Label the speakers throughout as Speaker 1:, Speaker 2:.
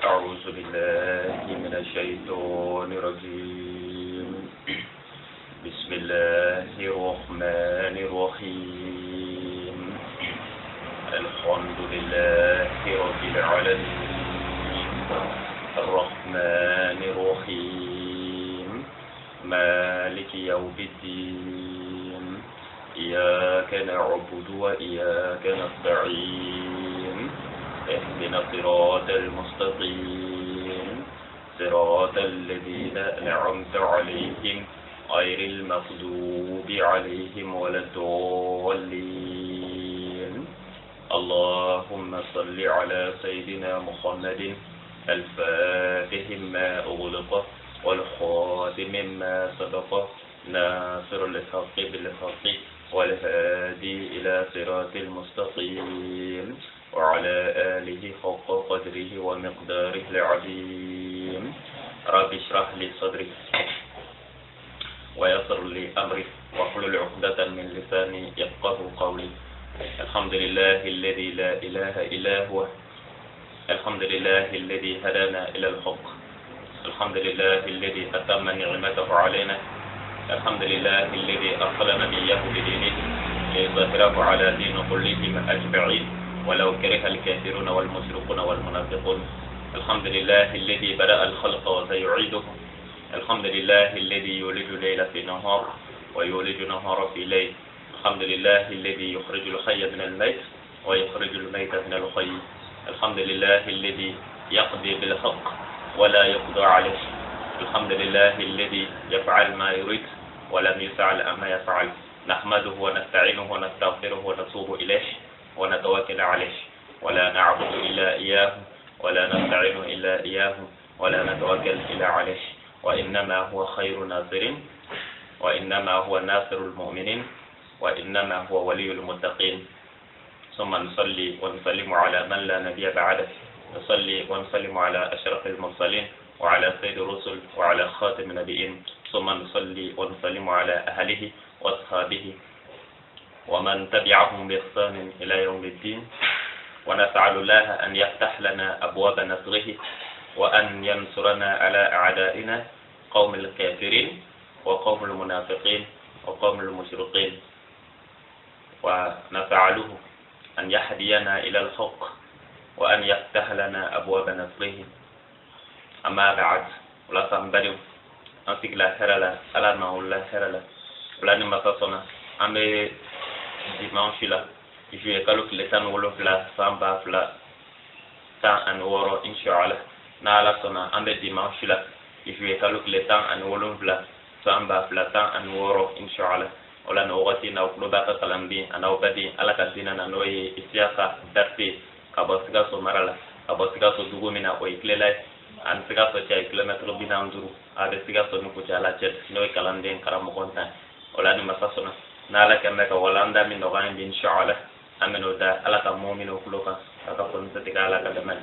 Speaker 1: أعوذ بالله من الشيطان الرجيم. بسم الله الرحمن الرحيم. الحمد لله رب العالمين الرحمن الرحيم مالك يوم الدين إياك نعبد وإياك نستعين اهدنا الصراط المستقيم صراط الذين أنعمت عليهم غير المغضوب عليهم ولا الضالين. اللهم صل على سيدنا محمد الفاتح ما أغلق والخاتم ما سبق ناصر الحق بالحق والهادي إلى صراط المستقيم وعلى آله حق قدره ومقداره العظيم. رب اشرح لي صدري ويسر لي أمري واحلل عقدة من لساني يفقه قولي. الحمد لله الذي لا إله إلا هو، الحمد لله الذي هدانا إلى الحق، الحمد لله الذي أتم نعمته علينا، الحمد لله الذي أرسل نبيه بدينه ليظهره على دين كلهم أجمعين ولو كره الكافرون والمشركون والمنافقون. الحمد لله الذي بدأ الخلق وسيعيده، الحمد لله الذي يولج الليل في نهار ويولج نهار في ليل، الحمد لله الذي يخرج الحي من الميت ويخرج الميت من الحي، الحمد لله الذي يقضي بالحق ولا يقضى عليه، الحمد لله الذي يفعل ما يريد ولم يسأل عما يفعل. نحمده ونستعينه ونستغفره ونتوب إليه ونتوكل عليه، ولا نعبد إلا إياه ولا نستعين إلا إياه ولا نتوكل إلا عليه، وإنما هو خير ناصر، وإنما هو ناصر المؤمنين، وإنما هو ولي المتقين. ثم نصلي ونسلم على من لا نبي بعده، نصلي ونسلم على أشرف المرسلين وعلى سيد الرسل وعلى خاتم النبيين، ثم نصلي ونسلم على أهله وأصحابه ومن تبعهم بإحسان إلى يوم الدين. ونسأل الله أن يفتح لنا أبواب نصره وأن ينصرنا على أعدائنا قوم الكافرين وقوم المنافقين وقوم المشركين. ونسأله أن يهدينا إلى الحق وأن يفتح لنا أبواب نصره. أما بعد، ولا سنبدو أنسك لا هرلا ألا ما هو لا هرلا ولا نمتصنا أمي dimanche la juillet kalo tile 17 san 2024. 16 inshallah. N'Ala sɔnna, an bɛ dimanche la, juillet kalo tile 17, san 2016 inshallah. O la nin wagati in na, aw tulo b'a ka kalanden a n'aw baden Ala ka diinɛ na, n'o ye Isiyaka Berete, ka bɔ Sikaso mara la, ka bɔ Sikaso dugu min na, o ye Kilela ye. Ani Sikaso cɛ ye kilomɛtiri 45. A bɛ Sikaso ni Kucala cɛ, n'o ye kalanden karamɔgɔ tan. O la ni masa sɔnna, n'Ala kɛn bɛ ka walanda min nɔgɔya an ye inshallah, an bɛn'o da Ala ka mɔminiw tulo kan a ka fɔ ni setigi Ala ka dɛmɛ.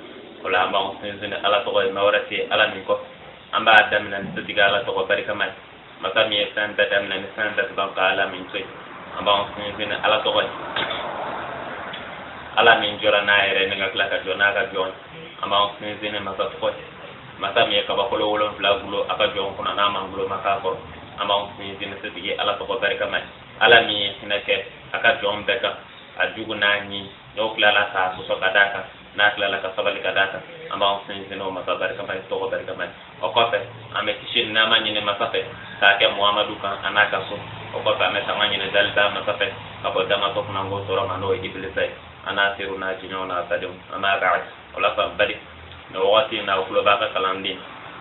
Speaker 1: O la an b'an sinsin ni Ala tɔgɔ ye, ma wɛrɛ tɛ Ala min kɔ. An b'a daminɛ ni setigi Ala tɔgɔ barikama ye, masa min ye fɛn bɛɛ daminɛ ni fɛn bɛɛ ban ka Ala min to yen. An b'an sinsin ni Ala tɔgɔ ye, Ala min jɔra n'a yɛrɛ ni ka tila ka jɔ n'a ka jɔn. An b'an sinsin ni masa tɔgɔ ye, masa min ye kabakolo wolonfila gulo a ka jɔn kunna n'a ma gulo ma k'a kɔrɔ. An b'an sinsin ni setigi Ala tɔgɔ barikama ye, Ala min ye hinɛ kɛ a ka jɔn bɛɛ kan, a jugu n'a ɲi, n'o tilala k'a sɔsɔ ka d'a kan, n'a tilala ka sabali ka d'a kan. An b'an sinsin o masa barikama ye, tɔgɔ barikama ye. O kɔfɛ, an bɛ kisi ni nɛɛma ɲini masa fɛ k'a kɛ Muhamadu kan a n'a ka so. O kɔfɛ, an bɛ tanga ɲini daliba masa fɛ ka bɔ dangatɔ kunnango tɔɔrɔ ma, n'o ye Ibilisa ye, a n'a teriw n'a jɛɲɔgɔnw n'a badenw. Amma ba'd. O la fan badi, nin wagati in na, aw tulo b'a ka kalanden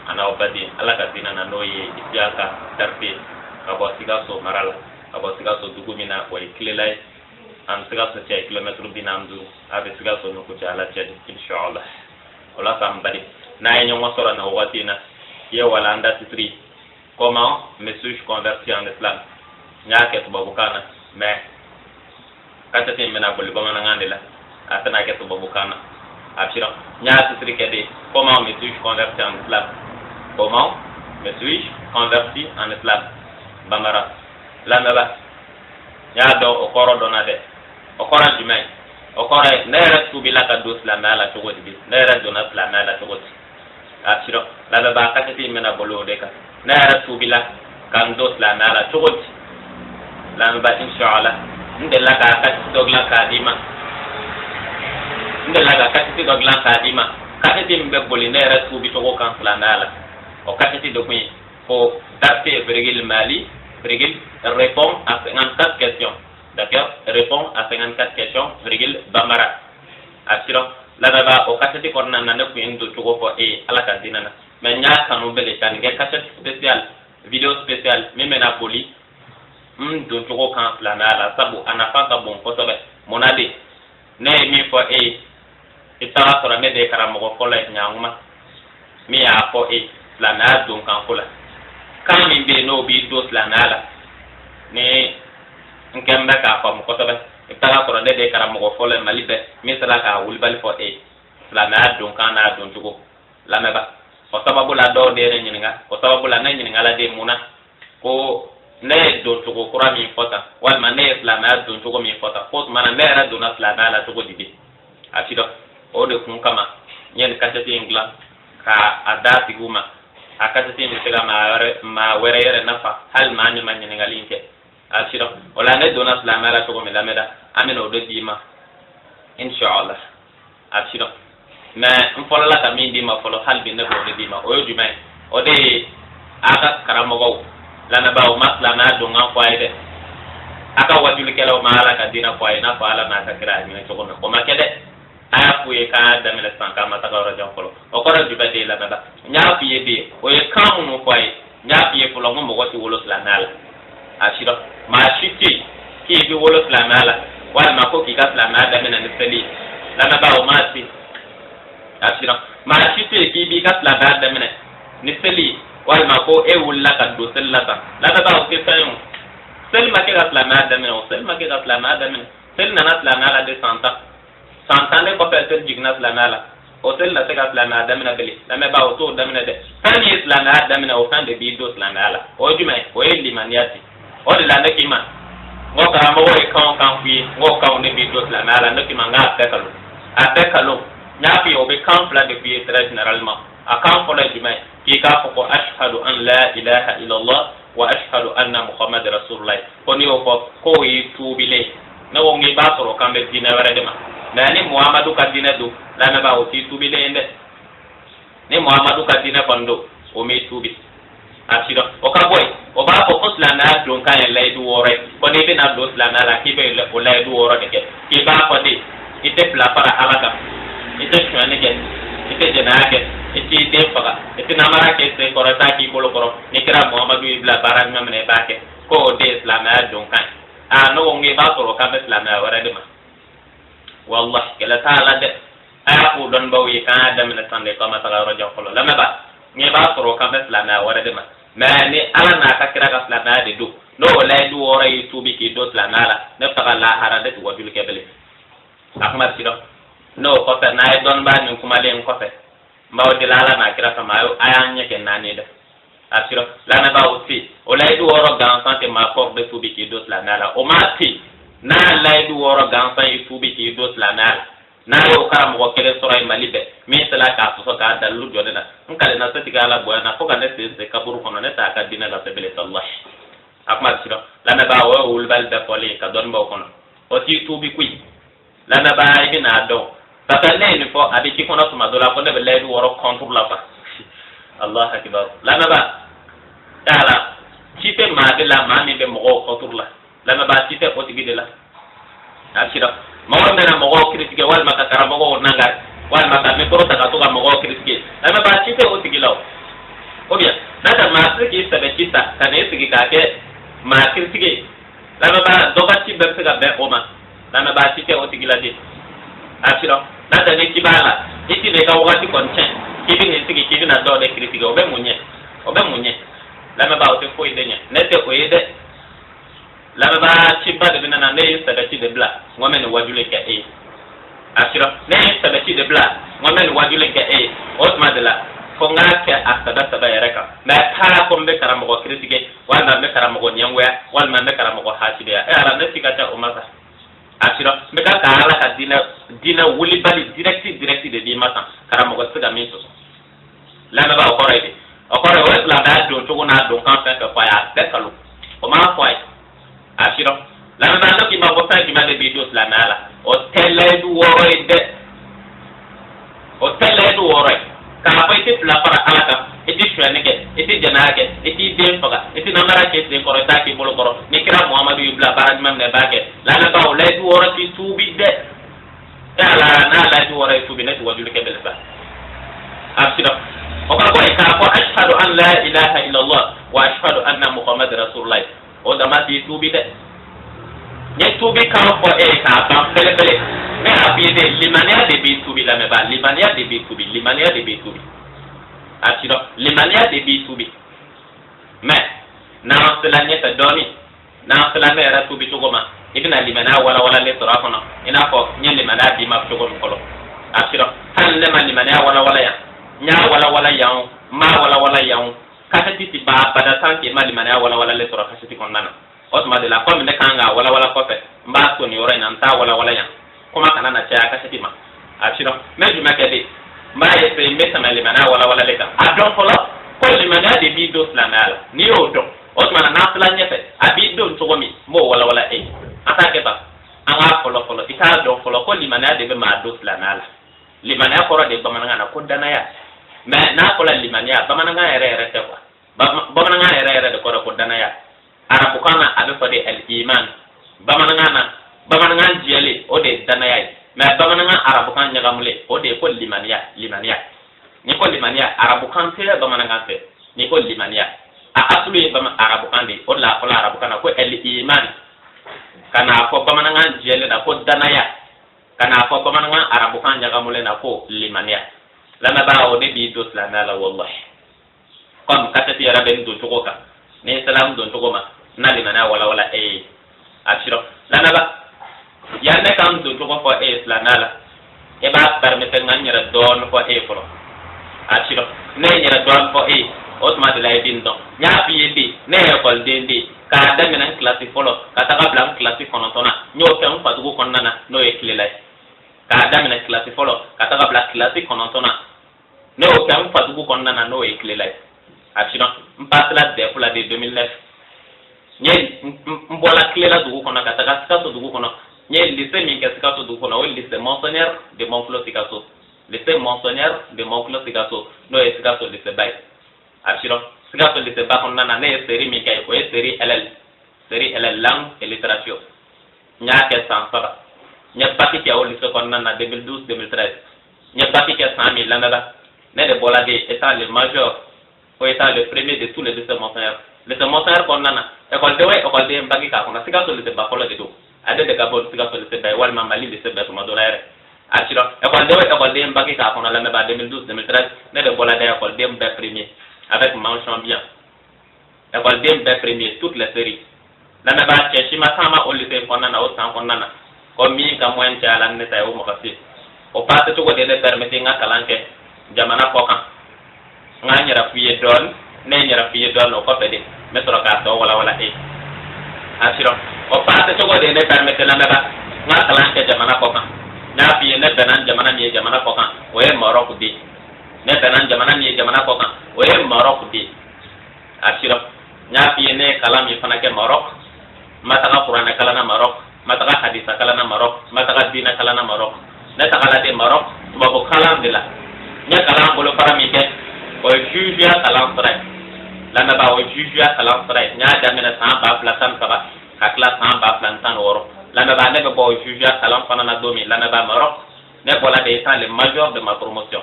Speaker 1: a n'aw baden Ala ka diinɛ na, n'o ye Isiyaka Berete, ka bɔ Sikaso mara la, ka bɔ Sikaso dugu min na, o ye Kilela ye. An Sikaso cɛ ye kilomɛtiri 45. A bɛ Sikaso ni Kucala cɛ inshallah. O la san badi, n'a ye ɲɔgɔn sɔrɔ nin wagati in na, i ye walanda titre "Comment me suis-je converti en islam". N y'a kɛ tubabukan na, mais kasɛti in bɛna boli bamanankan de la, a tɛna kɛ tubabukan na. A bɛ siran. N y'a titre kɛ de "Comment me suis-je converti en islam", "Comment me suis-je converti en islam", bambara. Lamɛnba, n y'a dɔn o kɔrɔ dɔnna dɛ. O kɔrɔ ye jumɛn ye? O kɔrɔ ye ne yɛrɛ tuubila ka don silamɛya la cogo di? Ne yɛrɛ donna silamɛya la cogo di? A sirɔ lamɛnba, kasɛti in bɛna boli o de kan, ne yɛrɛ tuubila ka n don silamɛya la cogo di? Lamɛnba, inshallah, n delila ka kasɛti dɔ dilan k'a d'i ma, n delila ka kasɛti dɔ dilan k'a d'i ma, kasɛti min bɛ boli ne yɛrɛ tuubi cogo kan silamɛya la. O kasɛti de kun ye ko "Berté virgule Mali virgule répond à 54 questions", d'accord, "répond à 54 questions virgule bambara". A sirɔ lamɛnba, o kasɛti kɔnɔna na, ne kun ye n don cogo fɔ e ye Ala ka diinɛ na. Mais n y'a kanu bɛɛ de ka nin kɛ kasɛti spécial, vidéo spécial min bɛna boli n don cogo kan silamɛya la, sabu a nafa ka bon kosɛbɛ. Mun na de ne ye min fɔ e ye, i bɛ taga sɔrɔ ne de ye karamɔgɔ fɔlɔ ye ɲankuma min y'a fɔ e ye silamɛya don kanko la, kan min bɛ yen n'o b'i don silamɛya la. Ni n kɛn bɛ k'a faamu kosɛbɛ, i bɛ taga sɔrɔ ne de ye karamɔgɔ fɔlɔ ye Mali bɛɛ min sera k'a wulibali fɔ e ye silamɛya don kan n'a don cogo. Lamɛnba, o sababu la dɔw de ye ne ɲininka, o sababu la ne ɲininkala de mun na ko ne ye doncogo kura min fɔ tan, walima ne ye silamɛya doncogo min fɔ tan, ko tuma na ne yɛrɛ donna silamɛya la cogo di bi? A ti dɔn. O de kun kama n ye nin kasɛti in dilan ka a d'a tigiw ma. A kasɛti in bɛ se ka maa wɛrɛ yɛrɛ nafa, hali maa min ma ɲininkali in kɛ. A ti dɔn. O la ne donna silamɛya la cogo min, lamɛnda, an bɛna o de d'i ma inshallah. A ti dɔn. Mais n fɔlɔla ka min d'i ma fɔlɔ, hali bi ne b'o de d'i ma. O ye jumɛn ye? O de ye a ka karamɔgɔw, lamɛnbaaw, ma silamɛya donkan fɔ a ye dɛ. A ka wajulikɛlaw ma Ala ka diinɛ fɔ a ye i n'a fɔ Ala n'a ka kira a ɲini cogo min. O ma kɛ dɛ. A y'a f'u ye k'an y'a daminɛ sisan, k'an ma taga yɔrɔ jan fɔlɔ. O kɔrɔ ye jumɛn de ye? Lamɛnba, n y'a f'i ye de, o ye kan minnu fɔ a ye. N y'a f'i ye fɔlɔ n ko mɔgɔ tɛ wolo silamɛya la. A si dɔn, maa si tɛ yen k'i bɛ wolo silamɛya la, walima ko k'i ka silamɛya daminɛ ni seli ye. Lamɛnba, o maa se. A si dɔn, maa si tɛ yen k'i b'i ka silamɛya daminɛ ni seli ye, walima ko e wulila ka don seli la tan. Lamɛnba, o tɛ fɛn ye. O seli ma kɛ ka silamɛya daminɛ, o seli ma kɛ ka silamɛya daminɛ. Seli nana silamɛya la de san 10, san 10 de kɔfɛ seli jiginna silamɛya la. O seli na se ka silamɛya daminɛ bilen. Lamɛnba, o t'o daminɛ dɛ. Fɛn min ye silamɛya daminɛ, o fɛn de b'i don silamɛya la. O ye jumɛn ye? O ye limaniya ti. O de la ne k'i ma n ko karamɔgɔ ye kan o kan f'i ye, n k'o kanw de b'i don silamɛya la. Ne k'i ma n k'a bɛɛ kalo, a bɛɛ kalo. N y'a f'i ye, o bɛ kan fila de f'i ye très généralement. A kan fɔlɔ ye jumɛn ye? K'i k'a fɔ ko ashhadu an la ilaha illallah wa ashhadu anna muhammad rasulullah. Ko n'i y'o fɔ, k'o y'i tuubilen ye. Ne ko n k'i b'a sɔrɔ k'an bɛ diinɛ wɛrɛ de ma, mais ni Muhamadu ka diinɛ don, lamɛnbaa, o t'i tuubilen ye dɛ. Ni Muhamadu ka diinɛ kɔni don, o m'i tuubi. A si dɔn. O ka bɔ yen, o b'a fɔ ko silamɛya donkan ye layidu 6 ye, ko n'i bɛna don silamɛya la, k'i bɛ o layidu 6 de kɛ. K'i b'a fɔ de i tɛ fila fara Ala kan. I tɛ sonyali kɛ, i tɛ jɛnɛya kɛ, i t'i den faga, i tɛ namara kɛ sen kɔrɔ, i t'a k'i bolo kɔrɔ. Ni kira Muhamadu y'i bila baara ɲuman min na, i b'a kɛ, ko o de ye silamɛya don kan ye. Aa, ne ko n ko i b'a sɔrɔ o kan bɛ silamɛya wɛrɛ de ma. Wallahi, kɛlɛ t'a la dɛ. A y'a fɔ dɔnnibaw ye k'an y'a daminɛ san de, k'an ma taga yɔrɔ jan fɔlɔ. Lamɛnbaa, n i b'a sɔrɔ o kan bɛ silamɛya wɛrɛ de ma. Mɛ ni Ala n'a ka kira ka silamɛya de don, n'o layidu wɔɔrɔ y'i tuubi k'i don silamɛya la, ne bɛ taga lahara, ne tɛ wajuli kɛ bilen. A kuma si dɔn n'o kɔfɛ, n'a ye dɔnnibaa nin kumalen kɔfɛ, n b'aw deli Ala n'a kira kama, a y'an ɲɛ kɛ naani dɛ. A sirɔ, lamɛnbaaw tɛ o layidu wɔɔrɔ gansan tɛ maa kɔrɔ bɛ tuubi k'i don silamɛya la. O maa tɛ n'a layidu wɔɔrɔ gansan y'i tuubi k'i don silamɛya la, n'a y'o karamɔgɔ kelen sɔrɔ yen Mali bɛɛ min sera k'a sɔsɔ k'a dalilu jɔ ne na, n kalenna setigi Ala bonya na fo ka ne sen se kaburu kɔnɔ, ne t'a ka diinɛ lase bilen. Wallahi, a kuma bɛ sirɔ. Lamɛnbaa, o ye wulibali bɛɛ fɔlen ka dɔnnibaaw kɔnɔ, o t'i tuubi koyi. Lamɛnbaa, i bɛna dɔn, parce que ne ye nin fɔ, a bɛ k'i kɔnɔ tuma dɔ la ko ne bɛ layidu wɔɔrɔ contre la quoi. Allah akibar. Lamɛnbaa, yala ci tɛ maa de la, maa min bɛ mɔgɔw contre la? Lamɛnbaa, ci tɛ o tigi de la. A sira mɔgɔ bɛna mɔgɔw critiquer, walima ka karamɔgɔw nangari, walima ka micro ta ka to ka mɔgɔw critiquer, lamɛnbaa, ci tɛ o tigi la. O ou bien n'a tɛ maa tɛ se k'i sɛbɛ ci ta ka n'i sigi k'a kɛ maa critiquer. Lamɛnbaa, dɔ ka ci bɛɛ bɛ se ka bɛn o ma. Lamɛnbaa, ci tɛ o tigi la de. A sira n'a tɛ ni ci b'a la, i ti n'i ka wagati kɔni tiɲɛ k'i bɛ n'i sigi k'i bɛna dɔw de critiquer. O bɛ mun ɲɛ? O bɛ mun ɲɛ? Lamɛnbaa, o tɛ foyi de ɲɛ. Ne tɛ o ye dɛ. Lamɛnbaa, ciba de bɛ na. Ne ye sɛbɛci de bila n ko n bɛ nin wajuli kɛ e ye. A sira ne ye sɛbɛci de bila n ko n bɛ nin wajuli kɛ e ye. O tuma de la fo n k'a kɛ a sɛbɛ sɛbɛ yɛrɛ kan, mɛ taa ko n bɛ karamɔgɔ critiquer, walima n bɛ karamɔgɔ ɲɛngoya, walima n bɛ karamɔgɔ hasidiya, e Ala, ne si ka ca o ma sa. A sira n bɛ ka Ala ka diinɛ wulibali direct direct de d'i ma tan, karamɔgɔ tɛ se ka min sɔsɔ. Lamɛnbaa, o kɔrɔ ye di? O kɔrɔ ye o ye silamɛya don cogo n'a don kan fɛn fɛn fɔ a ye, a bɛɛ kalo o m'a fɔ a ye. A sira, lamɛnbaa, ne k'i ma ko fɛn jumɛn de b'i don silamɛya la? O tɛ layidu wɔɔrɔ ye dɛ, o tɛ layidu wɔɔrɔ ye. K'a fɔ i tɛ fila fara Ala kan, i tɛ sonyali kɛ, i tɛ jɛnɛya kɛ, i t'i den faga, i tɛ namara kɛ sen kɔrɔ, i t'a k'i bolo kɔrɔ, ni kira Muhamadu y'i bila baara ɲuman min na, i b'a kɛ. Lamɛnbaa, o layidu wɔɔrɔ t'i tuubi dɛ. E Ala, n'a layidu wɔɔrɔ ye tuubi, ne tɛ wajuli kɛ bilen sa. A sira o kɔrɔ ko k'a fɔ ashhadu an la ilaha illallah wa ashhadu anna Muhammad rasulullah, o dama t'i tuubi dɛ. N ye tuubi kan fɔ e ye k'a ban pɛlɛpɛlɛ. Ne y'a f'i ye de, limaniya de b'i tuubi. Lamɛnbaa, limaniya de b'i tuubi, limaniya de b'i tuubi. A sira limaniya de b'i tuubi. Mɛ n'an sera ɲɛfɛ dɔɔni, n'an sera ne yɛrɛ tuubi cogo ma, i bɛna limaniya walawalalen sɔrɔ a kɔnɔ, i n'a fɔ n ye limaniya d'i ma cogo min fɔlɔ. A sira hali ne ma limaniya walawala yan, n y'a walawala yan o, n m'a walawala yan o, kasɛti ti ban abada tant que i ma limaniya walawalalen sɔrɔ kasɛti kɔnɔna na. O tuma de la, komi ne kan k'a walawala kɔfɛ, n b'a to nin yɔrɔ in na, n t'a walawala yan, kuma kana na caya kasɛti ma. A sira n bɛ jumɛn kɛ de? N b'a essayer, n bɛ tɛmɛ limaniya walawalalen kan. A dɔn fɔlɔ ko limaniya de b'i don silamɛya la. N'i y'o dɔn, o tuma na n'an sera ɲɛfɛ, a b'i don cogo min, n b'o walawala e ye. An t'a kɛ tan, an k'a fɔlɔ fɔlɔ, i k'a dɔn fɔlɔ ko limaniya de bɛ maa don silamɛya la. Limaniya kɔrɔ de ye bamanankan na ko danaya. Mɛ n'a fɔra limaniya, bamanankan yɛrɛ yɛrɛ tɛ quoi. Bamanankan yɛrɛ yɛrɛ de kɔrɔ ko danaya. Arabukan na, a bɛ fɔ de al iman. Bamanankan na, bamanankan jɛlen, o de ye danaya ye. Mɛ bamanankan arabukan ɲagamulen, o de ye ko limaniya. Limaniya, n'i ko limaniya, arabukan tɛ, bamanankan tɛ. N'i ko limaniya, a asulu ye arabukan de ye. O de la a fɔla arabukan na ko al iman, ka n'a fɔ bamanankan jɛlen na ko danaya, ka n'a fɔ bamanankan arabukan ɲagamulen na ko limaniya. Lamɛnbaa, o de b'i don silamɛya la. Wallahi, komi kasɛti yɛrɛ bɛ nin don cogo kan, ni salam don cogo ma, n na limaniya walawala e ye. A sirɔ, lamɛnba, yan ne kan don cogo fɔ e ye silamɛya la, i b'a permettre n ka n yɛrɛ dɔɔni fɔ e ye fɔlɔ. A sirɔ, ne ye n yɛrɛ dɔɔni fɔ e ye, o tuma de la i bɛ n dɔn. N y'a f'i ye de, ne ye ekɔliden de ye, k'a daminɛ n kilasi fɔlɔ ka taga bila n kilasi kɔnɔntɔnna, n y'o kɛ n fadugu kɔnɔna na, n'o ye Kilela ye. K'a daminɛ kilasi fɔlɔ ka taga bila kilasi kɔnɔntɔnna, ne y'o kɛ n fadugu kɔnɔna na, n'o ye Kilela ye. A sirɔ, n pasela DEF la de 2009. N ye n bɔla Kilela dugu kɔnɔ ka taga Sikaso dugu kɔnɔ. N ye lycée min kɛ Sikaso dugu kɔnɔ, o ye lycée Monseigneur de Montflot Sikaso, lycée Monseigneur de Montflot Sikaso, n'o ye Sikaso lycée ba ye. A sirɔ, Sikaso lycée ba kɔnɔna na, ne ye série min kɛ, o ye série LL, série LL, langue et littérature. N y'a kɛ san 3. N ye bac kɛ o lycée kɔnɔna na 2012 2013. N ye bac kɛ san min, lamɛnba, ne de bɔra de étant le major o étant le premier de tous les lycées Monseigneur. Lycée Monseigneur kɔnɔna na, ekɔliden o ekɔliden bac k'a kɔnɔ, Sikaso lycée ba fɔlɔ de don. Ale de ka bɔ Sikaso lycée bɛɛ ye walima Mali lycée bɛɛ tuma dɔ la yɛrɛ. A sira ekɔliden o ekɔliden bac k'a kɔnɔ, lamɛnba, 2012 2013, ne de bɔra de ekɔliden bɛɛ premier avec mention bien, ekɔliden bɛɛ premier toutes les séries. Lamɛnba, cɛ si ma taama o lycée kɔnɔna na o san kɔnɔna na ko min ka moyenne caya la ni ne ta ye, o mɔgɔ si. O passe cogo de ne permettre n ka kalan kɛ jamana kɔ kan. N ka n yɛrɛ f'i ye dɔɔni, ne ye n yɛrɛ f'i ye dɔɔni, o kɔfɛ de n bɛ sɔrɔ k'a tɔ walawala e. A sirɔ o passe cogo de ne permettre, lamɛnba, n ka kalan kɛ jamana kɔ kan. N y'a f'i ye, ne bɛnna jamana min ye jamana kɔ kan, o ye Maroc de. Ne bɛnna jamana min ye jamana kɔ kan, o ye Maroc de. A sirɔ n y'a f'i ye, ne ye kalan min fana kɛ Maroc, n ma taga kuranɛ kalan na Maroc, n ma taga hadisa kalan na Maroc, n ma taga diinɛ kalan na Maroc. Ne tagala de Maroc tubabu kalan de la. N ye kalan bolofara min kɛ, o ye jugeya kalan sira ye. Lamɛnbaa, o ye jugeya kalan sira ye. N y'a daminɛ san 2013 ka tila san 2016. Lamɛnbaa, ne bɛ bɔ o jugeya kalan fana na don min, lamɛnbaa, Maroc, ne bɔra de étant le major de ma promotion.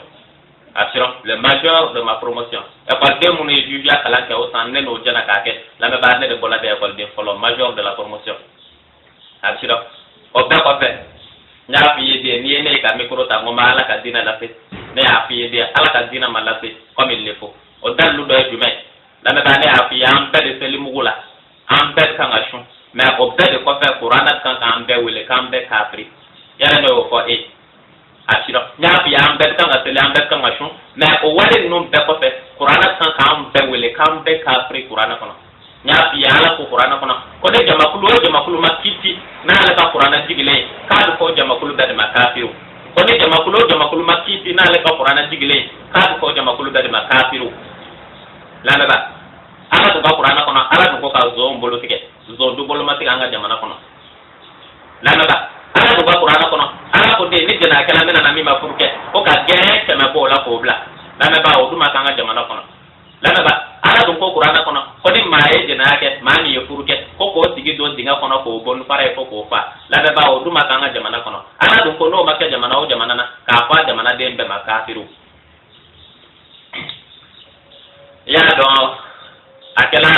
Speaker 1: Assurant le major de ma promotion, ekɔliden minnu ye jugeya kalan kɛ o san, ne n'o jɛna k'a kɛ. Lamɛnbaa, ne de bɔra de ekɔliden fɔlɔ, major de la promotion. Assurant o bɛɛ kɔfɛ, n y'a f'i ye de, n'i ye ne ye ka micro ta, n ko n bɛ Ala ka diinɛ lase. Ne y'a f'i ye de, Ala ka diinɛ ma lase comme il le faut. O dalilu dɔ ye jumɛn ye? Lamɛnbaa, ne y'a f'i ye, an bɛɛ de seli mugu la, an bɛɛ kan ka sun, mais o bɛɛ de kɔfɛ, kuranɛ kan k'an bɛɛ wele k'an bɛɛ kafiri. Yala ne y'o fɔ e? A sira n y'a f'i ye, an bɛɛ kan ka seli, an bɛɛ kan ka sun, mais o wale ninnu bɛɛ kɔfɛ, kuranɛ kan k'an bɛɛ wele k'an bɛɛ kafiri kuranɛ kɔnɔ. N y'a f'i ye, Ala ko kuranɛ kɔnɔ ko ne jamakulu o jamakulu ma kiti n'ale ka kuranɛ jigilen ye, k'a bɛ fɔ jamakulu bɛɛ de ma kafiriw. Ko ni jamakulu o jamakulu ma kiti n'ale ka kuranɛ jigilen ye, k'a bɛ fɔ jamakulu bɛɛ de ma kafiriw. Lamɛnba, Ala dun ka kuranɛ kɔnɔ, Ala dun ko ka zon bolo tigɛ, zon du bolo ma tigɛ an ka jamana kɔnɔ. Lamɛnba, Ala dun ka kuranɛ kɔnɔ, Ala ko den ni jɛnɛkɛla bɛna na min ma furu kɛ, ko ka gɛn 100 bɔ o la k'o bila. Lamɛnba, o dun ma k'an ka jamana kɔnɔ. Lamɛnba, Ala dun ko kuranɛ kɔnɔ ko ni maa ye jɛnɛya kɛ, maa min ye furu kɛ, ko k'o tigi don dingɛ kɔnɔ k'o bɔ ni fara ye fo k'o fa. Lamɛnba, o dun ma k'an ka jamana kɔnɔ. Ala dun ko n'o ma kɛ jamana o jamana na, k'a fɔ a jamanaden bɛɛ ma kafiriw. I y'a dɔn, a kɛla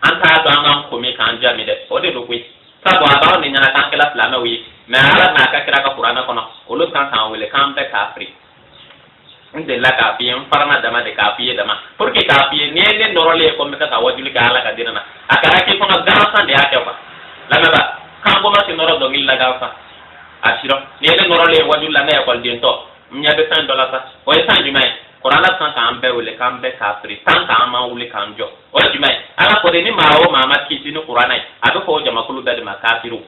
Speaker 1: an t'a dɔn an k'an komi k'an jami dɛ, o de don koyi. Sabu a b'aw ni ɲɛna k'an kɛla silamɛw ye, mais Ala n'a ka kira ka kuranɛ kɔnɔ, olu kan k'an wele k'an bɛɛ kafiri. N delila k'a f'i ye, n farana dama de k'a f'i ye dama pour que k'a f'i ye, n'i ye ne nɔrɔlen ye ko n bɛ ka wajuli kɛ Ala ka diinɛ na, a kɛra k'i kɔnɔ gansan de y'a kɛ quoi. Lamɛnba, kanko ma se nɔrɔ dɔnkili la gansan. A sirɔ n'i ye ne nɔrɔlen ye wajuli la, ne ekɔliden tɔ, n ɲɛ bɛ fɛn dɔ la sa. O ye fɛn jumɛn ye? Kuranɛ kan k'an bɛɛ wele k'an bɛɛ kafiri tan k'an ma wuli k'an jɔ. O ye jumɛn ye? Ala ko de ni maa o maa ma kisi ni kuranɛ ye, a bɛ fɔ o jamakulu bɛɛ de ma kafiriw.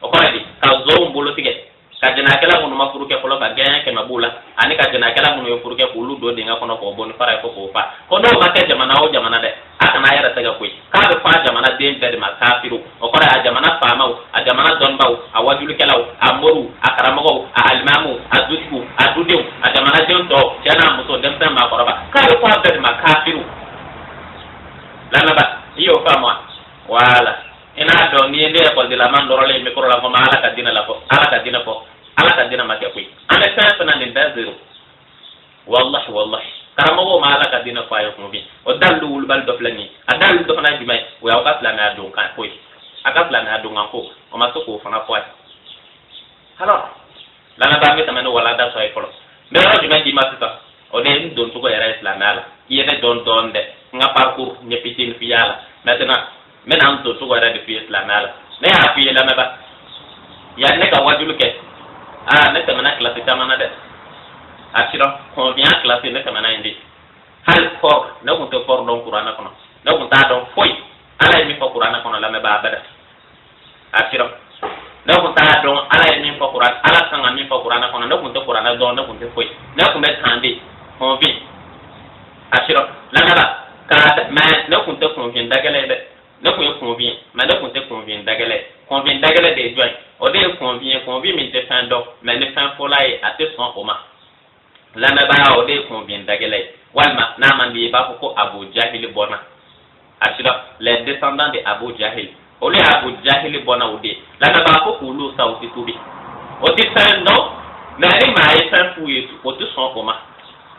Speaker 1: O kɔrɔ di ka zonw bolo tigɛ, ka jɛnɛkɛla minnu ma furu kɛ fɔlɔ, ka gɛɲɛ 100 b'u la, ani ka jɛnɛkɛla minnu ye furu kɛ, k'olu don dingɛ kɔnɔ k'o bɔ ni fara ye fo k'o fa. Ko n'o ma kɛ jamana o jamana dɛ, a kana a yɛrɛ sɛgɛ koyi, k'a bɛ fɔ a jamanaden bɛɛ de ma kafiriw. O kɔrɔ ye a jamana faamaw, a jamana dɔnnibaw, a wajulikɛlaw, a moriw, a karamɔgɔw, a alimamuw, a dutigiw, a dudenw, a jamanaden tɔw, cɛ n'a muso, denmisɛn, maakɔrɔba, k'a bɛ fɔ a bɛɛ de ma kafiriw. Lamɛnba, i y'o faamu wa? Wala i n'a dɔn, n'i ye ne ekɔlidenlama nɔrɔlen micro la ko ma Ala ka diinɛ la fɔ, Ala ka diinɛ fɔ, Ala ka diinɛ ma kɛ koyi. An bɛ fɛn fɛn na nin bɛɛ zéro. Wallahi, wallahi, karamɔgɔw ma Ala ka diinɛ fɔ a ye kun min, o dalilu wulibali dɔ filɛ nin ye. A dalilu dɔ fana ye jumɛn ye? O y'aw ka silamɛya don kan ko ye. A ka silamɛya don kan ko, o ma se k'o fana fɔ a ye. Alors lamɛnbaa, n bɛ tɛmɛ ni walanda tɔ ye fɔlɔ. N bɛ yɔrɔ jumɛn d'i ma sisan? O de ye n don cogo yɛrɛ ye silamɛya la. I ye ne dɔn dɔɔni dɛ, n ka parcours n ye fitinin f'i y'a la. Maintenant, n bɛna n don cogo yɛrɛ de f'i ye silamɛya la. Ne y'a f'i ye, lamɛnba, yanni ne ka wajulu kɛ, aa, ne tɛmɛna kilasi caman na dɛ. A sira kɔnfiya kilasi, ne tɛmɛna yen de. Hali kɔr, ne kun tɛ kɔr dɔn kuranɛ kɔnɔ, ne kun t'a dɔn foyi Ala ye min fɔ kuranɛ kɔnɔ. Lamɛnba, abada, a sira ne kun t'a dɔn Ala ye min fɔ kuranɛ, Ala kan ka min fɔ kuranɛ kɔnɔ. Ne kun tɛ kuranɛ dɔn, ne kun tɛ foyi, ne kun bɛ tan de kɔnfin. A sira lamɛnba k'a mais ne kun tɛ kunfin dagɛlɛ ye dɛ. Ne kun ye kunfin, mais ne kun tɛ kunfin dagɛlɛ. Kunfin dagɛlɛ de ye jɔn ye? O de ye kunfin ye, kunfin min tɛ fɛn dɔn, mais ni fɛn fɔla ye, a tɛ sɔn o ma. Lamɛnbaa, o de ye kunfin dagɛlɛ ye. Walima n'a man di ye, i b'a fɔ ko Abu Jahili bɔnna. A sira les descendants de Abu Jahili, olu ye Abu Jahili bɔnna o de ye. Lamɛnbaa, ko k'olu sa, o tɛ tuubi, o tɛ fɛn dɔn. Mais ni maa ye fɛn f'u ye, o tɛ sɔn o ma.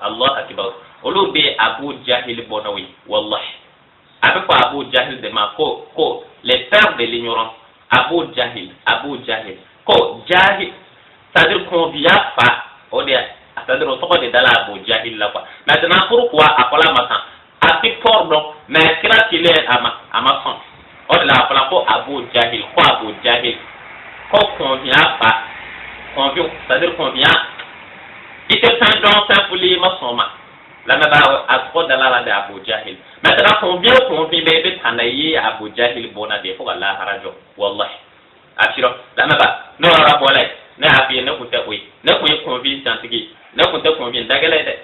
Speaker 1: Allah akibar, olu de ye Abu Jahil bɔnnaw ye. Wallahi, a bɛ fɔ Abu Jahil de ma ko les pères de l'ignorance. Abu Jahil, Abu Jahil, ko jahil, c'est à dire kunfiya fa, o de, c'est à dire o tɔgɔ de dala Abu Jahil la quoi. Maintenant, pourquoi a fɔla ma tan? A ti pɔr dɔn, mais kira cilen a ma, a ma sɔn. O de la a fɔla ko Abu Jahil, ko Abu Jahil, ko kunfiya fa, kunfin, c'est à dire kunfiya, i tɛ fɛn dɔn, fɛn fɔli i ma sɔn ma. Lamɛnbaa, a tɔgɔ dala la de, Abu Jahil. Maintenant, kunfin o kunfin bɛ, i bɛ tana i ye Abu Jahil bɔnna de fo ka lahara jɔ. Wallahi, a sirɔ. Lamɛnbaa, n'o yɔrɔ bɔla yen, ne y'a f'i ye, ne kun tɛ o ye, ne kun ye kunfin jantigi, ne kun tɛ kunfin dagɛlɛ ye dɛ.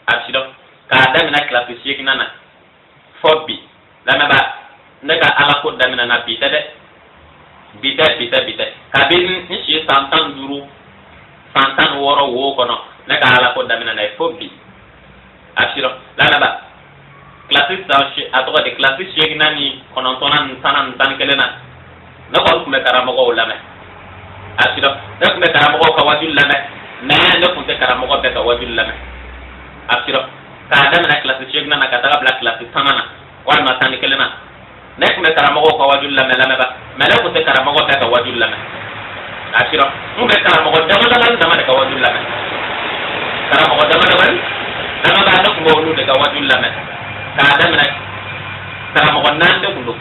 Speaker 1: A sirɔ, k'a daminɛ kilasi seeginna na fɔ bi. Lamɛnbaa, ne ka ala ko daminɛ na bi tɛ dɛ, bi tɛ, bi tɛ, bi tɛ. Kabini n si san 15, san 16 wo kɔnɔ, ne ka ala ko daminɛ na ye fo bi. A sirɔ, lamɛnbaa, kilasi san, a tɔgɔ de, kilasi seeginna ni kɔnɔntɔnna ni tanna ni 11 na, ne kɔni tun bɛ karamɔgɔw lamɛn. A sirɔ, ne tun bɛ karamɔgɔw ka wajuli lamɛn, mais ne tun tɛ karamɔgɔ bɛɛ ka wajuli lamɛn. A sirɔ, k'a daminɛ kilasi seeginna na ka taga bila kilasi tanna na walima 11 na, ne tun bɛ karamɔgɔw ka wajuli lamɛn, lamɛnba, mais ne tun tɛ karamɔgɔ bɛɛ ka wajuli lamɛn. A sirɔ, n tun bɛ karamɔgɔ dama damani dama de ka wajuli lamɛn, karamɔgɔ dama damani, lamɛnba, ne tun bɛ olu de ka wajuli lamɛn. K'a daminɛ karamɔgɔ naani de tun don,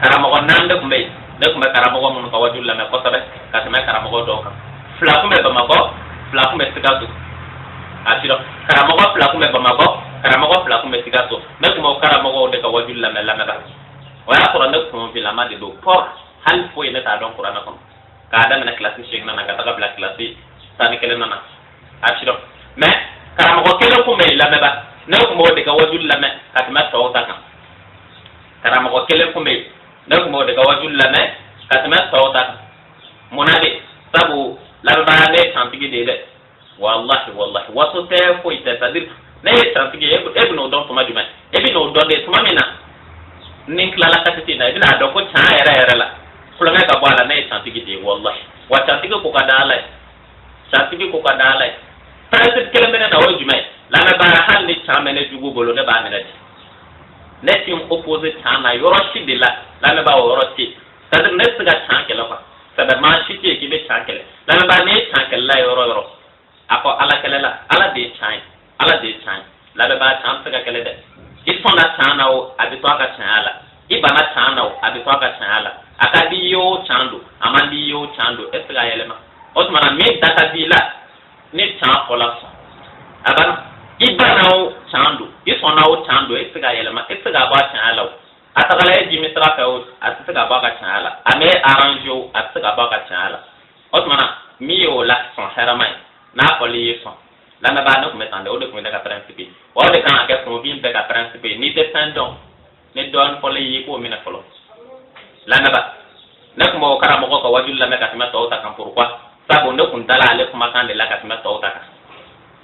Speaker 1: karamɔgɔ naani de tun bɛ yen, ne tun bɛ karamɔgɔ minnu ka wajuli lamɛn kosɛbɛ ka tɛmɛ karamɔgɔ dɔw kan. Fila tun bɛ Bamakɔ, fila tun bɛ Sikaso. A sirɔ, karamɔgɔ fila tun bɛ Bamakɔ, karamɔgɔ fila tun bɛ Sikaso. Ne tun b'o karamɔgɔw de ka wajuli lamɛn. Lamɛnba, o y'a sɔrɔ ne kunfilama de don pɔr, hali foyi ne t'a dɔn kuranɛ kɔnɔ, k'a daminɛ kilasi seeginna na ka taga bila kilasi 11 na. A sirɔ, mais karamɔgɔ kelen kun bɛ yen, lamɛnba, ne tun b'o de ka wajuli lamɛn ka tɛmɛ tɔw ta kan. Karamɔgɔ kelen kun bɛ yen, ne tun b'o de ka wajuli lamɛn ka tɛmɛ tɔw ta kan. Munna de? Sabu lamɛnbaa, ne ye tantigi de ye dɛ. Wallahi, wallahi, waso tɛ, foyi tɛ. C'est à dire ne ye tantigi ye. E bɛn'o dɔn tuma jumɛn? E bɛn'o dɔn de tuma min na ni n tilala kaseti na, i bɛn'a dɔn ko tiɲɛ yɛrɛ yɛrɛ la, kulonkɛ ka bɔ a la, ne ye tantigi de ye. Wallahi, wa tantigi ko ka da ala ye, tantigi ko ka da ala ye. Principe kelen bɛ ne na, o ye jumɛn ye? Lamɛnbaa, hali ni can bɛ ne jugu bolo, ne b'a minɛ ten. Ne ti n opposé can na yɔrɔ si de la. Lamɛnbaa, o yɔrɔ tɛ yen. C'est à dire ne tɛ se ka can kɛlɛ quoi. Sɛbɛmaa si tɛ yen k'i bɛ can kɛlɛ. Lamɛnbaa, n'i ye can kɛlɛla ye yɔrɔ yɔrɔ, a fɔ ala kɛlɛ la. Ala de ye can ye, ala de ye can ye. Lamɛnbaa, can tɛ se ka kɛlɛ dɛ. I sɔnna can na o, a bɛ to a ka canya la. I banna can na o, a bɛ to a ka canya la. A ka di i ye o, can don. A man di i ye o, can don. E tɛ se k'a yɛlɛma. O tuma na, min da ka di i la, ni can fɔla, sɔn a banna. I banna o, can don. I sɔnna o, can don. E tɛ se k'a yɛlɛma, e tɛ se k'a bɔ a canya la. O a tagala e jimi sira fɛ o, a tɛ se k'a bɔ a ka canya la. A m'e arrange o, a tɛ se k'a bɔ a ka canya la. O tuma na, min ye o la sɔn hɛrɛma ye, n'a fɔli ye sɔn. Lamɛnbaa, ne tun bɛ tan dɛ. O de tun bɛ ne ka principe ye, wa o de kan ka kɛ kunfin bɛɛ ka principe ye. N'i tɛ fɛn dɔn, ni dɔɔnin fɔlen ye, i k'o minɛ fɔlɔ. Lamɛnbaa, ne tun b'o karamɔgɔ ka wajuli lamɛn ka tɛmɛ tɔw ta kan. Pourquoi? Sabu ne kun dala ale kumakan de la ka tɛmɛ tɔw ta kan.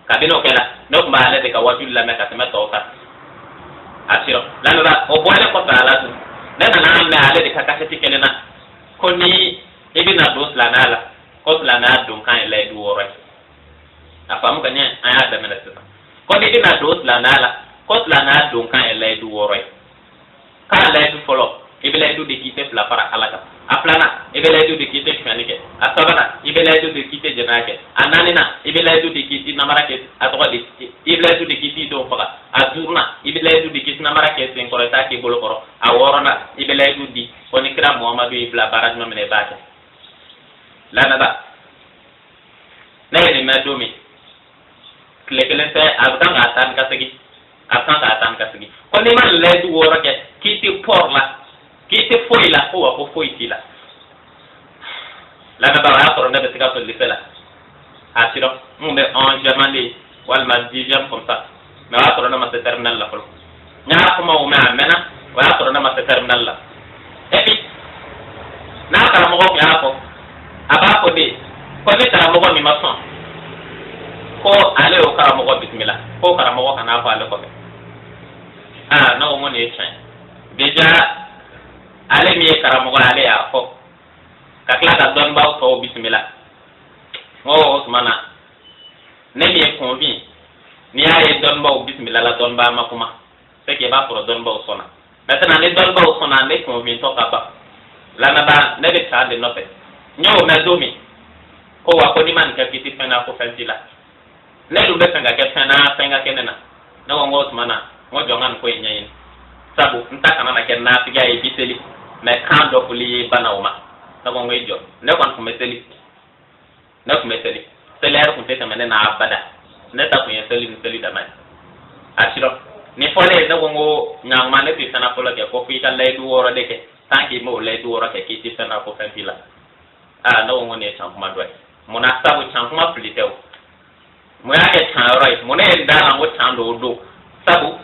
Speaker 1: Kabini o kɛra, ne tun b'ale de ka wajuli lamɛn ka tɛmɛ tɔw ta kan. A sirɔ, lamɛnbaa, o bɔlen kɔfɛ a la tun, ne nana mɛn ale de ka kasɛti kelen na ko ni i bɛna don silamɛya la, ko silamɛya donkan ye layidu 6 ye. A faamu ka ɲɛ, an y'a daminɛ sisan. Ko ni i bɛna don silamɛya la, ko silamɛya donkan ye layidu 6 ye. K'a layidu fɔlɔ, i bɛ layidu de k'i tɛ fila fara ala kan. A filanan, i bɛ layidu de k'i tɛ sonyali kɛ. A sabanan, i bɛ layidu de k'i tɛ jɛnɛya kɛ. A naaninan, i bɛ layidu de k'i tɛ namara kɛ. A tɔgɔ de, i bɛ layidu de k'i t'i denw faga. A duurunan, i bɛ layidu de k'i tɛ namara kɛ sen kɔrɔ, i t'a k'i bolo kɔrɔ. A wɔɔrɔnan, i bɛ layidu di ko ni kira Muhamadu y'i bila baara jumɛn min na, i b'a kɛ. Lamɛnba, ne ye nin mɛn don min, tile kelen tɛ, a bɛ kan k'a taa ni ka segin, a bɛ kan k'a taa ni ka segin, ko n'i ma layidu 6 kɛ, k'i tɛ pɔr la, k'i tɛ foyi la, ko wa ko foyi t'i la. Lamɛnbaa, o y'a sɔrɔ ne bɛ Sikaso lycée la. A sirɔ, n kun bɛ onzième année walima 10e comme ça, mais o y'a sɔrɔ ne ma se terminale la fɔlɔ. N y'a kumaw mɛn, a mɛnna, o y'a sɔrɔ ne ma se terminale la. Et puis n'a karamɔgɔ tun y'a fɔ, a b'a fɔ de ko ni karamɔgɔ min ma sɔn, ko ale y'o karamɔgɔ bisimila, ko karamɔgɔ kan'a fɔ ale kɔfɛ. Aa, ne ko n ko nin ye tiɲɛ ye. Déjà ale min ye karamɔgɔ ye, ale y'a fɔ ka tila ka dɔnnibaaw tɔw bisimila. N N ko o tuma na ne min ye kunfin, n'i y'a ye dɔnnibaaw bisimila la, dɔnnibaa ma kuma, c'est que i b'a sɔrɔ dɔnnibaaw sɔnna. Maintenant ni dɔnnibaaw sɔnna, ne kunfintɔ ka ban. Lamɛnbaa, ne bɛ can de nɔfɛ. N y'o mɛn don min ko wa ko n'i ma nin kɛ k'i tɛ fɛn na, ko fɛn t'i la, ne dun bɛ fɛ ka kɛ fɛn na, fɛn ka kɛ ne na. Ne ko n ko o tuma na, n ko jɔ n ka nin ko in ɲɛɲini, sabu n ta kana na kɛ nafigiya ye bi seli mais kan dɔ foli ye bana o ma. Ne ko n ko i jɔ, ne kɔni tun bɛ seli, ne tun bɛ seli, seli yɛrɛ tun tɛ tɛmɛ ne na abada. Ne ta tun ye seli ni seli dama ye. A sirɔ ni fɔlen, ne ko n ko ɲankuma, ne tɛ fɛn fɔlɔ kɛ ko f'i ka layidu wɔɔrɔ de kɛ. Tant k'i m'o layidu wɔɔrɔ kɛ k'i tɛ fɛn na, ko fɛn t'i la. Aa, ne ko n ko nin ye can kuma dɔ ye. Mun na? Sabu can kuma fili tɛ o. Mun y'a kɛ can yɔrɔ ye? Mun ne ye n da la n ko can don? O don, sabu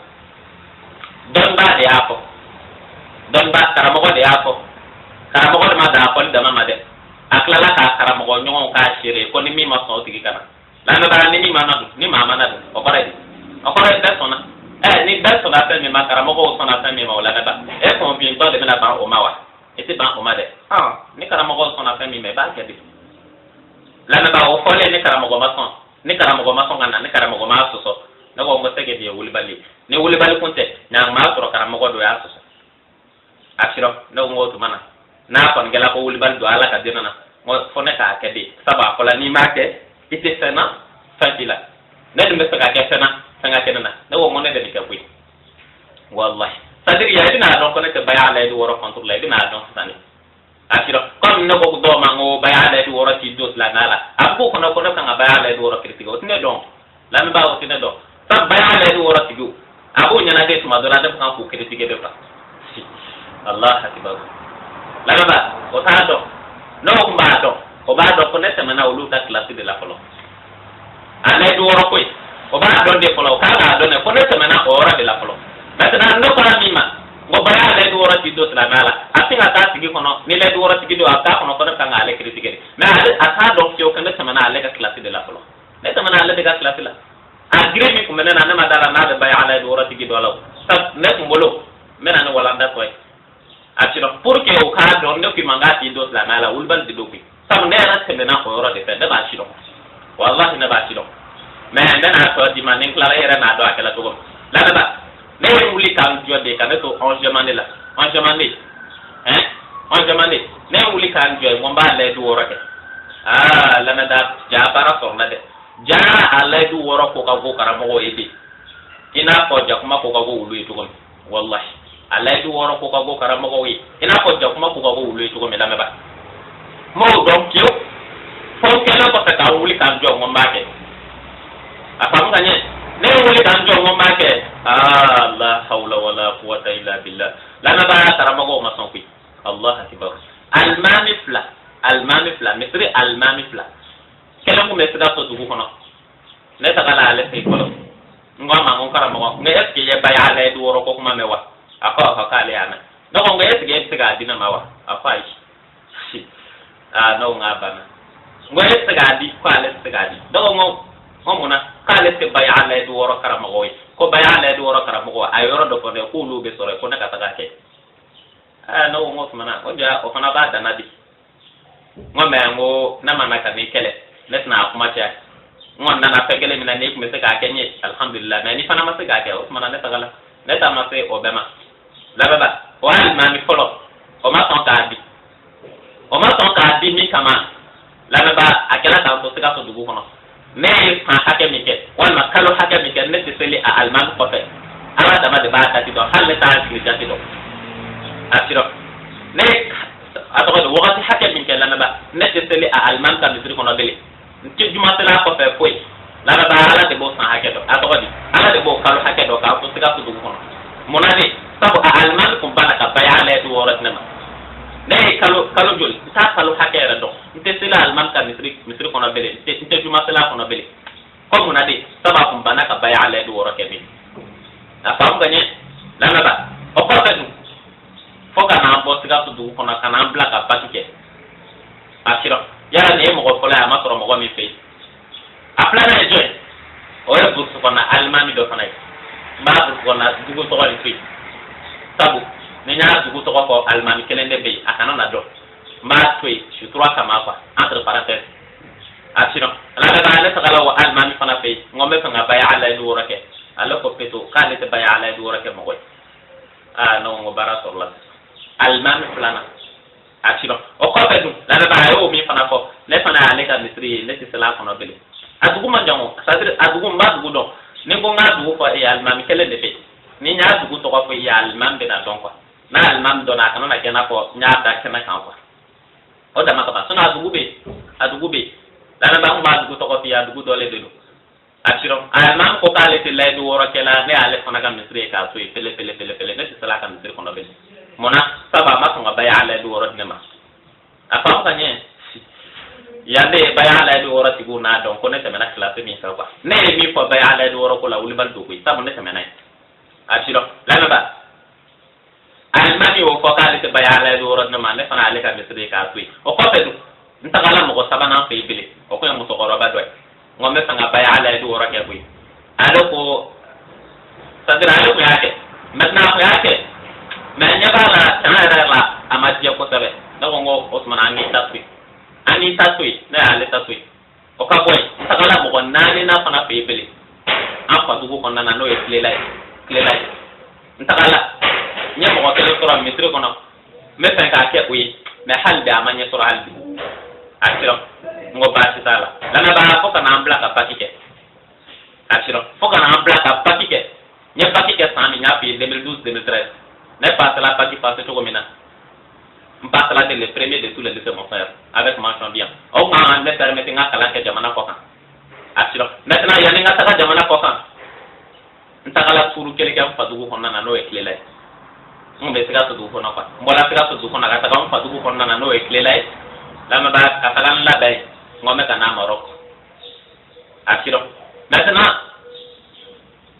Speaker 1: dɔnnibaa de y'a fɔ, dɔnnibaa karamɔgɔ de y'a fɔ. Karamɔgɔ de ma dan a fɔli dama ma dɛ, a tilala k'a karamɔgɔ ɲɔgɔnw k'a seere ko ni min ma sɔn, o tigi ka na. Lamɛnbaga, ni min ma na dun, ni maa ma na dun, o kɔrɔ ye di? O kɔrɔ ye bɛɛ sɔnna. Ɛ, ni bɛɛ sɔnna fɛn min ma, karamɔgɔw sɔnna fɛn min ma, o lamɛnba, e kɔnfintɔ de bɛna ban o ma wa? I tɛ ban o ma dɛ. Ni karamɔgɔw sɔnna fɛn min ma, i b'a kɛ de. Lamɛnba, o fɔlen, ni karamɔgɔ ma sɔn, ni karamɔgɔ ma sɔn ka na, ni karamɔgɔ ma sɔsɔ, ne ko n ko sɛgɛ nin ye wulibali ye. Ni wulibali kun tɛ, ɲankuma sɔrɔ karamɔgɔ dɔ y'a sɔsɔ. A sirɔ, ne ko n ko o tuma na, n'a kɔni kɛla ko wulibali don ala ka den na, n ko fo ne k'a kɛ de, sabu a fɔla n'i m'a kɛ i tɛ fɛn na, fɛn t'i la. Ne dun bɛ fɛ ka kɛ fɛn na, fɛn ka kɛ ne na. Ne ko n ko ne bɛ nin kɛ koyi, wallahi. C'est à dire i bɛna dɔn ko ne tɛ baya layidu wɔɔrɔ contre la. I bɛna dɔn sisan de. A sirɔ, comme ne ko dɔw ma n ko baya layidu wɔɔrɔ t'i don silamɛya la, a bɛ k'o kɔnɔ ko ne kan ka baya layidu wɔɔrɔ critiquer. O tɛ ne dɔn, lamɛnbaa, o tɛ ne dɔn. Sabu baya layidu wɔɔrɔ tigiw, a b'o ɲɛnajɛ tuma dɔ la, ne bɛ kan k'o critiquer de quoi. Allah akibar. Lamɛnbaa, o t'a dɔn. N'o tun b'a dɔn, o b'a dɔn ko ne tɛmɛna olu ka kilasi de la fɔlɔ. A layidu wɔɔrɔ ko in, o b'a dɔn de fɔlɔ, o kan k'a dɔn dɛ ko ne tɛmɛna o yɔrɔ de la fɔlɔ. Maintenant ne kɔrɔ min ma n ko baya layidu wɔɔrɔ t'i don silamɛya la, a tɛ ka taa tigi kɔnɔ ni layidu wɔɔrɔ tigi don, a t'a kɔnɔ ko ne kan k'ale critiquer de. Mais ale, a t'a dɔn fiyewu ko ne tɛmɛna ale ka kilasi de la fɔlɔ. Ne tɛmɛna ale de ka kilasi la. A girin min tun bɛ ne na, ne ma da la n'a bɛ baya layidu wɔɔrɔ tigi dɔ la. O sabu ne kun bolo n bɛ na ni walanda tɔ ye. A sirɔ, pour que o k'a dɔn ne k'i ma n k'a t'i don silamɛya la, wulibali de don koyi. Sabu ne yɛrɛ tɛmɛna o yɔrɔ de fɛ, ne b'a si dɔn, wallahi, ne b'a si dɔn. Mais n bɛna tɔ d'i ma ni n tilara, e yɛrɛ n'a dɔn a kɛla cogo min. Lamɛnba, ne ye wuli ka n jɔ de ka ne to onzième année la, onzième année hein, onzième année, ne ye wuli ka n jɔ yen ko n b'a layidu wɔɔrɔ kɛ. Aa, lamɛnda, ja baara sɔrɔla dɛ. Ja a layidu wɔɔrɔ ko ka go karamɔgɔw ye de, i n'a fɔ jakuma ko ka go wulu ye cogo min. Wallahi, a layidu wɔɔrɔ ko ka go karamɔgɔw ye i n'a fɔ jakuma ko ka go wulu ye cogo min. Lamɛnba, n m'o dɔn fiyewu fo n kɛlen kɔfɛ k'an wuli k'an jɔ n ko n b'a kɛ. A faamu ka ɲɛ, ne ye wuli k'an jɔ n ko n b'a kɛ. Aa, la hawla wala quwwata illa billah. Lamɛnbaa, karamɔgɔw ma sɔn koyi. Allah akibar. Alimami fila, alimami fila, misiri alimami fila kelen kun bɛ Sikaso dugu kɔnɔ. Ne tagala ale fɛ yen fɔlɔ. N ko a ma, n ko karamɔgɔ, n ko est ce que i ye baya layidu wɔɔrɔ ko kuma mɛn wa? A ko ɔhɔ, k'ale y'a mɛn. Ne ko n ko est ce que e bɛ se k'a di ne ma wa? A ko ayi. Aa, ne ko n k'a banna. N ko e tɛ se k'a di? Ko ale tɛ se k'a di. Ne ko n ko n ko mun na? K'ale tɛ baya layidu wɔɔrɔ karamɔgɔ ye, ko baya layidu wɔɔrɔ karamɔgɔ a ye yɔrɔ dɔ fɔ ne ye k'olu bɛ sɔrɔ yen, ko ne ka taga kɛ. Aa, ne ko n ko tuma na, ko ja o fana b'a danna di. N ko mais n ko ne ma na ka n'i kɛlɛ, ne tɛna a kuma caya. N kɔni nana fɛn kelen min na, n'i tun bɛ se k'a kɛ n ye, alhamdulilah. Mais ni fana ma se k'a kɛ, o tuma na ne tagala, ne ta ma se o bɛɛ ma. Lamɛnba, o alimami fɔlɔ, o ma sɔn k'a di. O ma sɔn k'a di min kama, lamɛnba, a kɛra k'an to Sikaso dugu kɔnɔ, ne ye san hakɛ min kɛ walima kalo hakɛ min kɛ, ne tɛ seli a alimami kɔfɛ, ala dama de b'a dati dɔn, hali ne t'a tile jate dɔn. A sirɔ, ne ye a tɔgɔ di, wagati hakɛ min kɛ, lamɛnba, ne tɛ seli a alimami ka misiri kɔnɔ bilen, n tɛ juma seli a kɔfɛ foyi. Lamɛnba, ala de b'o san hakɛ dɔn, a tɔgɔ di, ala de b'o kalo hakɛ dɔn k'an to Sikaso dugu kɔnɔ. Mun na de? Sabu a alimami kun banna ka baya layidu wɔɔrɔ di ne ma. Ne ye kalo kalo joli, n t'a kalo hakɛ yɛrɛ dɔn, n tɛ seli alimami ka misiri kɔnɔ bilen, n tɛ juma seli a kɔnɔ bilen. Ko mun na de? Sabu a kun banna ka baya layidu wɔɔrɔ kɛ ne. A faamu ka ɲɛ, lamɛnba, o kɔfɛ dun, fo ka n'an bɔ Sikaso dugu kɔnɔ ka n'an bila ka bac kɛ. A sirɔ yala nin ye mɔgɔ fɔlɔ ye, a ma sɔrɔ mɔgɔ min fɛ yen. A filanan ye jɔn ye? O ye burusi kɔnɔna alimami dɔ fana ye. N b'a burusi kɔnɔna dugu tɔgɔ de to yen, sabu ni n y'a dugu tɔgɔ fɔ, alimami kelen de bɛ yen, a kana na dɔn. N b'a to yen sutura kama quoi, entre parenthèses. A sirɔ lamɛnbaa, ne tagala o alimami fana fɛ yen, n ko n bɛ fɛ ka baya layidu wɔɔrɔ kɛ. Ale ko peto k'ale tɛ baya layidu wɔɔrɔ kɛ mɔgɔ ye. Aa, ne ko n ko baara sɔrɔla sisan. Alimami filanan, a sirɔ. O kɔfɛ dun, lamɛnbaa, a y'o min fana fɔ, ne fana y'ale ka misiri ye, ne tɛ seli a kɔnɔ bilen. A dugu man jan o, c'est à dire a dugu, n b'a dugu dɔn. Ni n ko n k'a dugu fɔ e ye, alimami kelen de bɛ yen. Ni n y'a dugu tɔgɔ fɔ i ye, alimami bɛna dɔn quoi. N'a alimami dɔnna, a kana na kɛ i n'a fɔ n y'a da kɛnɛ kan quoi. O dama ka ban. Sinon a dugu bɛ yen, a dugu bɛ yen. Lamɛnbaa, n b'a dugu tɔgɔ f'i ye, a dugu dɔlen de don. A sirɔ, alimami ko k'ale tɛ layidu wɔɔrɔ kɛla. Ne y'ale fana ka misiri ye k'a to yen pele pele pele pele. Ne tɛ seli a ka misiri kɔnɔ bilen. Munna? Sabu a ma sɔn ka baya layidu wɔɔrɔ di ne ma. A faamu ka ɲɛ yan, ne ye baya layidu wɔɔrɔ tigiw n'a dɔn ko ne tɛmɛna kilasi min fɛ quoi. Ne ye min fɔ baya layidu wɔɔrɔ ko la, wulibali don koyi, sabu ne tɛmɛna yen. A sirɔ, lamɛnbaa, alimami y'o fɔ k'ale tɛ baya layidu wɔɔrɔ di ne ma, ne fana y'ale ka misiri ye k'a to yen. O kɔfɛ dun, n tagala mɔgɔ sabanan fɛ yen bilen. O kun ye musokɔrɔba dɔ ye. N ko n bɛ fɛ ka baya layidu wɔɔrɔ kɛ koyi. Ale ko, c'est à dire ale kun y'a kɛ. Maintenant a kun y'a kɛ, mais ɲɛ b'a la, tiɲɛ yɛrɛ la, a ma diya kosɛbɛ. Ne ko n ko o tuma na, an k'i ta to yen, an k'i ta to yen. Ne y'ale ta to yen. O ka bɔ yen, n tagala mɔgɔ naaninan fana fɛ yen bilen, an fa dugu kɔnɔna na, n'o ye Kilela ye. Kilela ye, n tagala, n ye mɔgɔ kelen sɔrɔ misiri kɔnɔ, n bɛ fɛ k'a kɛ o ye, mais hali bi a ma ɲɛ sɔrɔ hali bi. A sirɔ, n ko baasi t'a la. Lamɛnbaa, fo ka n'an bila ka bac kɛ. A sirɔ, fo ka n'an bila ka bac kɛ. N ye bac kɛ san min, n y'a f'i ye, 2012 2013. Ne passera bac passé cogo min na, n passera de le premier de tous les lycées, mon frère, avec mention bien. O kan ne permettre n ka kalan kɛ jamana kɔ kan. A sirɔ, maintenant yanni n ka taga jamana kɔ kan, n tagala turu kelen kɛ n fa dugu kɔnɔna na, n'o ye Kilela ye. N kun bɛ Sikaso dugu kɔnɔ quoi. N bɔra Sikaso dugu kɔnɔ ka taga n fa dugu kɔnɔna na, n'o ye Kilela ye. Lamɛnbaa, ka taga n labɛn, n ko n bɛ ka na Maroc. A sirɔ, maintenant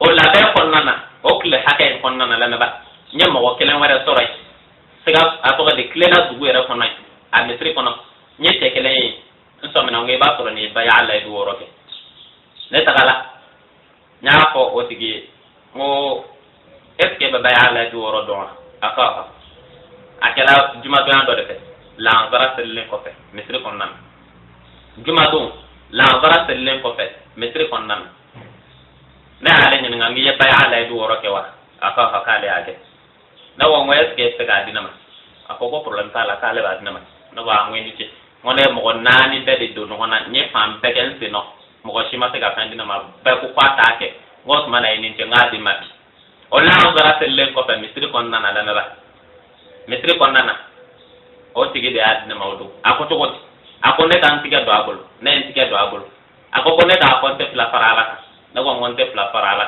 Speaker 1: o labɛn kɔnɔna na, o tile hakɛ in kɔnɔna na, lamɛnbaa, n ye mɔgɔ kelen wɛrɛ sɔrɔ yen, Sika, a tɔgɔ de, Kilela dugu yɛrɛ kɔnɔ yen, a misiri kɔnɔ. N ye cɛ kelen ye, n sɔmina n ko i b'a sɔrɔ nin ye baya layidu wɔɔrɔ kɛ. Ne tagala, n y'a fɔ o tigi ye, n ko est ce que bɛ baya layidu wɔɔrɔ dɔn wa? A ko awɔ. A kɛra jumadonya dɔ de fɛ, lansara selilen kɔfɛ, misiri kɔnɔna na. Jumadon lansara selilen kɔfɛ, misiri kɔnɔna na, ne y'ale ɲininka, n k'i ye baya layidu wɔɔrɔ kɛ wa? A ko awɔ, k'ale y'a kɛ. Ne ko n ko est ce que e bɛ se k'a di ne ma? A ko ko problème t'a la, k'ale b'a di ne ma. Ne ko a, n ko i ni ce. N ko ne ye mɔgɔ naani bɛɛ de don ɲɔgɔn na, n ye fan bɛɛ kɛ n sen nɔ, mɔgɔ si ma se ka fɛn di ne ma, bɛɛ ko k'a t'a kɛ. N ko o tuma na, i ni ce, n k'a di ma bi. O lansara selilen kɔfɛ misiri kɔnɔna na, lamɛnba, misiri kɔnɔna na, o tigi de y'a di ne ma o don. A ko cogo di? A ko ne ka n tigɛ don a bolo. Ne ye n tigɛ don a bolo. A ko ko ne k'a fɔ n tɛ fila fara Ala kan. Ne ko n ko n tɛ fila fara Ala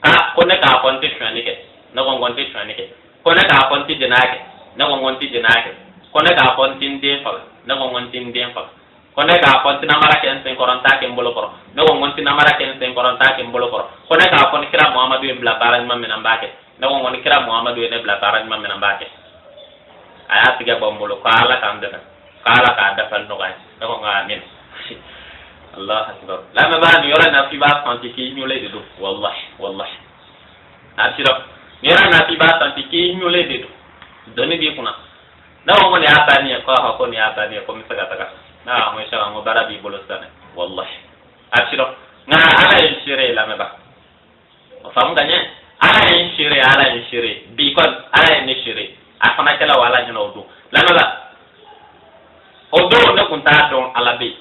Speaker 1: kan. A ko ne k'a fɔ n tɛ sonyali kɛ. Ne ko n ko n tɛ sonyali kɛ. Ko ne k'a fɔ n tɛ jɛnɛya kɛ. Ne ko n ko n tɛ jɛnɛya kɛ. Ko ne k'a fɔ n tɛ n den faga. Ne ko n ko n tɛ n den faga. Ko ne k'a fɔ n tɛ namara kɛ n sen kɔrɔ, n t'a kɛ n bolo kɔrɔ. Ne ko n ko n tɛ namara kɛ n sen kɔrɔ, n t'a kɛ n bolo kɔrɔ. Ko ne k'a fɔ ni kira Muhamadu ye n bila baara ɲuman min na, n b'a kɛ. Ne ko n ko ni kira Muhamadu ye ne bila baara ɲuman min na, n b'a kɛ. A y'a tigɛ bɔ n bolo ko Ala k'an dɛmɛ, ko Ala k'a dafali nɔgɔya. Ne ko n ko amin. Allah akbar. Lamɛnbaa, nin yɔrɔ in na, f'i b'a santi k'i ɲulen de don. Wallahi, wallahi, a sira nin yɔrɔ in na, f'i b'a santi k'i ɲulen de don, dɔnni b'i kunna. Ne ko n ko nin y'a bannen ye? Ko ahɔ, ko nin y'a bannen ye, ko n bɛ se ka taga. Ne ko n ko inshallah, n ko baara b'i bolo sisan dɛ. Wallahi, a sira, nka Ala ye n seere ye. Lamɛnbaa, o faamu ka ɲɛ, Ala ye n seere, Ala ye n seere bi kɔni, Ala ye ne seere. A fana kɛla o Ala ɲɛna o don. Lamɛnbaa, o don ne kun t'a dɔn Ala bɛ yen.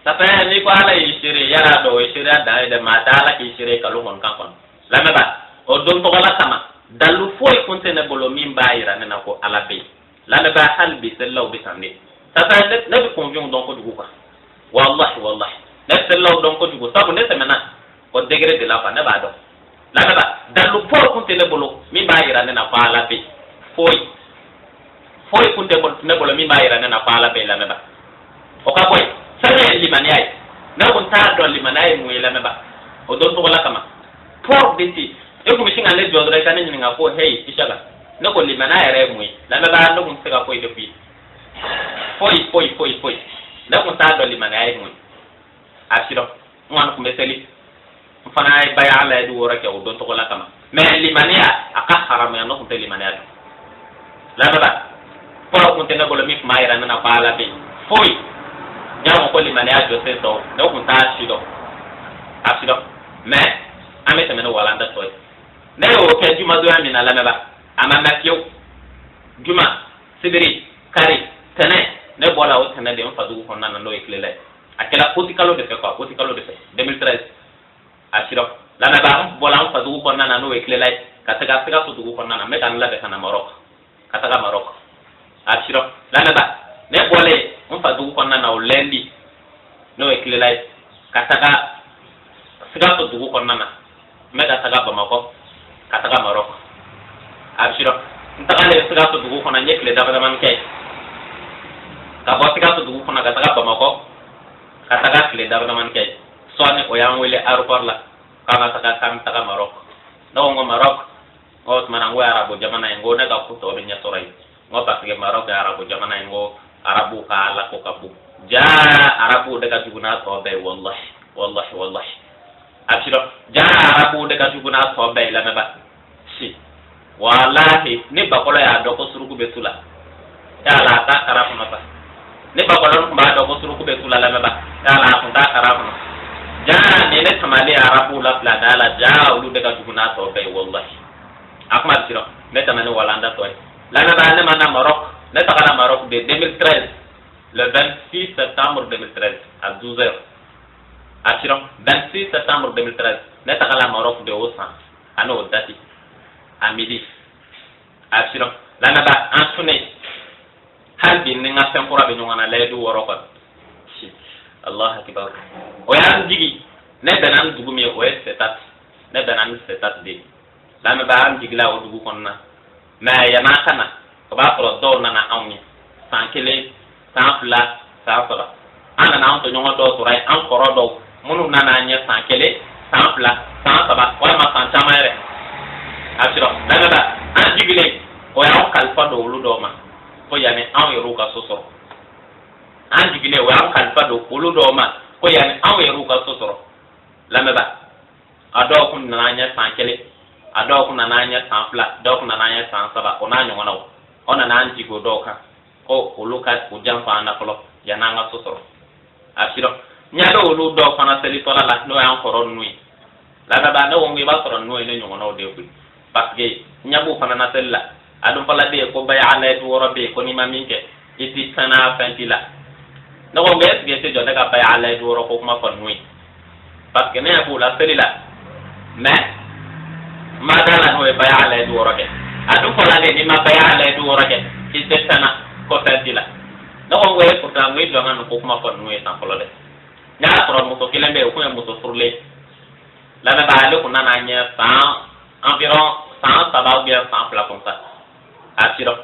Speaker 1: Ça fait n'i ko Ala y'i seere, yala dɔn o ye seereya dan ye dɛ. Maa tɛ Ala k'i seere kalon kɔni kan kɔnɔ. Lamɛnbaa, o don tɔgɔla kama, dalu foyi kun tɛ ne bolo min b'a yira ne na ko Ala bɛ yen. Lamɛnbaa, hali bi selilaw bɛ tan de. Ça fait ne bɛ kunfinw dɔn kojugu quoi. Wallahi, wallahi, ne bɛ selilaw dɔn kojugu, sabu ne tɛmɛna o degré de la quoi, ne b'a dɔn. Lamɛnbaa, dalu foyi kun tɛ ne bolo min b'a yira ne na ko Ala bɛ yen. Foyi foyi kun tɛ ne bolo min b'a yira ne na ko Ala bɛ yen. Lamɛnbaa, o ka bɔ yen, fɛn ye limaniya ye, ne kun t'a dɔn limaniya ye mun ye. Lamɛnbaa, o don tɔgɔla kama, port de ti e kun bɛ sin ka ne jɔ dɔrɔn, i ka ne ɲininka ko hey Isaka, ne ko limaniya yɛrɛ ye mun ye? Lamɛnbaa, ne kun tɛ se ka foyi de f'i ye, foyi foyi foyi foyi. Ne kun t'a dɔn limaniya ye mun ye. A sirɔ, n kɔni kun bɛ seli, n fana ye baya layidu wɔɔrɔ kɛ o don tɔgɔla kama, mais limaniya a ka haramuya, ne kun tɛ limaniya dɔn. Lamɛnbaa, fɔlɔ kun tɛ ne bolo min tun b'a yira ne na ko Ala bɛ yen. Foyi. N y'a fɔ ko limaniya jɔsen tɔw, ne kun t'a si dɔn, a si dɔn. Mais an bɛ tɛmɛ ni walanda tɔ ye. Ne y'o kɛ jumadonya min na, lamɛnba, a ma mɛn fiyewu. Juma, sibiri, kari, tɛnɛ, ne bɔra o tɛnɛ de n fadugu kɔnɔna na, n'o ye Kilela ye. A kɛra utikalo de fɛ quoi, utikalo de fɛ 2013. A sira, lamɛnba, n bɔra n fadugu kɔnɔna na, n'o ye Kilela ye, ka taga Sikaso dugu kɔnɔna na. N bɛ ka n labɛn ka na Marɔk, ka taga Marɔk. A sira, lamɛnba, ne bɔlen n fadugu kɔnɔna na o lundi, n'o ye Kilela ye, ka taga Sikaso dugu kɔnɔna na, n bɛ ka taga Bamakɔ, ka taga Marɔk. A sira, n tagalen Sikaso dugu kɔnɔ, n ye tile dama damani kɛ yen. Ka bɔ Sikaso dugu kɔnɔ ka taga Bamakɔ, ka taga tile dama damani kɛ yen. Sɔɔni, o y'an wele aéroport la k'an ka taga, k'an bɛ taga Marɔk. Ne ko n ko Marɔk, n ko o tuma na, n ko arabu jamana ye, n ko ne ka ko tɔ bɛ ɲɛ sɔrɔ yen. N ko parce que Marɔk ye arabu jamana ye, n ko arabuw ka ala ko ka bon. Jaa, arabuw de ka jugu n'a tɔ bɛɛ ye. Wallahi, wallahi, wallahi, a bɛ sirɔ. Jaa, arabuw de ka jugu n'a tɔ bɛɛ ye. Lamɛnba si, walahi, ni bakɔlɔ y'a dɔn ko suruku bɛ tu la, yala a t'a kara kɔnɔ sa. Ni bakɔlɔ tun b'a dɔn ko suruku bɛ tu la, lamɛnba, yala a tun t'a kara kɔnɔ. Jaa, nin ne tamalen arabuw la bila da la. Jaa, olu de ka jugu n'a tɔ bɛɛ ye, wallahi. A kuma bɛ sirɔ. N bɛ tɛmɛ ni walanda tɔ ye. Lamɛnba, ne ma na Maroc, ne tagara Maroc de 2013, le 26 septembre 2013 à 12 heures. A sirɔ, 26 septembre 2013, ne tagala Maroc de o san ani o date à midi. A sirɔ, lamɛnba, an sunnen hali bi ni n ka fɛn kura bɛ ɲɔgɔn na, layidu wɔɔrɔ kɔni. Allah akibar. O y'an jigi, ne bɛnna ni dugu min ye, o ye Setat. Ne bɛnna ni Setat de ye. Lamɛnba, an jigila o dugu kɔnɔna. Mais yan'a ka na, o b'a sɔrɔ dɔw nana anw ye san 1, san 2, san 3. An nana an tɔɲɔgɔn dɔw sɔrɔ yen, an kɔrɔ dɔw minnu nana an ɲɛ san 1, san 2, san 3, walima san caman yɛrɛ. A sɔrɔ, lamɛnba, an jigilen, o y'anw kalifa don olu dɔw ma ko yanni anw yɛrɛw ka so sɔrɔ. An jigilen, o y'an kalifa don olu dɔw ma ko yanni anw yɛrɛw ka so sɔrɔ. Lamɛnba, a dɔw kun nana an ɲɛ san 1, a dɔw kun nana an ɲɛ san 2, dɔw kun nana an ɲɛ san 3, o n'a ɲɔgɔnnaw. O nana an jigi o dɔw kan ko olu ka u janfa an na fɔlɔ yanni an ka so sɔrɔ. A sirɔ, n ɲa bɛ olu dɔw fana selitɔla la, n'o y'an kɔrɔ ninnu ye. Lamɛnba, ne ko n ko i b'a sɔrɔ ninnu ye ne ɲɔgɔnnaw de ye koyi, parce que n ɲɛ b'u fana na seli la. A dun fɔla de ye ko baya layidu wɔɔrɔ bɛ yen, ko n'i ma min kɛ, i ti fɛn na, fɛn t'i la. Ne ko n ko est ce que i tɛ jɔ ne ka baya layidu wɔɔrɔ ko kuma fɔ ninnu ye? Parce que ne ɲɛ b'u la seli la, mais n ma da la n'o ye baya layidu wɔɔrɔ kɛ. A dun fɔla de n'i ma baya layidu wɔɔrɔ kɛ, i tɛ fɛn na, ko fɛn t'i la. Ne ko n ko e pourtant, n ko i jɔ n ka nin ko kuma fɔ ninnu ye tan fɔlɔ dɛ. Ne y'a sɔrɔ muso kelen bɛ yen, o kun ye muso furulen. Lamɛnba, ale kun nana ɲɛ san environ san 3 ou bien san 2 comme ça. A sirɔ,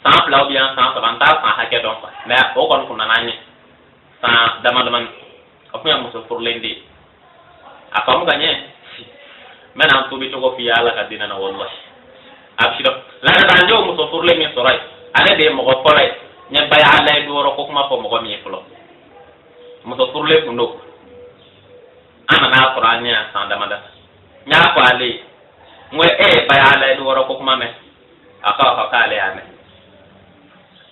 Speaker 1: san 2 ou bien san 3, n t'a san hakɛ dɔn quoi, mais o kɔni kun nana ɲɛ san dama damani. O kun ye muso furulen de ye. A faamu ka ɲɛ, n bɛna n tuubi cogo f'i ye Ala ka diinɛ na, wallahi. A sirɔ, lamɛnba, n y'o muso furulen min sɔrɔ yen, ale de ye mɔgɔ fɔlɔ ye n ye baya layidu wɔɔrɔ ko kuma fɔ mɔgɔ min ye fɔlɔ. Muso furulen kun don. An nana sɔrɔ an ɲɛ san damada. N y'a fɔ ale ye, n ko e ye baya layidu wɔɔrɔ ko kuma mɛn? A ko a k'ale y'a mɛn.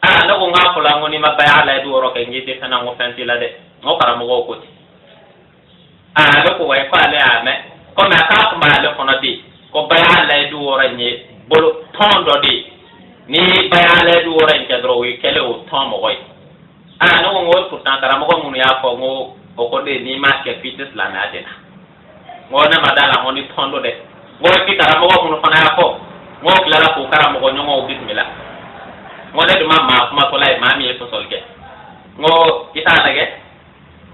Speaker 1: Aa, ne ko n k'a fɔla n ko n'i ma baya layidu wɔɔrɔ kɛ, n k'i tɛ fɛn na, n ko fɛn t'i la dɛ, n ko karamɔgɔw ko ten. Aa, ale ko wayi, ko ale y'a mɛn komi a k'a tun b'ale kɔnɔ ten ko baya layidu wɔɔrɔ in ye bolo tɔn dɔ de ye. Ni baya layidu wɔɔrɔ in kɛ dɔrɔn, o ye kɛlen o tɔn mɔgɔ ye. Aa, ne ko n ko pourtant karamɔgɔ minnu y'a fɔ, n ko o ko de n'i m'a kɛ f'i tɛ silamɛya de la. N ko ne ma da la n ko ni tɔn don dɛ. N ko et puis karamɔgɔ minnu fana y'a fɔ, n ko tilala k'o karamɔgɔ ɲɔgɔnw bisimila. N ko ne dun ma maa kumatɔla ye, maa min ye sɔsɔli kɛ. N ko i t'a lajɛ.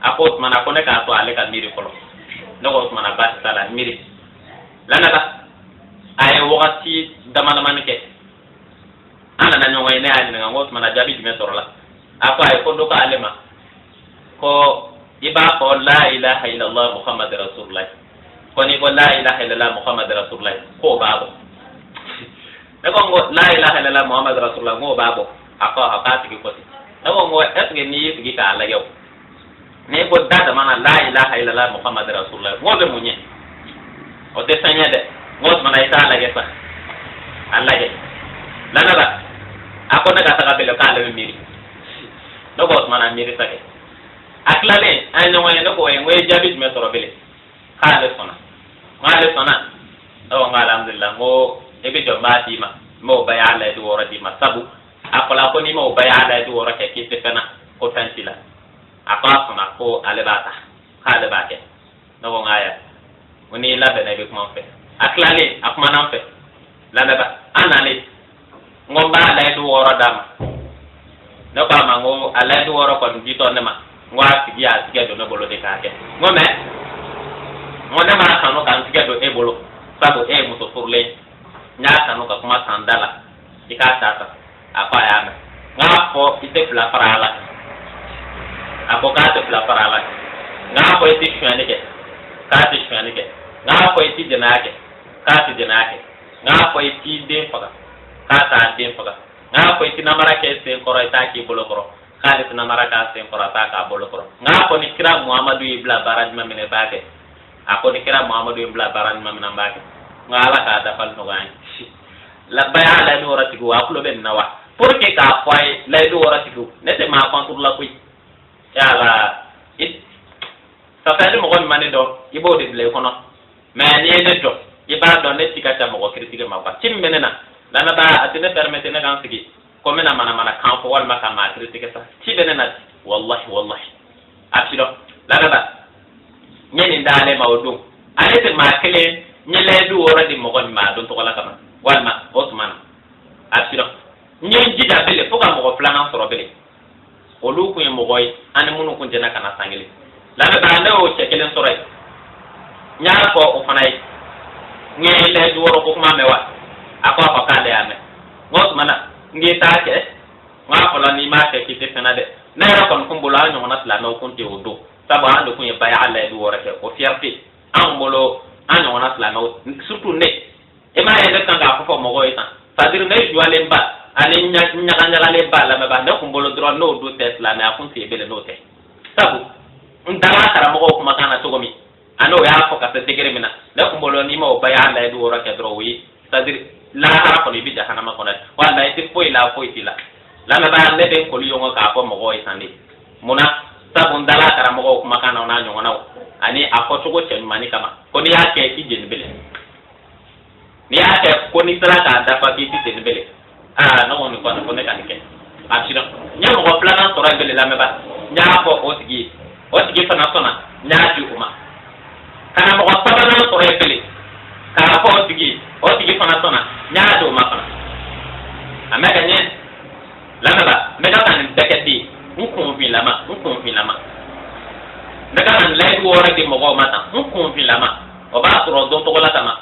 Speaker 1: A ko o tuma na ko ne k'a to ale ka miiri fɔlɔ. Ne ko o tuma na baasi t'a la, miiri. Lamɛnba, a ye wagati dama damani kɛ, an nana ɲɔgɔn ye. Ne y'a ɲininka, n ko o tuma na jaabi jumɛn sɔrɔla? A ko ayi, ko dɔ ko ale ma ko i b'a fɔ la ilaha illallah Muhammad rasulullah, ko n'i ko la ilaha illallah Muhammad rasulullah, k'o b'a bɔ. Ne ko n ko la ilaha illallah Muhammad rasulullah, n k'o b'a bɔ? A ko a k'a tigi ko ten. Ne ko n ko est ce que n'i y'i sigi k'a lajɛ, o n'i ko da dama na la ilaha illallah Muhammad rasulullah, n k'o bɛ mun ɲɛ? O tɛ fɛn ɲɛ dɛ. N ko tuma na i t'a lajɛ sa, a lajɛ. Lamɛnba, a ko ne ka taga bɛlɛ, k'ale bɛ miiri. Ne ko o tuma na miiri sa kɛ. A tilalen an ye ɲɔgɔn ye, ne ko n ko i ye jaabi jumɛn sɔrɔ bele? K'ale sɔnna. N k'ale sɔnna. Ne ko n ko alhamdulilah, n ko i bɛ jɔ, n b'a d'i ma, n b'o baya layidu wɔɔrɔ d'i ma, sabu a fɔla ko n'i m'o baya layidu wɔɔrɔ kɛ k'i tɛ fɛn na, ko fɛn t'i la. A ko a sɔnna, ko ale b'a ta, k'ale b'a kɛ. Ne ko n k'a ya, ko n'i labɛnna i bɛ kuma n fɛ. A tilalen a kumana n fɛ. Lamɛnba, an nalen, n ko n b'a layidu wɔɔrɔ d'a ma. Ne ko a ma n ko a layidu wɔɔrɔ kɔni ditɔ ne ma, n ko a tigi y'a tigɛ don ne bolo de k'a kɛ. N ko mais n ko ne m'a kanu ka n tigɛ don e bolo, sabu e ye muso furulen ye. N y'a kanu ka kuma san da la, i k'a ta tan. A ko a y'a mɛn. N k'a fɔ i tɛ fila fara ala kan. A ko k'a tɛ fila fara ala kan. N k'a fɔ i tɛ sonyali kɛ. K'a tɛ sonyali kɛ. N k'a fɔ i tɛ jɛnɛya kɛ. K'a tɛ jɛnɛya kɛ. N k'a fɔ i t'i den faga. K'a t'a den faga. N k'a fɔ i tɛ namara kɛ sen kɔrɔ, i t'a k'i bolo kɔrɔ. K'ale tɛ namara k'a sen kɔrɔ, a t'a k'a bolo kɔrɔ. N k'a fɔ ni kira Muhamadu y'i bila baara jumɛn min na, i b'a kɛ. A ko ni kira Muhamadu ye n bila baara ɲuman min na, n b'a kɛ. N ko ala k'a dafali nɔgɔya an ye. Labaya layidu wɔɔrɔ tigiw, a tulo bɛ nin na wa? Pour que k'a fɔ a ye, layidu wɔɔrɔ tigiw, ne tɛ maa contre la koyi. Yala ça fait ni mɔgɔ min ma ne dɔn, i b'o de bila i kɔnɔ. Mais n'i ye ne dɔn, i b'a dɔn ne ci ka ca mɔgɔ critique ma quoi. Ci min bɛ ne na, lamɛnbaa, a tɛ ne permettre ne ka n sigi ko n bɛna manamana kan fɔ walima ka maa critique sa. Ci bɛ ne na, wallahi wallahi, a ti dɔn. Lamɛnbaa, n ye nin d'ale ma o don, ale tɛ maa kelen n ye layidu wɔɔrɔ di mɔgɔ min ma a don tɔgɔ la kama walima o tuma na, a ti dɔn. N ye n jija bele fo ka mɔgɔ filanan sɔrɔ bele. Olu kun ye mɔgɔ ye an ni minnu kun jɛna ka na san kelen. Lamɛnbaa, ne y'o cɛ kelen sɔrɔ yen, n y'a fɔ o fana ye, n ye layidu wɔɔrɔ ko kuma mɛn wa? A ko a fɔ k'ale y'a mɛn. N ko o tuma na n k'i t'a kɛ? N k'a fɔla n'i m'a kɛ k'i tɛ fɛn na dɛ. Ne yɛrɛ kɔni kun bolo, an ɲɔgɔnna silamɛw kun tɛ o don, sabu an de kun ye baya layidu wɔɔrɔ kɛ, o fierté anw bolo, an ɲɔgɔnna silamɛw, surtout ne. E m'a ye ne kan k'a fɔ fɔ mɔgɔw ye tan, c'est à dire ne joilen ba ani ɲaga ɲagalen ba. Lamɛnbaa, ne kun bolo dɔrɔn n'o dun tɛ silamɛya kun tɛ bele n'o tɛ, sabu n dara karamɔgɔw kumakan na cogo min ani o y'a fɔ ka se degré min na, ne kun bolo n'i ma o baya layidu wɔɔrɔ kɛ dɔrɔn, o ye c'est à dire lahara kɔnɔ i bɛ jahanama kɔnɔ, walima i tɛ foyi la, foyi t'i la. Lamɛnbaa, ne bɛ n koli ɲɔgɔn k'a fɔ mɔgɔw ye tan de. Munna? Sabu n dala karamɔgɔw kumakan na, o n'a ɲɔgɔnnaw, ani a fɔcogo cɛɲumanni kama, ko n'i y'a kɛ i jeni bele, n'i y'a kɛ ko n'i sera k'a dafa k'i ti jeni bele. Aa, ne ko nin kɔni ko ne ka nin kɛ, a si dɔn. N ye mɔgɔ filanan sɔrɔ yen bele. Lamɛnbaa, n y'a fɔ o tigi ye, o tigi fana sɔnna, n y'a di o ma. Ka na mɔgɔ sabanan sɔrɔ yen bele k'a fɔ o tigi ye, o tigi fana sɔnna, n y'a di o ma fana. A mɛ ka ɲɛ. Lamɛnbaa, n bɛ ka nin bɛɛ kɛ ten, n kunfinlama, n kunfinlama, n bɛ ka nin layidu wɔɔrɔ di mɔgɔw ma tan, n kunfinlama. O b'a sɔrɔ dɔn tɔgɔ la kama,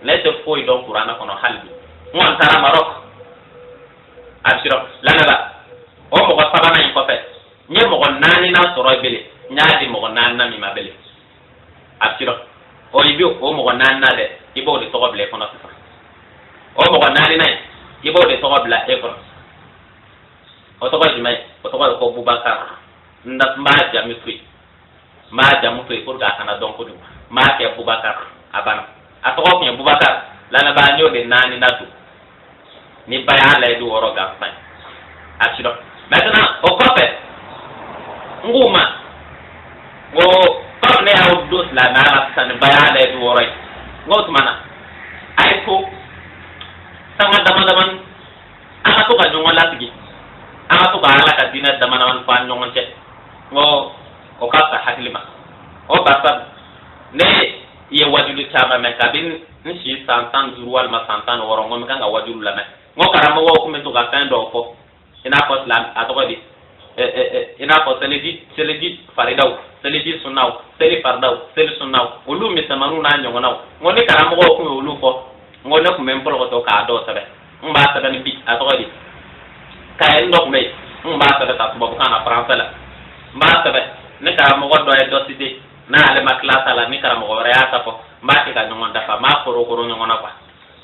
Speaker 1: ne tɛ foyi dɔn kuranɛ kɔnɔ hali bi. N kɔni taara Marɔk, a bɛ sɔrɔ. Lamɛnbaa, o mɔgɔ sabanan in kɔfɛ, n ye mɔgɔ naaninan sɔrɔ bele, n y'a di mɔgɔ naaninan min ma bele, a bɛ sɔrɔ o i bɛ o mɔgɔ naaninan dɛ, i b'o de tɔgɔ bila i kɔnɔ sisan. O mɔgɔ naaninan in, i b'o de tɔgɔ bila e kɔnɔ. O tɔgɔ ye jumɛn ye? O tɔgɔ ye ko Bubakar. N b'a jamu to yen, n b'a jamu to yen pour que a kana dɔn kojugu. N b'a kɛ Bubakar, a banna. A tɔgɔ tun ye Bubakar. Lamɛnbaa, n y'o de naani na don ni baya layidu wɔɔrɔ gansan ye, a si dɔn. Maintenant, o kɔfɛ, n k'u ma n ko comme ne y'aw don silamɛya la sisan ni baya layidu wɔɔrɔ ye, n k'o tuma na a ye to sanga dama damani, an ka to ka ɲɔgɔn lasigi, an ka to ka ala ka diinɛ dama damani fɔ an ɲɔgɔn cɛ. N ko o ka fisa hakili ma. O barisa ne ye wajulu caman mɛn kabini n si san 15 walima san 16. N ko n bɛ kan ka wajulu lamɛn, n ko karamɔgɔw tun bɛ to ka fɛn dɔw fɔ, i n'a fɔ silam a tɔgɔ di, i n'a fɔ seliji, seliji faridaw, seliji sunnaw, seli faridaw, seli sunnaw, olu misɛnmaninw n'a ɲɔgɔnnaw. N ko ni karamɔgɔw tun y'olu fɔ, n ko ne tun bɛ n pɔlɔkɔtɔ k'a dɔw sɛbɛn. N b'a sɛbɛn ni bi a tɔgɔ di, kaye dɔ tun bɛ yen, n b'a sɛbɛn ta tubabukan na, faransɛ la n b'a sɛbɛn. Ni karamɔgɔ dɔ ye dɔ cité, n'ale ma tila ta la, ni karamɔgɔ wɛrɛ y'a ta fɔ, n b'a kɛ ka ɲɔgɔn dafa, n b'a korokoro ɲɔgɔn na quoi.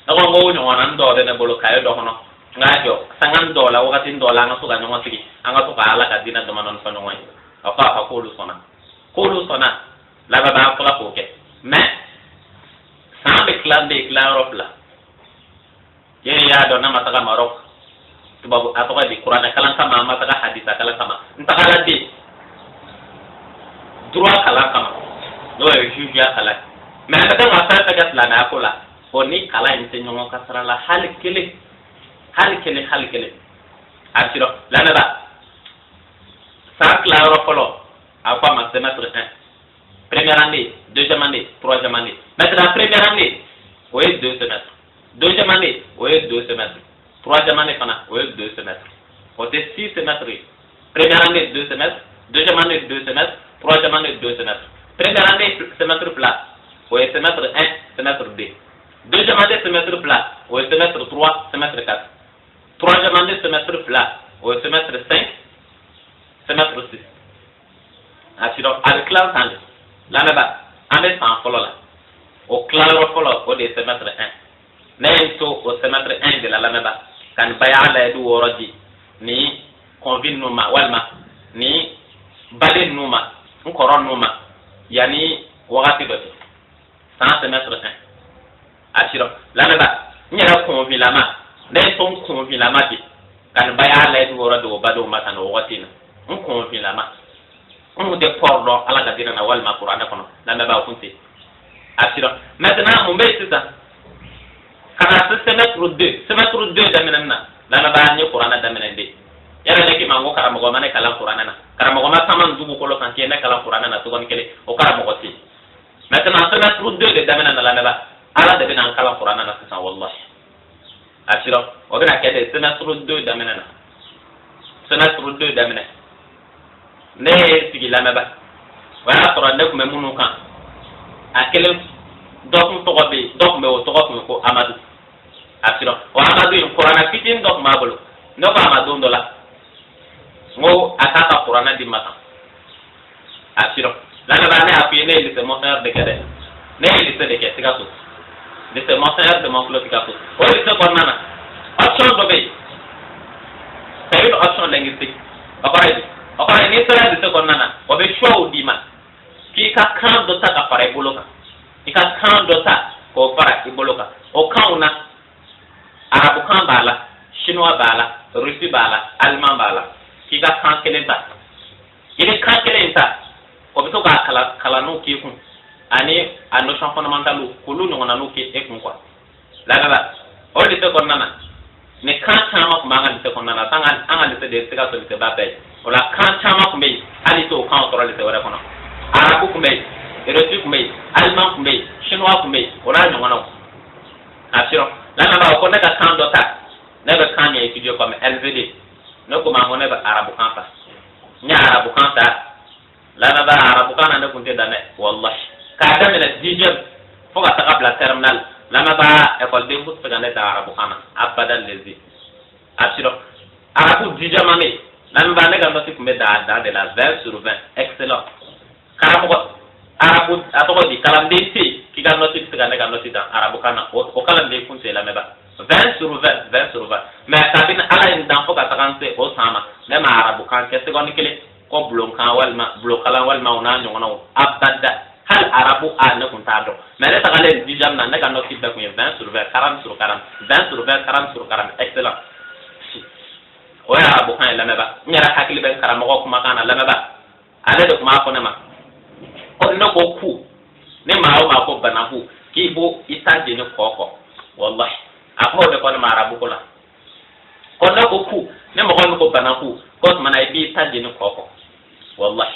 Speaker 1: Ne ko n ko o ɲɔgɔnna dɔw bɛ ne bolo kaye dɔ kɔnɔ. N k'a jɔ sanga dɔw la, wagati dɔw la, an ka to ka ɲɔgɔn sigi, an ka to ka ala ka diinɛ damadɔni fɔ ɲɔgɔn ye. A ko a ka k'olu sɔnna, k'olu sɔnna. Lamɛnbaa, fɔlɔ k'o kɛ, mais san bɛ tila, bɛ tila yɔrɔ fila yen. Y'a dɔn ne ma taga Marɔk tubabu a tɔgɔ di kuranɛ kalan kama, an ma taga hadisa kalan kama. N tagala den Droit kalan kama, n'o ye jugeya kalan ye. Mais an bɛ kan ka fɛn fɛn kɛ silamɛya ko la, o ni kalan in tɛ ɲɔgɔn ka sira la hali kelen, hali kelen, hali kelen. A bɛ sirɔ lamɛnba, san tilayɔrɔ fɔlɔ, a ko a ma semestre 1, première année, deuxième année, troisième année. Maintenant, première année, o ye deux semestres, deuxième année, o ye deux semestres, troisième année fana, o ye deux semestres. O tɛ six semestres ye? Première année, deux semestres, deuxième année, deux semestres, troisième année, deux semestres. Première année semestre fila, o ye semestre 1, semestre 2. Deuxième année semestre fila, o ye semestre 3, semestre 4. Troisième année semestre fila, o ye semestre 5, semestre 6. A sirɔ, a bɛ tila san de. Lamɛnba, an bɛ san fɔlɔ la, o tilayɔrɔ fɔlɔ, o de ye semestre 1. Ne ye n to o semestre 1 de la, lamɛnba, ka nin baya layidu 6 di ni kɔnfi ninnu ma, walima ni baden ninnu ma, n kɔrɔ ninnu ma, yanni wagati dɔ cɛ, san semestre 1. A sirɔ, lamɛnba, n yɛrɛ kɔnfilama, ne ye to n kɔnfilama di ka nin baya layidu 6 di o badenw ma. Ka nin wagati in na, n kɔnfilama, n kun tɛ pɔri dɔn Ala ka diinɛ na walima kuranɛ kɔnɔ. Lamɛnba, o kun tɛ. A sirɔ, maintenant, mun bɛ yen sisan? Ka na se semestre 2, semestre 2 daminɛ na, lamɛnba, n ye kuranɛ daminɛ de yɛrɛ. Ne k'i ma n ko karamɔgɔ ma ne kalan kuranɛ na, karamɔgɔ ma taama dugukolo kan k'i ye ne kalan kuranɛ na tuguni kelen, o karamɔgɔ tɛ yen. Maintenant, semestre 2 de daminɛ na, lamɛnba, Ala de bɛna an kalan kuranɛ na sisan, wallahi. A sirɔ, o bɛna kɛ de semestre 2 daminɛ na. Semestre 2 daminɛ, ne ye sigi, lamɛnba, o y'a sɔrɔ ne tun bɛ minnu kan, a kelen dɔ kun tɔgɔ bɛ yen, dɔ tun bɛ, o tɔgɔ tun ye ko Amadu. A sirɔ, o Amadu in, kuranɛ fitinin dɔ tun b'a bolo. Ne ko a ma don dɔ la, n ko a k'a ka kuranɛ di ma tan. A sirɔ, lamɛnba, ne y'a f'i ye, ne ye lycée Monseigneur de kɛ dɛ. Ne ye lycée de kɛ Sikaso, lycée Monseigneur de Montfleur, Sikaso. O lycée kɔnɔna na, option dɔ bɛ yen, c'est une option linguistique. O kɔrɔ ye di? O kɔrɔ ye, n'i sera lycée kɔnɔna na, o bɛ choix d'i ma k'i ka kan dɔ ta ka fara i bolo kan, i ka kan dɔ ta k'o fara i bolo kan. O kanw na, arabukan b'a la, chinois b'a la, russe b'a la, allemand b'a la. K'i ka kan kelen ta, i bɛ kan kelen in ta, o bɛ to k'a kalan kalanniw k'i kun, ani a notion fondamentale, k'olu ɲɔgɔnnaw k'e kun quoi. Lamɛnba, o lycée kɔnɔna na, ni kan caman tun b'an ka lycée kɔnɔna na. An ka lycée de ye Sikaso lycée ba bɛɛ ye. O la, kan caman tun bɛ yen, hali t'o kan sɔrɔ lycée wɛrɛ kɔnɔ. Arabu tun bɛ yen, russe tun bɛ yen, allemand tun bɛ yen, chinois tun bɛ yen, o n'a ɲɔgɔnnaw. A sirɔ, lamɛnba, o ko ne ka kan dɔ ta, ne bɛ kan min étudier comme LVD. Ne ko ma ko ne bɛ arabukan ta. N ye arabukan ta, lamɛnba. Arabukan na, ne kun tɛ dan dɛ, wallahi. K'a daminɛ dixième fo ka taga bila terminale, lamɛnba, école kun tɛ se ka ne dan arabukan na abada lezi. A sirɔ, arabu dixième année, lamɛnba, ne ka note tun bɛ dan a dan de la, 20 sur 20, excellent. Karamɔgɔ arabu, a tɔgɔ di, kalanden tɛ yen k'i ka note bɛ se ka ne ka note dan arabukan na, o kalanden kun tɛ yen, lamɛnba. 20 sur 20, 20 sur 20. Mais kabini Ala ye n dan fo ka taga n se o san ma, ne ma arabukan kɛ seconde kelen ko bulonkan walima bulonkalan walima o n'a ɲɔgɔnnaw, abada. Hali arabu a, ne kun t'a dɔn. Mais ne tagalen dixième na, ne ka note bɛɛ kun ye 20 sur 20, 40 sur 40, 20 sur 20, 40 sur 40, excellent. O ye arabukan ye, lamɛnba. N yɛrɛ hakili bɛ karamɔgɔ kumakan na, lamɛnba. Ale de tun b'a fɔ ne ma ko ne ko ku ne maa o maa ko banaku, k'i b'o i ta jeni kɔ kɔ, wallahi. A kuma o de fɔ ne ma arabu ko la, ko ne ko ku ne mɔgɔ min ko banaku, ko tuma na i b'i ta jeni kɔ kɔ, wallahi.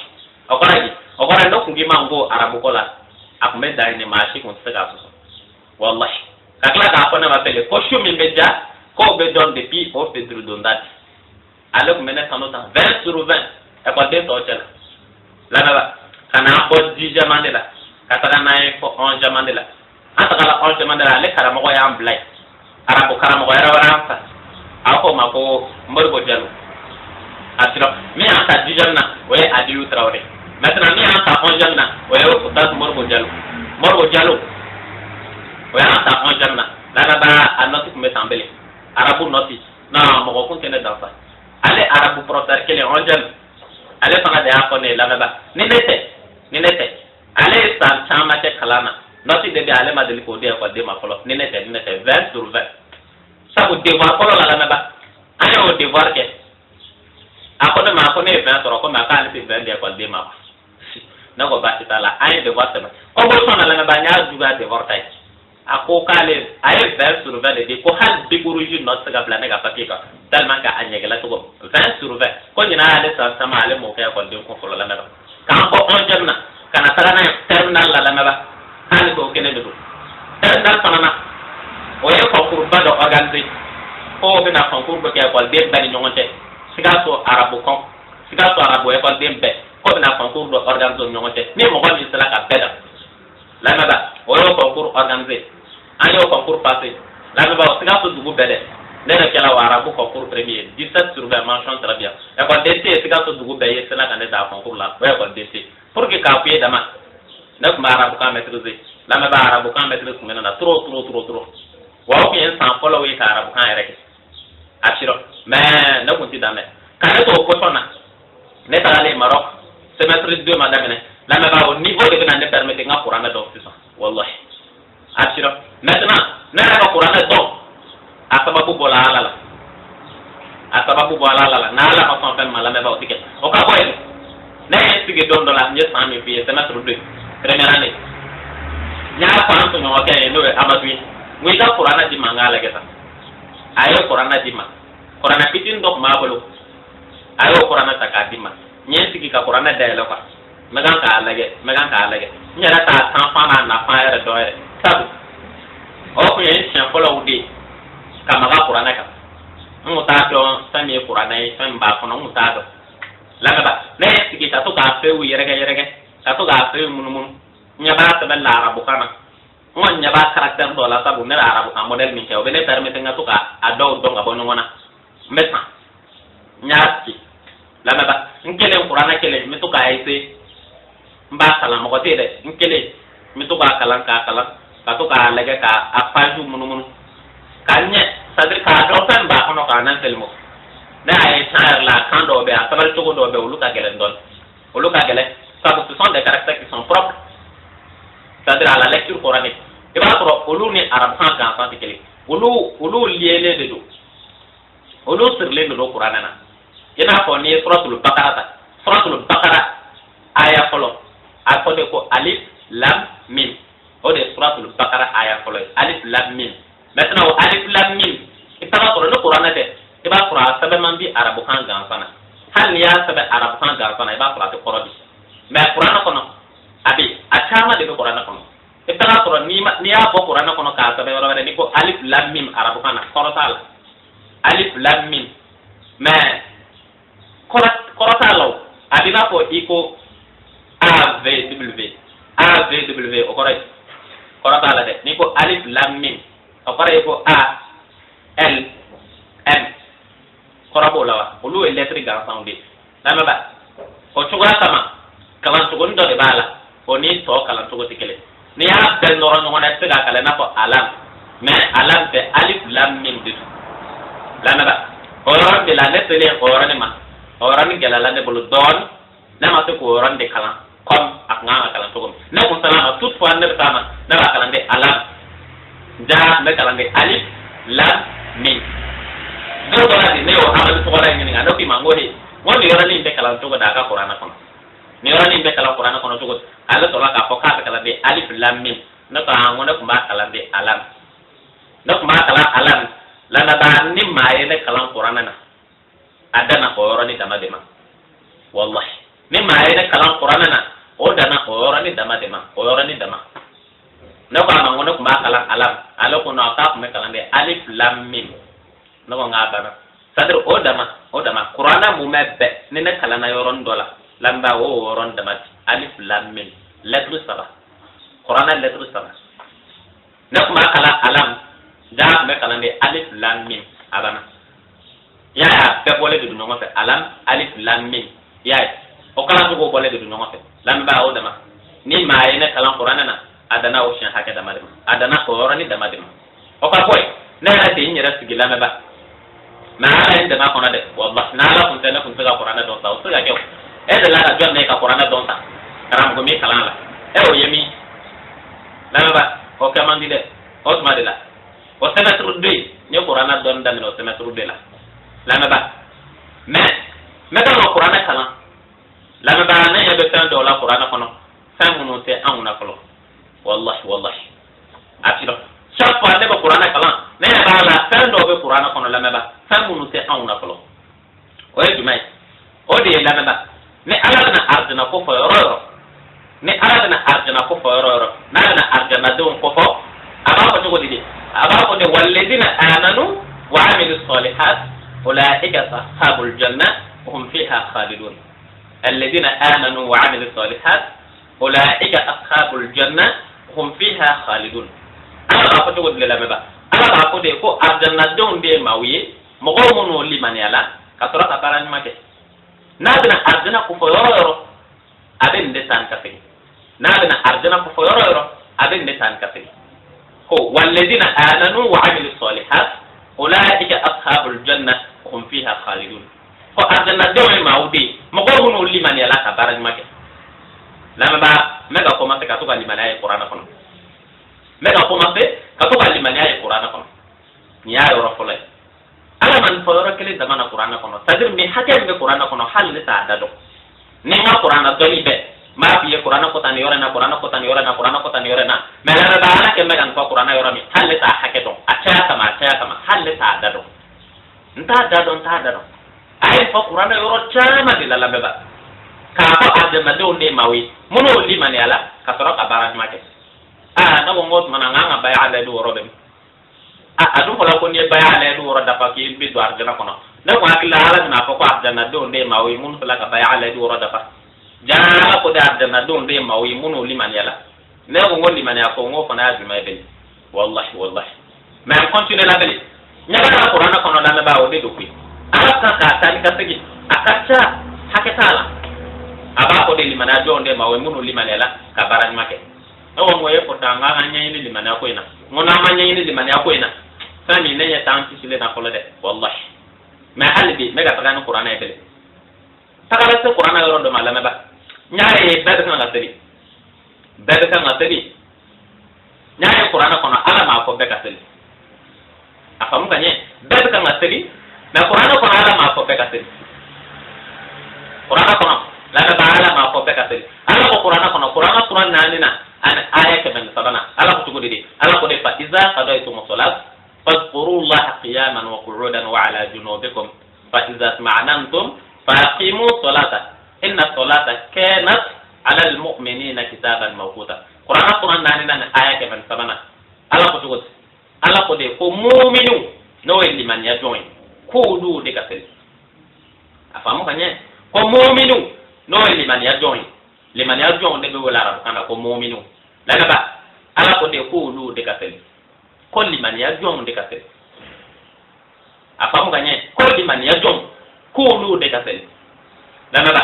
Speaker 1: O kɔrɔ ye di? O kɔrɔ ye, ne kun k'i ma n ko arabu ko la, a kun bɛ dan nin, maa si kun tɛ se k'a sɔsɔ, wallahi. Ka tila k'a fɔ ne ma fɛlɛ ko su min bɛ ja, k'o bɛ dɔn depuis o fitiri donda de. Ale kun bɛ ne kanu tan, 20 sur 20, ekɔliden tɔw cɛ la. Lamɛnba, ka n'an bɔ dixième année la ka taga n'an ye fɔ onzième année la. An tagala onzième année la, ale karamɔgɔ y'an bila yen, arabu karamɔgɔ yɛrɛ wɛrɛ y'an ta, a ko ma ko Moribo Jalo. A sirɔ, min y'an ta dixième na, o ye Adiyu Tarawele. Maintenant, min y'an ta onzième na, o ye Ustaz Moribo Jalo. Moribo Jalo, o y'an ta onzième na. Lamɛnba, a note tun bɛ san bele, arabu note non, mɔgɔ kun tɛ ne danfa. Ale arabu professeur kelen, onzième, ale fana de y'a fɔ ne ye, lamɛnba, ni ne tɛ, ni ne tɛ, ale ye san caman kɛ kalan na, note de bɛ ale ma deli k'o di ekɔliden ma fɔlɔ, ni ne tɛ, ni ne tɛ, 20 sur 20. Sabu devoir fɔlɔ la, lamɛnba, an y'o devoir kɛ, a ko ne ma ko ne ye 20 sɔrɔ, komi a k'ale tɛ 20 di ekɔliden ma. Ne ko baasi t'a la. An ye devoir sɛbɛn composition na. Lamɛnbaa, n y'a juguya devoir ta ye. A ko k'ale a ye 20 sur 20 de di, ko hali bic rouge nɔ tɛ se ka bila ne ka papier kan, tellement que a ɲɛgɛla cogo. 20 sur 20, ko ɲinan y'ale san sama, ale m'o kɛ ekɔliden kun fɔlɔ. Lamɛnba, k'an bɔ 11e na ka na taga n'a ye terminale la, lamɛnba, hali k'o kelen de don. Terminale fana na, o ye concours ba dɔ organiser, ko o bɛna concours dɔ kɛ ekɔliden bɛɛ ni ɲɔgɔn cɛ, Sikaso arabu kɔn, Sikaso arabu ekɔliden bɛɛ, ko bɛna concours dɔ organiser u ni ɲɔgɔn cɛ, ni mɔgɔ min sera ka bɛɛ dan. Lamɛnba, o y'o concours organiser, an y'o concours passé. Lamɛnba, o Sikaso dugu bɛɛ dɛ, ne yɛrɛ kɛla o arabu concours premier, 17 sur 20, mention très bien. Ekɔliden tɛ yen Sikaso dugu bɛɛ ye sera ka ne da concours la, o ekɔliden tɛ yen. Pour que k'a f'i ye dama, ne tun bɛ arabukan maîtriser. Lamɛnba, arabukan maîtrise tun bɛ ne na trop trop trop trop. Wa o tun ye n san fɔlɔw ye ka arabukan yɛrɛ kɛ a sirɔ, mais ne tun ti dan dɛ. Ka ne to o position na, ne tagalen Maroc, semestre 2 ma daminɛ. Lamɛnba, o niveau de bɛna ne permettre n ka kuranɛ dɔn sisan, wallahi, a sirɔ. Maintenant, ne yɛrɛ ka kuranɛ dɔn, a sababu bɔla Ala la, a sababu bɔla Ala la. N'Ala ma sɔn fɛn ma, lamɛnba, o ti kɛ. O ka bɔ yen, ne ye n sigi don dɔ la, n ye san min f'i ye, semestre 2, première année, n y'a fɔ an tɔɲɔgɔnkɛ ye, n'o ye Amadu ye, n ko i ka kuranɛ di ma, n k'a lajɛ tan. A ye kuranɛ di ma, kuranɛ fitinin dɔ tun b'a bolo, a y'o kuranɛ ta k'a di ma. N ye n sigi ka kuranɛ dayɛlɛ quoi, n bɛ kan k'a lajɛ, n bɛ kan k'a lajɛ, n yɛrɛ t'a sanfan n'a nafa yɛrɛ dɔn yɛrɛ, sabu o tun ye n siɲɛ fɔlɔw de ye ka maga kuranɛ kan. N kun t'a dɔn fɛn min ye kuranɛ ye, fɛn min b'a kɔnɔ, n kun t'a dɔn. Lamɛnba, ne ye sigi ka to k'a feuillew yɛrɛkɛ yɛrɛkɛ, ka to k'a feuillew munumunu. N ɲɛ b'a sɛbɛn la arabukan na, n kɔni ɲɛ b'a caractère dɔ la, sabu ne bɛ arabukan modèle min kɛ, o bɛ ne permettre n ka to ka a dɔw dɔn ka bɔ ɲɔgɔn na. N bɛ san, n y'a sigi. Lamɛnba, n kelen, kuranɛ kelen, n bɛ to k'a essayer, n b'a kalan, mɔgɔ tɛ yen dɛ, n kelen, n bɛ to k'a kalan, k'a kalan, ka to k'a lajɛ, k'a page munumunu k'a ɲɛ, c'est à dire k'a dɔn fɛn b'a kɔnɔ, k'a nan teliman. Ne y'a ye tiɲɛ yɛrɛ la, kan dɔw bɛ yen, a sɛbɛnni cogo dɔw bɛ yen, olu ka gɛlɛn dɔɔnin, olu ka gɛlɛn, sabu ce sont des caractères qui sont propres, c'est-à-dire à la lecture coranique. I b'a sɔrɔ olu ni arabukan gansan tɛ kelen, olu liélen de don, olu sirilen de don kuranɛ na. I n'a fɔ n'i ye suratul bakara ta, suratul bakara aya fɔlɔ, a fɔ de ko alif lam mim. O de ye suratul bakara aya fɔlɔ ye, alif lam mim. Maintenant, o alif lam mim, i bɛ taa sɔrɔ ni kuranɛ tɛ, i b'a sɔrɔ a sɛbɛn man di arabukan gansan na. Hali n'i y'a sɛbɛn arabukan gansan na, i b'a sɔrɔ a tɛ kɔrɔ di. Mais kuranɛ kɔnɔ, a bɛ a caman de bɛ kuranɛ kɔnɔ. I bɛ taa sɔrɔ n'i y'a bɔ kuranɛ kɔnɔ k'a sɛbɛn yɔrɔ wɛrɛ, n'i ko alif lam mim arabukan na, kɔrɔ t'a la. Alif lam mim, mais kɔrɔ t'a la. O a b'i n'a fɔ i ko A V W, A V W, o kɔrɔ ye kɔrɔ t'a la dɛ. N'i ko alif lam mim, o kɔrɔ ye ko A L M, kɔrɔ b'o la wa? Olu ye lɛtiri gansanw de ye. Lamɛnba, o cogoya kama, kalancogonin dɔ de b'a la, o ni tɔ kalancogo tɛ kelen. N'i y'a bɛɛ nɔrɔ ɲɔgɔn na, i tɛ se k'a kalan i n'a fɔ alam, mais alam tɛ, alif lam mim de don. Lamɛnba, o yɔrɔnin de la, ne selen o yɔrɔnin ma, o yɔrɔnin gɛlɛyala ne bolo dɔɔnin. Ne ma se k'o yɔrɔnin de kalan comme a kun kan ka kalan cogo min. Ne kun sera a ma, toutefois ne bɛ taa ma, ne b'a kalan de alam ja, n bɛ kalan de alif lam mim. Don dɔ la de, ne y'o Amadu tɔgɔla in ɲininka. Ne k'i ma, n ko he, n ko nin yɔrɔnin in bɛ kalan cogo di a ka kuranɛ kɔnɔ? Nin yɔrɔnin in bɛ kalan kuranɛ kɔnɔ cogo di? Ale sɔrɔla k'a fɔ k'a bɛ kalan de alif lam mim. Ne ko aa, n ko ne tun b'a kalan de alam, ne tun b'a kalan alam. Lamɛnbaa, ni maa ye ne kalan kuranɛ na, a danna o yɔrɔnin dama de ma. Wallahi, ni maa ye ne kalan kuranɛ na, o danna o yɔrɔnin dama de ma, o yɔrɔnin dama. Ne ko a ma, n ko ne tun b'a kalan alam. Ale ko non, k'a tun bɛ kalan de alif lam mim. Ne ko n k'a banna, c'est à dire o dama, o dama. Kuranɛ mumɛ bɛɛ, ni ne kalanna yɔrɔnin dɔ la, lamɛnbaa, o yɔrɔnin dama di, alif lam mim, lettre saba, kuranɛ lettre saba. Ne tun b'a kalan alam ja, tun bɛ kalan de alif lam mim, a banna. I y'a ye, a bɛɛ bɔlen de don ɲɔgɔn fɛ, alam, alif lam mim. I y'a ye, o kalancogo bɔlen de don ɲɔgɔn fɛ. Lamɛnbaa, o dama. Ni maa ye ne kalan kuranɛ na, a danna o siɲɛ hakɛ dama de ma, a danna o yɔrɔnin dama de ma. O ka bɔ yen, ne yɛrɛ de n yɛrɛ sigi, lamɛnbaa, mais Ala ye n dɛmɛ a kɔnɔ dɛ, wallahi. N'Ala kun tɛ, ne kun tɛ se ka kuranɛ dɔn sa. O tɛ se ka kɛ. O e delila ka jɔn ne ka kuranɛ dɔn sa? Karamɔgɔ min kalan la, e o ye min? Lamɛnbaa, o kɛ man di dɛ. O tuma de la, o semestre 2, n ye kuranɛ dɔnni daminɛ o semestre 2 la, lamɛnbaa. Mais n bɛ kan ka kuranɛ kalan, lamɛnbaa, ne ɲɛ bɛ fɛn dɔw la kuranɛ kɔnɔ. Fɛn minnu tɛ anw na fɔlɔ, wallahi, wallahi, a ti dɔn. Chaque fois ne bɛ kuranɛ kalan, ne yɛrɛ b'a la, fɛn dɔw bɛ kuranɛ kɔnɔ, lamɛnba, fɛn minnu tɛ anw na fɔlɔ. O ye jumɛn ye? O de ye, lamɛnba, ni Ala bɛna arijana ko fɔ yɔrɔ yɔrɔ, ni Ala bɛna arijana ko fɔ yɔrɔ yɔrɔ, n'a bɛna arijanadenw ko fɔ, a b'a fɔ cogo di de? A b'a fɔ de: walladina amanu wa amilu salihat ulaika ashabul janna hum fiha khalidun. Alladina amanu wa amilu salihat ulaika ashabul janna hum fiha khalidun. Ala b'a fɔ cogo di, lamɛnba? Ala b'a fɔ de ko arijanadenw de ye maaw ye, mɔgɔw minnu limaniyala ka sɔrɔ ka baara ɲuman kɛ. N'a bɛna arijana ko fɔ yɔrɔ yɔrɔ, a bɛ nin de ta ni ka segin. N'a bɛna arijana ko fɔ yɔrɔ yɔrɔ, a bɛ nin de ta ni ka segin ko walladina amanu wa amilu salihat ulaika ashabul janna hum fiha khalidun. Ko arijanadenw ye maaw de ye, mɔgɔw minnu limaniyala ka baara ɲuman kɛ. Lamɛnba, n bɛ ka commencer ka to ka limaniya ye kuranɛ kɔnɔ, n bɛ ka commencer ka to ka limaniya ye kuranɛ kɔnɔ. Nin y'a yɔrɔ fɔlɔ ye. Ala ma nin fɔ yɔrɔ kelen dama na kuranɛ kɔnɔ. C'est à dire, nin hakɛ min bɛ kuranɛ kɔnɔ, hali ne t'a da dɔn. Ni n ka kuranɛ dɔnni bɛɛ, n b'a f'i ye kuranɛ ko tan nin yɔrɔ in na, kuranɛ ko tan nin yɔrɔ in na, kuranɛ ko tan nin yɔrɔ in na. Mais lamɛnba, Ala kɛ bɛ ka nin fɔ kuranɛ yɔrɔ min, hali ne t'a hakɛ dɔn. A caya kama, a caya kama, hali ne t'a da dɔn, n t'a da dɔn, n t'a da dɔn. A ye fɔ kuranɛ yɔrɔ caman de la, lamɛnba, k'a fɔ adamadenw de ye maaw ye minnu limaniya la ka sɔrɔ ka baara ɲuman kɛ. Aa, ne ko n ko tuma na n k'an ka baya layidu wɔɔrɔ bɛ min? A a dun fɔla ko n'i ye baya layidu wɔɔrɔ dafa, k'i bɛ don arijana kɔnɔ. Ne ko hakili la, Ala bɛna fɔ ko arijanadenw de ye maaw ye minnu sera ka baya layidu wɔɔrɔ dafa. Jaa, Ala ko de arijanadenw de ye maaw ye minnu limaniya la. Ne ko n ko limaniya ko, n ko fana y'a jumɛn ye bele? Wallahi, wallahi. Mais an continue la bele, ɲɛ b'a la kuranɛ kɔnɔ, lamɛnbaa, o de don koyi. Ala kan k'a taa ni ka segin, a ka ca, hakɛ t'a la. A b'a fɔ de limaniya jɔnw de ma, o ye minnu limaniya la ka baara ɲuman kɛ. Ne ko n ko e pourtant n k'an ka ɲɛɲini limaniya ko in na. N ko n'an ma ɲɛɲini limaniya ko in na, fɛn min ne ɲɛ t'an kisilen na fɔlɔ dɛ, wallahi. Mais hali bi n bɛ ka taga ni kuranɛ ye bele. Tagala se kuranɛ yɔrɔ dɔ ma, lamɛnba, n y'a ye bɛɛ bɛ kan ka seli, bɛɛ bɛ kan ka seli. N y'a ye kuranɛ kɔnɔ, Ala m'a fɔ bɛɛ ka seli. A faamu ka ɲɛ, bɛɛ bɛ kan ka seli, mais kuranɛ kɔnɔ, Ala m'a fɔ bɛɛ ka seli. Kuranɛ kɔnɔ, lamɛnba, Ala m'a fɔ bɛɛ ka seli. Ala ko kuranɛ kɔnɔ, kuranɛ sura 4 na ani aya 103nan, Ala ko cogo di de? Ala ko de: fa iza qadaytum salat fadhkuru llaha qiyaman wa qu'udan wa ala junubikum fa iza tma'nantum fa aqimu salata inna salata kanat ala almu'minina kitaban mawquta. Kuranɛ sura 4 na ni aya 103nan, Ala ko cogo di? Ala ko de ko muminu, n'o ye limaniya jɔn ye, k'olu de ka seli. A faamu ka ɲɛ, ko muminu, n'o ye limaniya jɔn ye, limaniya jɔnw de bɛ wele arabukan na ko muminu. Lamɛnba, Ala ko de k'olu de ka seli, ko limaniya jɔnw de ka seli. A faamu ka ɲɛ, ko limaniya jɔnw, k'olu de ka seli. Lamɛnba,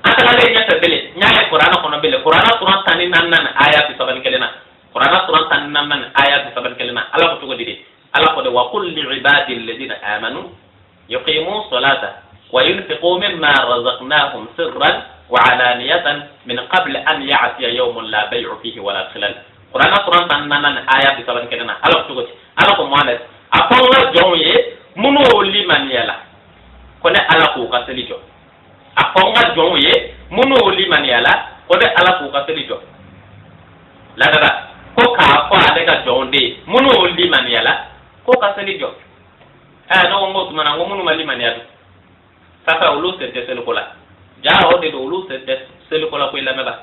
Speaker 1: an tagalen ɲɛfɛ bele, n y'a ye kuranɛ kɔnɔ bele, kuranɛ sura 14nan aya 31 na, kuranɛ sura 14nan aya 31 na, Ala ko cogo di de? Ala ko de: wa qul li ibadi alladhina amanu yuqimu salata wa yunfiqu mimma razaqnahum sirran wa alaniyatan min qabli an ya'tiya yawmun la bay'u fihi wala khilal. Kuranɛ sura 14nan aya 31 na, Ala ko cogo di? Ala ko Muhammed, a fɔ n ka jɔnw ye minnu limaniya la, ko ne Ala k'u ka seli jɔ. A fɔ n ka jɔnw ye minnu limaniya la, ko ne Ala k'u ka seli jɔ. Ladala ko k'a fɔ ale ka jɔnw de ye minnu limaniya la ko ka seli jɔ. Ɛ, ne ko n ko tuma na, n ko minnu ma limaniya dun? Sasa olu sen tɛ seliko la. Ja, o de don, olu sen tɛ seliko la koyi. Lamɛnba,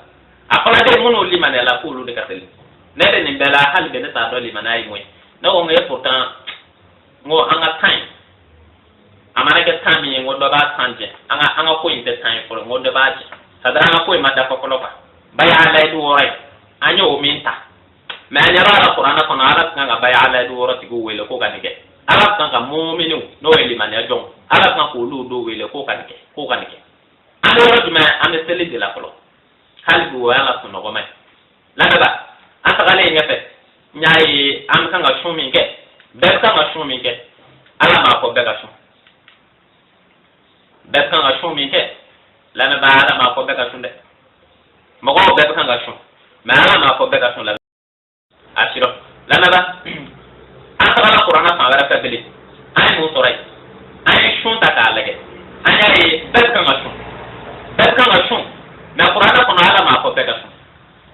Speaker 1: a fɔra de minnu limaniya la, k'olu de ka seli. Ne bɛ nin bɛɛ la, hali bi ne t'a dɔn limaniya ye mun ye. Ne ko n ko e pourtant, n ko an ka tan ye, a mana kɛ tan min ye, n ko dɔ b'a tan jɛ. An ka ko in tɛ tan ye fɔlɔ, n ko dɔ b'a jɛ. C'est à dire, an ka ko in ma dafa fɔlɔ quoi. Baya layidu wɔɔrɔ ye, an y'o min ta, mais an ɲɛ b'a la kuranɛ kɔnɔ, Ala kan ka baya layidu wɔɔrɔ tigiw wele ko ka nin kɛ. Ala kan ka muminiw, n'o ye limaniya jɔnw, Ala kan k'olu dɔw wele ko ka nin kɛ, ko ka nin kɛ. An bɛ yɔrɔ jumɛn? An bɛ seli de la fɔlɔ, hali bi o y'a la sunɔgɔma ye. Lamɛnba, an tagalen ɲɛfɛ, n y'a ye an bɛ kan ka sun min kɛ, bɛɛ bɛ kan ka sun min kɛ, Ala m'a fɔ bɛɛ ka sun. Bɛɛ bɛ kan ka sun min kɛ, lamɛnba, Ala m'a fɔ bɛɛ ka sun dɛ. Mɔgɔw bɛɛ bɛ kan ka sun, mais Ala m'a fɔ bɛɛ ka sun. Lamɛn a sirɔ, lamɛnba, an tagala kuranɛ fan wɛrɛ fɛ bilen, an ye mun sɔrɔ yen? An ye sun ta k'a lajɛ, an y'a ye bɛɛ bɛ kan ka sun, bɛɛ bɛ kan ka sun. Mais kuranɛ kɔnɔ Ala m'a fɔ bɛɛ ka sun.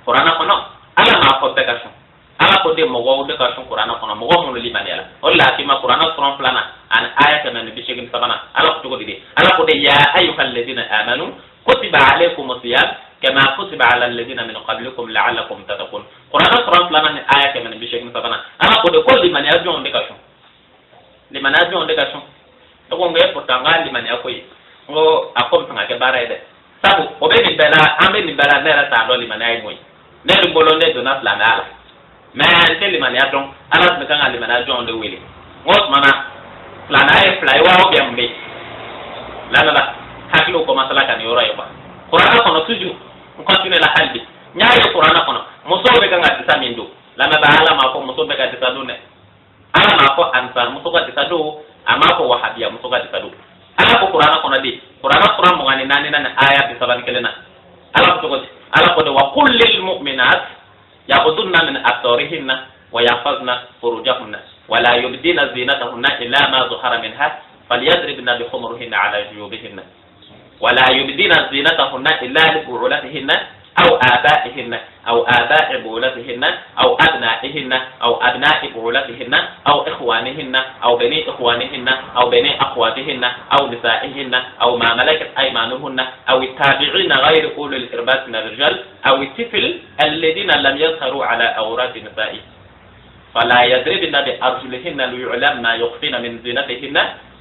Speaker 1: Kuranɛ kɔnɔ Ala m'a fɔ bɛɛ ka sun. Ala ko de mɔgɔw de ka sun kuranɛ kɔnɔ, mɔgɔ minnu limaniyala. O de la a k'i ma kuranɛ suran filanan ani aya 183nan, Ala ko cogo di de? Ala ko de ya ayyuhal ladina amanu kutiba alaykum siyam kama kutiba ala alladina min qablikum la'allakum tattaqun. Kuranɛ suran filanan ni aya 183nan, Ala ko de ko limaniya jɔnw de ka sun, limaniya jɔnw de ka sun. Ne ko n ko e pourtant n k'a limaniya ko ye, n ko a ko bɛ sɔn ka kɛ baara ye dɛ, sabu o bɛ nin bɛɛ la, an bɛ nin bɛɛ la, ne yɛrɛ t'a dɔn limaniya ye mun ye. Ne dun bolo ne donna silamɛya la, mais n tɛ limaniya dɔn. Ala tun bɛ kan ka limaniya jɔnw de wele. N ko o tuma na silamɛya ye fila ye wa, ou bien mun bɛ yen? Lamɛnba, hakiliw commencé la ka nin yɔrɔ ye quoi. Kuranɛ kɔnɔ toujours, n continue la hali bi, n y'a ye kuranɛ kɔnɔ musow bɛ kan ka disa min don. Lamɛnba, Ala m'a fɔ muso bɛ ka disa don dɛ. Ala m'a fɔ ansar muso ka disa don, a m'a fɔ wahabiya muso ka disa don. Ala ko kuranɛ kɔnɔ de, kuranɛ sura 24 na ni aya 31 na, Ala ko cogo di? Ala ko de wa qul lil mu'minat yaghdudna min absarihinna wa yahfazna furujahunna wa la yubdina zinatahunna illa ma zuhara minha falyadribna bi khumurihinna ala juyubihinna wa la yubdina zinatahunna illa li bu'ulatihinna aw abaihinna aw aba'i bu'ulatihinna aw abna'ihinna aw abna'i bu'ulatihinna aw ikhwanihinna aw bani ikhwanihinna aw bani akhwatihinna aw nisa'ihinna aw ma malakat aymanuhunna aw التابعين غير أولي الإربة من الرجال أو الطفل الذين لم يظهروا على عورات النساء فلا يضربن بأرجلهن ليعلم ما يخفين من زينتهن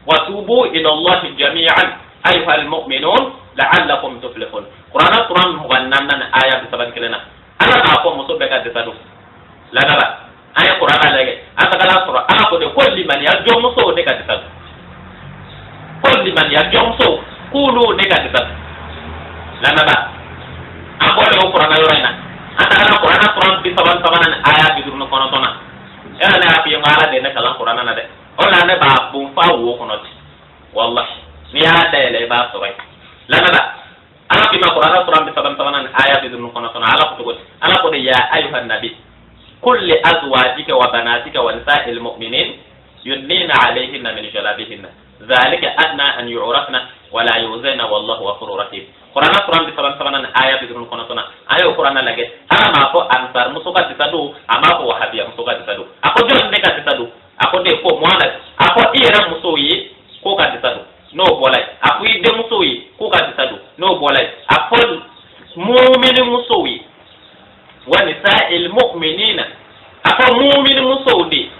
Speaker 1: وتوبوا إلى الله جميعا أيها المؤمنون لعلكم تفلحون. Kuranɛ suran 24 aya 31 na, Ala m'a fɔ muso bɛɛ ka disa don. Lamɛnba, an ye kuranɛ lajɛ, an tagala sɔrɔ Ala ko de ko limaniya jɔnmusow de ka disa don, ko limaniya jɔnmusow k'olu de ka disa don. Lamɛnba, an bɔlen o kuranɛ yɔrɔ in na, an tagala kuranɛ suran 33nan ni aya 59 na. Yala ne y'a f'i ye n ko Ala de ye ne kalan kuranɛ na dɛ. O la ne b'a bon f'a wo kɔnɔ ten, wallahi, n'i y'a dayɛlɛ i b'a sɔrɔ yen. Lamɛnba, Ala k'i ma kuranɛ suran 33nan ni aya 59, Ala ko cogo di? Ala ko de ya ayuha nabi qul li azwajika wa banatika wa nisa'il mu'minin yudnina alayhinna min jalabihinna dhalika adna an yu'rafna wala yuzaina wallahu ghafurur rahim. Kuranɛ suran 33nan ni aya 59, an y'o kuranɛ lajɛ. Ala m'a fɔ ansar muso ka disa don, a m'a fɔ wahabiya muso ka disa don. A ko jɔn de ka disa don? A ko de ko Muhamad, a fɔ i yɛrɛ musow ye k'o ka disa don. N'o bɔla yen, a fɔ i denmusow ye k'u ka disa don. N'o bɔla yen, a fɔ mumini musow ye, wa nisa'il mu'minina, a fɔ mumini musow de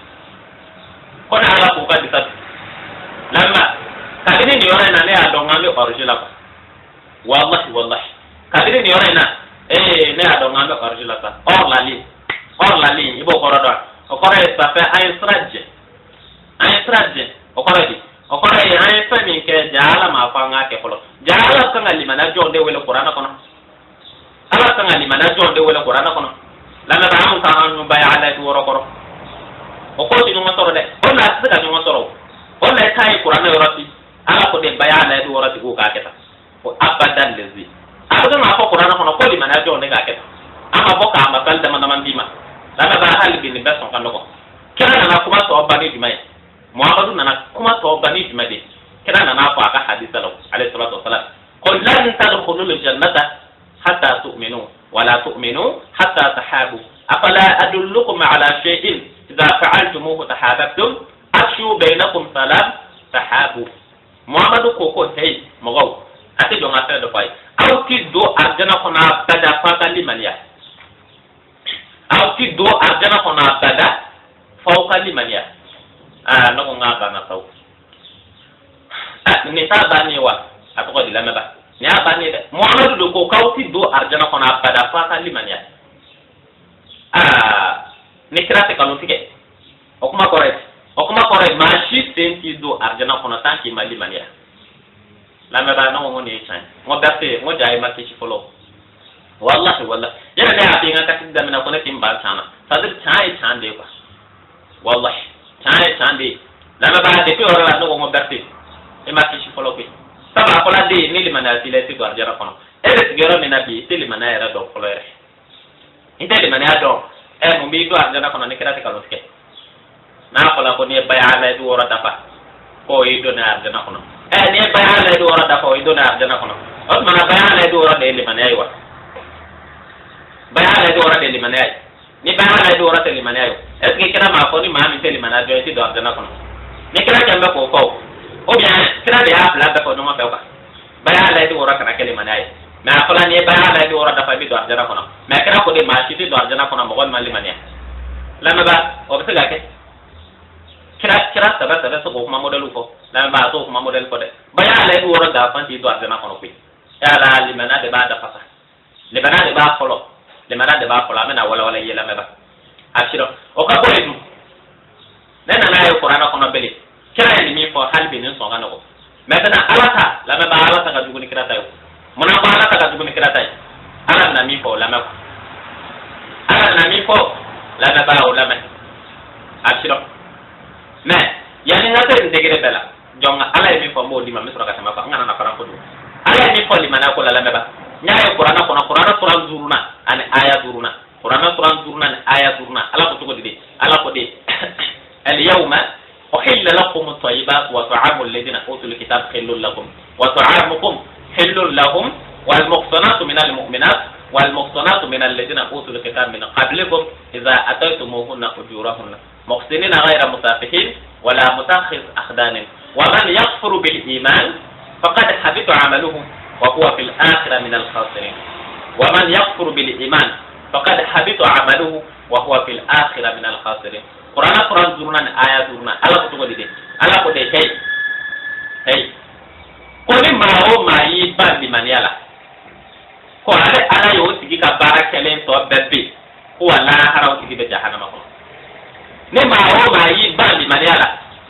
Speaker 1: ko ne Ala k'u ka disa don. Lamɛn, kabini nin yɔrɔ in na, ne y'a dɔn k'an bɛ origine la quoi. Wallahi, wallahi, kabini nin yɔrɔ in na, ee, ne y'a dɔn k'an bɛ origine la sa. Hors la ligne, hors la ligne, i b'o kɔrɔ dɔn? O kɔrɔ ye ça fait an ye sira jɛ, an ye sira jɛ. O kɔrɔ ye di? O kɔrɔ ye an ye fɛn min kɛ, ja Ala m'a fɔ an k'a kɛ fɔlɔ. Ja Ala kan ka limaniya jɔn de wele kuranɛ kɔnɔ? Ala kan ka limaniya jɔn de wele kuranɛ kɔnɔ? Lamɛnba, anw kan an ba ala ye wɔɔrɔ kɔrɔ, o kɔrɔ tɛ ɲɔgɔn sɔrɔ dɛ. O la a tɛ se ka ɲɔgɔn sɔrɔ. O la i t'a ye kuranɛ yɔrɔ si Ala ko de baya ala ye wɔɔrɔ tigiw k'a kɛ tan o abadan lezi. A bɛ kan k'a fɔ kuranɛ kɔnɔ ko limaniya jɔn de k'a kɛ tan. An ma bɔ k'a masali dama dama d'i ma. Lamɛnba, hali bi nin bɛɛ sɔn ka nɔgɔn. Kira nana kuma tɔ ban ni jumɛn ye? Muhamadu nana kuma tɔ ban ni jumɛn de ye? Kira nana fɔ a ka hadisa la, alayhi salatu wasalam, ko lan tadkhulul jannata hatta tu'minu wala tu'minu hatta tahabu afala adullukum ala shay'in idha fa'altumuhu tahabbtum afshu bainakum salam tahabu. Muhamadu ko ko hey, mɔgɔw, a tɛ jɔ n ka fɛn dɔ fɔ a ye. Aw ti don arijana kɔnɔ abada f'a ka limaniya. Aw ti don arijana kɔnɔ abada f'aw ka limaniya. Aa, ne ko n k'a banna sawo. Nin t'a bannen ye wa? A tɔgɔ di? Lamɛnba, nin y'a bannen ye dɛ. Muhamadu de ko k'aw ti don arijana kɔnɔ abada f'a ka limaniya. Aa, ni kira tɛ nkalon tigɛ, o kuma kɔrɔ ye, o kuma kɔrɔ ye maa si sen t'i don arijana kɔnɔ tant k'i ma limaniya. Lamɛnba, ne ko n ko nin ye tiɲɛ ye. N ko Berete, n ko ja i ma kisi fɔlɔ. Wallahi, wallahi, yɛrɛ ne y'a f'i n ka kasi daminɛ ko ne tɛ n ban tiɲɛ na. C'est à dire tiɲɛ ye tiɲɛ de ye quoi. Wallahi, tiɲɛ ye tiɲɛ de ye. Lamɛnba, depuis o yɔrɔ la, ne ko n ko Berete, i ma kisi fɔlɔ koyi. Sabu a fɔla den ni limaniya t'i la, i tɛ don arijana kɔnɔ. E bɛ sigi yɔrɔ min na bi, i tɛ limaniya yɛrɛ dɔn fɔlɔ yɛrɛ, i tɛ limaniya dɔn. Ɛ, mun b'i don arijana kɔnɔ ni kira tɛ nkalon tigɛ? N'a fɔla ko n'i ye baya layidu wɔɔrɔ dafa, k'o y'i don arijana kɔnɔ. Ɛ, n'i ye baya layidu wɔɔrɔ dafa, o y'i don arijana kɔnɔ. O tuma na baya layidu wɔɔrɔ de ye limaniya ye wa? Baya layidu wɔɔrɔ de ye limaniya ye? Ni baya layidu wɔɔrɔ tɛ limaniya ye, est ce que kira m'a fɔ ni maa min tɛ limaniya jɔn i tɛ don arijana kɔnɔ? Ni kira kɛn bɛ k'o fɔ o, ou bien kira de y'a fila bɛɛ fɔ ɲɔgɔn fɛ quoi? Baya layidu wɔɔrɔ kana kɛ limaniya ye, mais a fɔla n'i ye baya layidu wɔɔrɔ dafa, i bɛ don arijana kɔnɔ. Mais kira ko de maa si tɛ don arijana kɔnɔ mɔgɔ min ma limaniya. Lamɛnbaa, o bɛ se ka kɛ kira sɛbɛ sɛbɛ se k'o kuma modɛliw fɔ? Lamɛnbaa, a t'o kuma modɛli fɔ dɛ. Baya layidu wɔɔrɔ gansan t'i don arijana kɔnɔ koyi. Yala limaniya de b'a dafa sa, limaniya de b'a fɔlɔ, limaniya de b'a fɔlɔ. An bɛna walawala i ye, lamɛnbaa. A sirɔ o ka bɔ yen dun, ne nana ye kuranɛ kɔnɔ bele kira ye nin min fɔ, hali bi nin sɔn ka nɔgɔ. Maintenant ala ta, lamɛnbaa, ala ta ka jugu ni kira ta ye. Munna ko ala ta ka jugu ni kira ta ye? Ala bɛna min fɔ, o lamɛn. Ala bɛna min fɔ, lamɛnbaa, o lamɛn. A sirɔ, mais yanni n ka se nin degré bɛɛ la, jɔn ka ala ye min fɔ, n b'o d'i ma. N bɛ sɔrɔ ka tɛmɛ kan, n kana na faran kojugu. Ala ye min fɔ limaniya ko la, lamɛnbaa, n y'a ye kuranɛ kɔnɔ, kuranɛ suran duurunan ani aya duurunan, kuranɛ suran duurunan ni aya duurunan. Ala ko cogo di de? Ala ko de: اليوم أحل لكم الطيبات وطعام الذين أوتوا الكتاب حل لكم وطعامكم حل لهم والمحصنات من المؤمنات والمحصنات من الذين أوتوا الكتاب من قبلكم إذا أتيتموهن أجورهن محصنين غير مسافحين ولا متخذ أخدان ومن يكفر بالإيمان فقد حبط عمله وهو في الآخرة من الخاسرين. ومن يكفر بالإيمان فقد حبط عمله وهو في الآخرة من الخاسرين. Kuranɛ suran duurunan ni aya duurunan. Ala ko cogo di de? Ala ko de: hey hey, ko ni maa o maa y'i ban limaniya la, ko ale ala y'o tigi ka baara kɛlen tɔ bɛɛ bɛ ko wa lahara o tigi bɛ jahanama kɔnɔ. Ni maa o maa y'i ban limaniya la,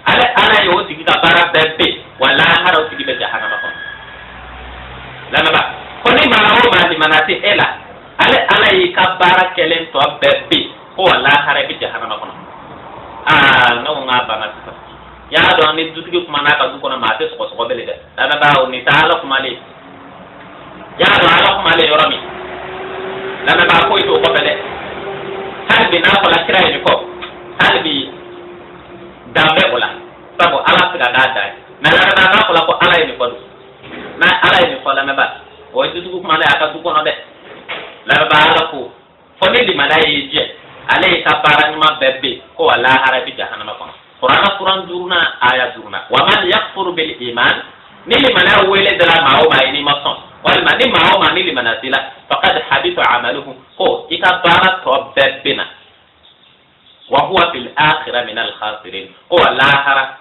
Speaker 1: ale ala y'o tigi ka baara bɛɛ bɛ wa lahara o tigi bɛ jahanama kɔnɔ. Lamɛnba, ko ni maa o maa limaniya tɛ e la, ale ala y'i ka baara kɛlen tɔ bɛɛ bɛ ko wa lahara i bɛ jahanama kɔnɔ. Aa, ne ko n k'a banna sisan. Y'a dɔn ni dutigi kuma n'a ka du kɔnɔ, maa tɛ sɔgɔsɔgɔ bele dɛ. Lamɛnba, o nin tɛ ala kumalen. Y'a dɔn ala kumalen yɔrɔ min, lamɛnba, foyi t'o kɔfɛ dɛ. Hali bi n'a fɔla kira ye nin fɔ, hali bi dan bɛ o la, sabu ala tɛ se ka k'a dan ye. Mais lamɛnba, n'a fɔla ko ala ye nin fɔ dun, n'a ala ye nin fɔ, lamɛnba, o ye dutigi kumalen a ka du kɔnɔ dɛ. Lamɛnba, ala ko fɔ ni limaniya y'i jɛ, ale y'i ka baara ɲuman bɛɛ bɛ ko wa lahara i bɛ jahanama kɔnɔ. Kuranɛ suran duurunan, aya duurunan: ومن يكفر بالإيمان, ni limaniya wele dara maa o maa ye n'i ma sɔn, walima ni maa o maa ni limaniya t'i la, فقد حبط عمله, ko i ka baara tɔ bɛɛ bɛ na, وهو في الآخرة من الخاسرين, ko wa lahara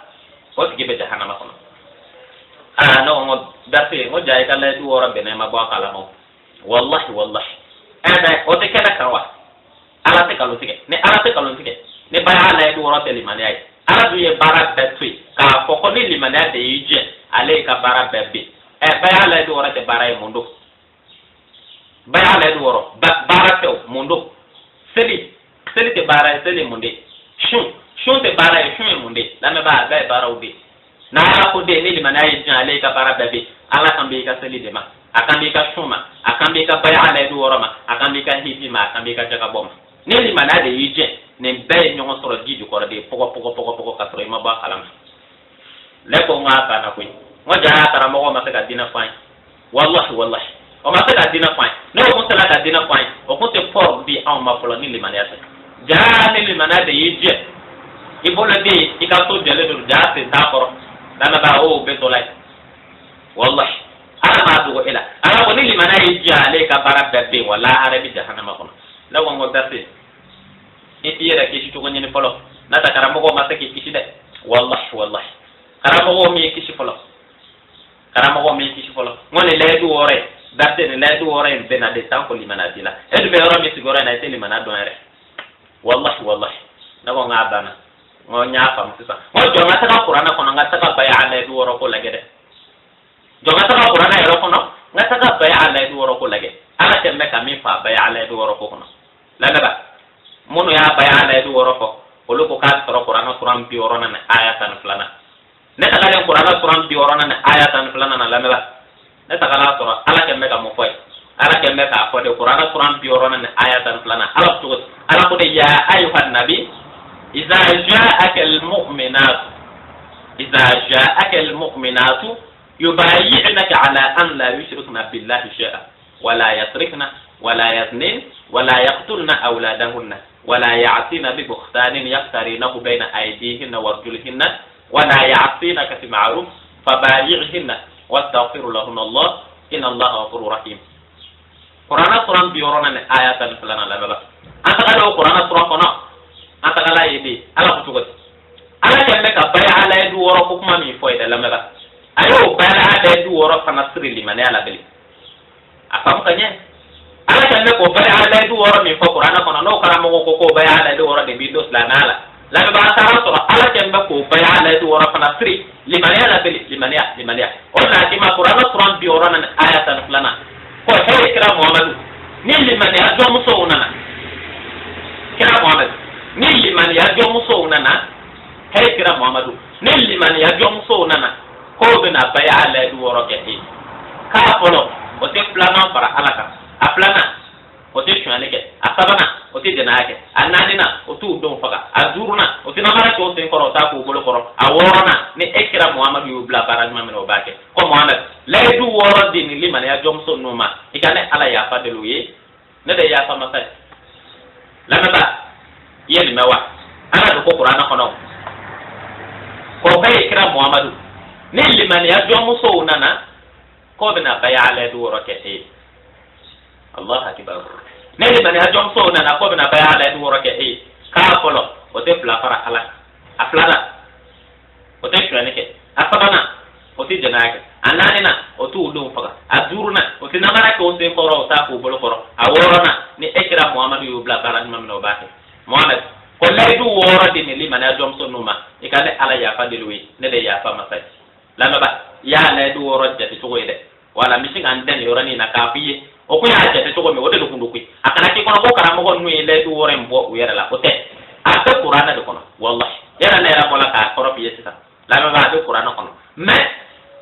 Speaker 1: o tigi bɛ jahanama kɔnɔ. Aa, ne ko n ko darse, n ko ja i ka layidu wɔɔrɔ bɛnɛ ma bɔ a kalama. Wallahi wallahi, ɛ bɛ o tɛ kɛnɛ kan wa? Ala tɛ nkalon tigɛ. Ni ala tɛ nkalon tigɛ, ni baya layidu wɔɔrɔ tɛ limaniya ye, ala dun ye baara bɛɛ to yen k'a fɔ ko ni limaniya de y'i jɛ, ale ka baara bɛɛ bɛ. Ɛ, baya layidu wɔɔrɔ tɛ baara ye, mun don? Baya layidu wɔɔrɔ baara tɛ o, mun don? Seli, seli tɛ baara ye, seli mun de? Sun, sun tɛ baara ye, sun ye mun de? Lamɛnbaa, a bɛɛ ye baaraw de. N'a ala ko de ni limaniya y'i jɛ, ale ka baara bɛɛ bɛ, ala kan bɛ i ka seli de ma, a kan b'i ka sun ma, a kan b'i ka baya layidu wɔɔrɔ ma, a kan b'i ka hiji ma, a kan b'i ka jagabɔ ma. Ni limaniya de y'i jɛ, nin bɛɛ ye ɲɔgɔn sɔrɔ ji jukɔrɔ de, pɔgɔ pɔgɔ pɔgɔ pɔgɔ, ka sɔrɔ i ma bɔ a kalama. Ne ko n k'a banna koyi. N ko jaa karamɔgɔ ma se ka diinɛ fɔ an ye. Wallahi wallahi, o ma se ka diinɛ fɔ an ye. N'o kun sera ka diinɛ fɔ an ye, o kun tɛ pɔr di anw ma fɔlɔ ni limaniya tɛ. Jaa ni limaniya de y'i jɛ, i bolo den i ka so jɔlen don, jaa sen t'a kɔrɔ. Lamɛnbaa, o bɛ tɔ la ye. Wallahi, ala m'a dogo e la. Ala ko ni limaniya y'i jɛ, ale ka baara bɛɛ bɛ yen wa lahara bɛ jahanama kɔnɔ. Ne ko n ko darse, i t'i yɛrɛ kisi cogo ɲini fɔlɔ, n'a tɛ karamɔgɔ ma se k'i kisi dɛ. Wallahi wallahi, karamɔgɔ min kisi fɔlɔ, karamɔgɔ min kisi fɔlɔ. N ko nin layidu wɔɔrɔ ye darse, nin layidu wɔɔrɔ in bɛɛ na de tan ko limaniya t'i la. E dun bɛ yɔrɔ min sigiyɔrɔ in na, i tɛ limaniya dɔn yɛrɛ. Wallahi wallahi, ne ko n k'a banna. N ko n y'a faamu sisan. N ko jɔ n ka taga kuranɛ kɔnɔ, n ka taga baya layidu wɔɔrɔ ko lajɛ dɛ. Jɔ n ka taga kuranɛ yɛrɛ kɔnɔ, n ka taga baya layidu wɔɔrɔ ko lajɛ. Ala tɛ mɛn ka min fɔ a baya layidu wɔɔrɔ ko kɔnɔ. Lamɛnba, minnu y'a baya layidu wɔɔrɔ fɔ, olu ko k'a sɔrɔ kuranɛ suran 60 ni aya 12nan. Ne tagalen kuranɛ suran 60 ni aya 12nan na, lamɛnba, ne tagala sɔrɔ ala kɛ bɛ ka mun fɔ ye? Ala kɛ bɛ k'a fɔ de, kuranɛ suran 60 ni aya 12nan, ala ko cogo di? Ala ko de: يا أيها النبي إذا جاءك المؤمنات إذا جاءك المؤمنات Yubayi'naka ala an la yushrikna billahi shay'a wala yasrikna wala yaznin wala yaqtulna awladahunna wala ya'tina bi bukhtanin yaftarinahu bayna aydihinna wa arjulihinna wala ya'sinaka fi ma'ruf fabayi'hinna wastaghfir lahunna Allah inna Allaha ghafurur rahim. Qur'ana suran 64 aya 12 lamɛnba, an tagala o Qur'ana suran kɔnɔ, an tagala ye de Ala ko cogo di? Ala kɛlen bɛ ka baya layidu 6 ko kuma min fɔ ye dɛ, lamɛnba, a y'o baya layidu 6 fana siri limaniya la bele. A faamu ka ɲɛ, Ala kɛlen bɛ k'o baya layidu 6 min fɔ Kuranɛ kɔnɔ, n'o karamɔgɔ ko k'o baya layidu 6 de b'i don silamɛya la, lamɛnba, an taara sɔrɔ Ala kɛlen bɛ k'o baya layidu 6 fana siri limaniya la bele. Limaniya, limaniya, o de la k'i ma Kuranɛ suran 64 aya 12 ko hey kira Muhamadu, ni limaniya jɔnmusow nana, kira Muhamadu, ni limaniya jɔnmusow nana, hey kira Muhamadu, ni limaniya jɔnmusow nana k'o bɛna baya layidu 6 kɛ e k'a fɔlɔ, o tɛ filanan fara Ala kan, a filanan, o tɛ sonyali kɛ, a sabanan, o tɛ jɛnɛya kɛ, a naaninan, o t'u denw faga, a duurunan, o tɛ namara kɛ o sen kɔrɔ, o t'a k'u bolo kɔrɔ, a wɔɔrɔnan, ni e kira Muhamadu y'u bila baara ɲuman min na, o b'a kɛ. Ko Muhamadu, layidu 6 di nin limaniya jɔnmuso ninnu ma, i ka ne Ala yafa deli u ye, ne de ye yafa masa ye. Lamɛnba, i ye nin mɛn wa? Ala de ko Kuranɛ kɔnɔ k'o bɛɛ ye kira Muhamadu, ni limaniya jɔnmusow nana k'o bɛna baya layidu 6 kɛ e ye. Allah akibar. Ne limaniya jɔnmusow nana k'o bɛna baya layidu 6 kɛ e ye, k'a fɔlɔ, o tɛ fila fara Ala kan, a filanan, o tɛ sonyali kɛ, a sabanan, o tɛ jɛnɛya kɛ, a naaninan, o t'u denw faga, a duurunan, o tɛ namara kɛ o sen kɔrɔ, o t'a k'u bolo kɔrɔ, a wɔɔrɔnan, ni e kira Muhamadu y'u bila baara ɲuman min na, o b'a kɛ. Muhamadu, ko layidu 6 di nin limaniya jɔnmuso ninnu ma, i ka ne Ala yafa deli u ye, ne de ye yafa masa ye. Lamɛnba, i y'a layidu 6 jate cogo ye dɛ. Wala n bɛ se ka n dɛn nin yɔrɔnin na k'a f'i ye, o kun y'a jate cogo min, o de kun don koyi. A kana k'i kɔnɔ ko karamɔgɔ ninnu ye layidu 6 in bɔ u yɛrɛ la, o tɛ, a bɛ Kuranɛ de kɔnɔ. Walahi, yɛrɛ ne yɛrɛ bɔla k'a kɔrɔ f'i ye sisan. Lamɛnba, a bɛ Kuranɛ kɔnɔ, mais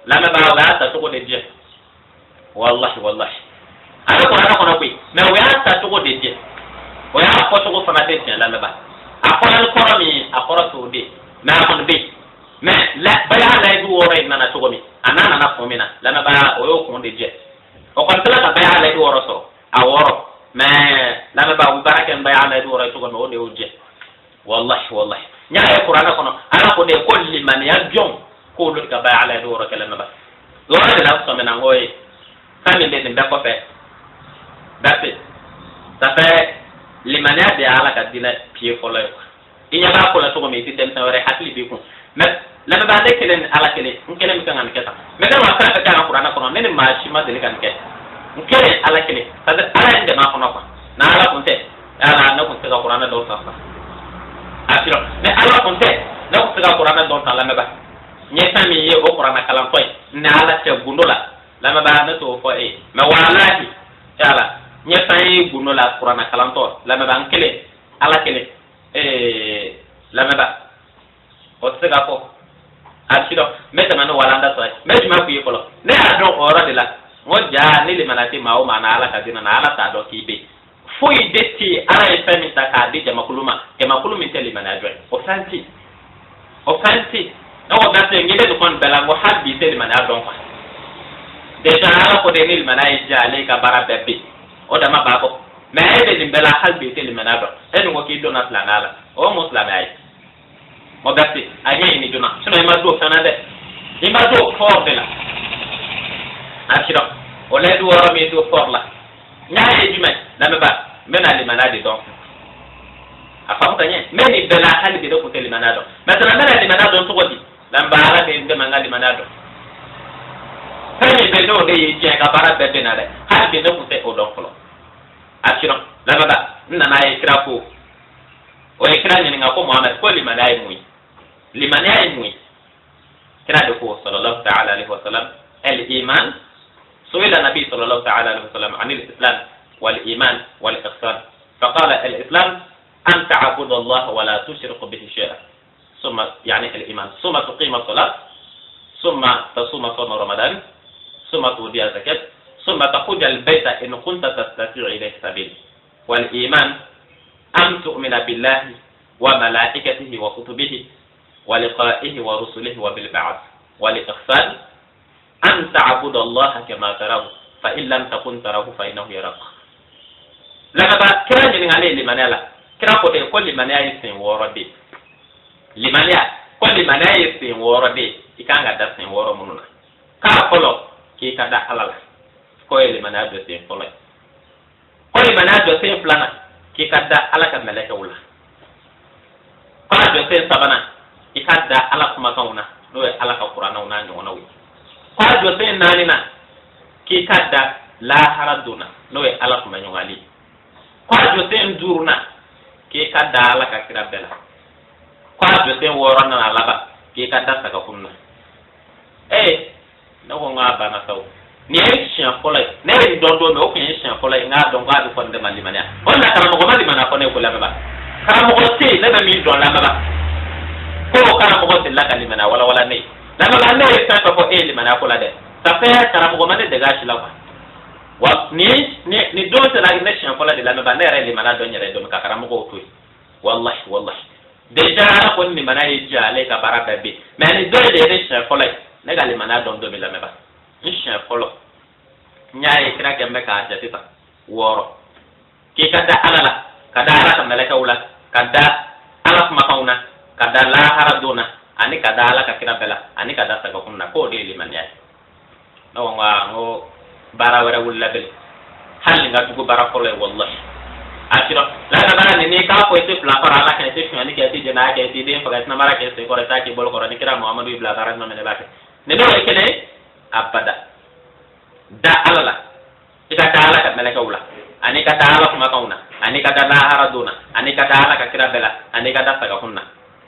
Speaker 1: lamɛnba, o y'a ta cogo de jɛ. Walahi, walahi, a bɛ Kuranɛ kɔnɔ koyi, mais o y'a ta cogo de jɛ, o y'a fɔ cogo fana tɛ tiɲɛ. Lamɛnba, a kɔrɔ ni kɔrɔ min, a kɔrɔ t'o de, mais a kɔni bɛ yen. Mais baya layidu 6 in nana cogo min, a n'a nana kun min na, lamɛnba, o y'o kun de jɛ. O kɔni tɛna ka baya layidu 6 sɔrɔ, a 6, mais lamɛnba, u bɛ baara kɛ ni baya layidu 6 ye cogo min, o de y'o jɛ. Walahi, walahi, n y'a ye Kuranɛ kɔnɔ, Ala ko de ko limaniya jɔn k'olu ka baya layidu 6 kɛ. Lamɛnba, yɔrɔ de la sɔmina n ko ye fɛn min bɛ nin bɛɛ kɔfɛ, berse ça fait limaniya de ye Ala ka diinɛ pied fɔlɔ ye. I ɲɛ b'a ko la cogo min, i tɛ denmisɛn wɛrɛ hakili b'i kun. Mais lamɛnbaa, ne kelen ni Ala kelen, n kelen bɛ kan ka nin kɛ tan, mais ne ma fɛn fɛn kɛ an ka Kuranɛ kɔnɔ, ne ni maa si ma deli ka nin kɛ, n kelen, Ala kelen, parce que Ala ye n dɛmɛ a kɔnɔ quoi. N'Ala kun tɛ, yala ne kun tɛ se ka Kuranɛ dɔw ta sisan. A sirɔ, ni Ala kun tɛ, ne kun tɛ se ka Kuranɛ dɔn tan. Lamɛnbaa, n ye fɛn min ye o Kuranɛ kalantɔ ye ni Ala cɛ gundo la, lamɛnbaa, ne t'o fɔ e ye, mais walahi, yala n ye fɛn ye gundo la Kuranɛ kalantɔ, lamɛnbaa, n kelen, Ala kelen, lamɛnbaa, o tɛ se ka fɔ. A si dɔn, n bɛ tɛmɛ ni walanda tɔ ye. N bɛ jumɛn f'i ye fɔlɔ? Ne y'a dɔn o yɔrɔ de la, n ko ja ni limana tɛ maa o maa na Ala ka diinɛ na, Ala t'a dɔn k'i bɛ yen. Foyi de tɛ yen Ala ye fɛn min ta k'a di jamakulu ma, jamakulu min tɛ limaniya jɔn ye, o fɛn tɛ yen, o fɛn tɛ yen. Ne ko gase, n k'i bɛ nin kɔni bɛɛ la, n ko hali bi i tɛ limaniya dɔn quoi. Déjà Ala ko de ni limaniya y'i diya, ale ka baara bɛɛ bɛ yen, o dama b'a kɔ. Mais e bɛ nin bɛɛ la, hali bi i tɛ limaniya dɔn. E dun ko k'i donna silamɛya la, o ye mun silamɛya ye? O gase, a ɲɛɲini joona, sinon i ma don fɛn na dɛ, i ma don fort de la. A sira o layidu 6 min don fort la, n y'a ye jumɛn? Lamɛnbaa, n bɛna limaniya de dɔn. A faamu ka ɲɛ, n bɛ nin bɛɛ la, hali bi ne kun tɛ limaniya dɔn. Maintenant n bɛna limaniya dɔn cogo di? Lamɛnbaa, Ala bɛ n dɛmɛ n ka limaniya dɔn. Fɛn min bɛ n'o de ye diɲɛ ka baara bɛɛ bɛ na dɛ, hali bi ne kun tɛ o dɔn fɔlɔ. A sira, lamɛnbaa, n nana ye kira ko, o ye kira ɲininka ko Muhamadu, ko limaniya ye mun ye? Limaniya ye mun ye? Kira de ko sallallahu ta'ala alaihi wa sallam, al iman. سئل النبي صلى الله تعالى عليه وسلم عن الإسلام والإيمان والإحسان، فقال الإسلام أن تعبد الله ولا تشرك به شيئا، ثم يعني الإيمان، ثم تقيم الصلاة، ثم تصوم صوم رمضان، ثم تؤدي الزكاة، ثم تحج البيت إن كنت تستطيع إليه سبيل. والإيمان أن تؤمن بالله وملائكته وكتبه ولقائه ورسله وبالبعث. والإحسان An ta'budu Allah kama tarahu fa in lam takun tarahu fa innahu yarak. Lamɛnba, kira ɲininkalen limaniya la, kira ko ten ko limaniya ye sen 6 de ye. Limaniya ko limaniya ye sen 6 de ye, i kan ka da sen 6 minnu na. K'a fɔlɔ, k'i ka da Ala la, k'o ye limaniya jɔ sen fɔlɔ ye. Ko limaniya jɔ sen filanan, k'i ka da Ala ka mɛlɛkɛw la. K'a jɔ sen sabanan, i ka da Ala kumakanw na, n'o ye Ala ka kuranɛw n'a ɲɔgɔnnaw ye. K'a jɔ sen naaninan, k'i ka da lahara don na, n'o ye Ala kunbɛɲɔgɔnyali ye. K'a jɔ sen duurunan, k'i ka da Ala ka kira bɛɛ la. K'a jɔ sen wɔɔrɔnan a laban, k'i ka da sagakun na. Ee, ne ko n k'a banna sa o. Nin ye siɲɛ fɔlɔ ye ne ye nin dɔn don min, o tun ye siɲɛ fɔlɔ ye n k'a dɔn k'a bɛ fɔ nin de ma limaniya. O de la karamɔgɔ ma limaniya fɔ ne ko lamɛnba, karamɔgɔ tɛ yen ne bɛ min dɔn lamɛnba, ko o karamɔgɔ delila ka limaniya walawala ne ye. Lamɛnba, ne ye fɛn fɛn fɔ e ye limaniya ko la dɛ, ça fait karamɔgɔ ma ne dege a si la quoi. Wa ni don sera ne siɲɛ fɔlɔ de, lamɛnba, ne yɛrɛ ye limaniya dɔn n yɛrɛ ye don ka karamɔgɔw to yen. Wallahi, wallahi, déjà Ala ko limaniya ye diya ale ka baara bɛɛ bɛ yen, mais ni don de ye ne siɲɛ fɔlɔ ye ne ka limaniya dɔn don min, lamɛnba, n siɲɛ fɔlɔ n y'a ye kira kɛn bɛ k'a jate ta 6, k'i ka da Ala la, ka da Ala ka mɛlɛkɛw la, ka da Ala kumakanw na, ka da lahara don na, ani ka da Ala ka kira bɛɛ la, ani ka da sagakun na, k'o de ye limaniya ye. Ne ko n ko baara wɛrɛ wulila bele, hali nin ka jugu baara fɔlɔ ye, wallahi. A sirɔ lamɛnbaga, nin n'i k'a fɔ i tɛ fila fara Ala kan, i tɛ sonyali kɛ, i tɛ jɛnɛya kɛ, i tɛ den faga, i tɛ namara kɛ sen kɔrɔ, i t'a k'i bolo kɔrɔ, ni kira Muhamadu y'i bila baara ɲuman min na, i b'a kɛ. Nin n'o ye kelen ye abada. Da Ala la, i ka da Ala ka mɛlɛkɛw la, ani ka da Ala kumakanw na, ani ka da lahara don na, ani ka da Ala ka kira bɛɛ la, ani ka da sagakun na,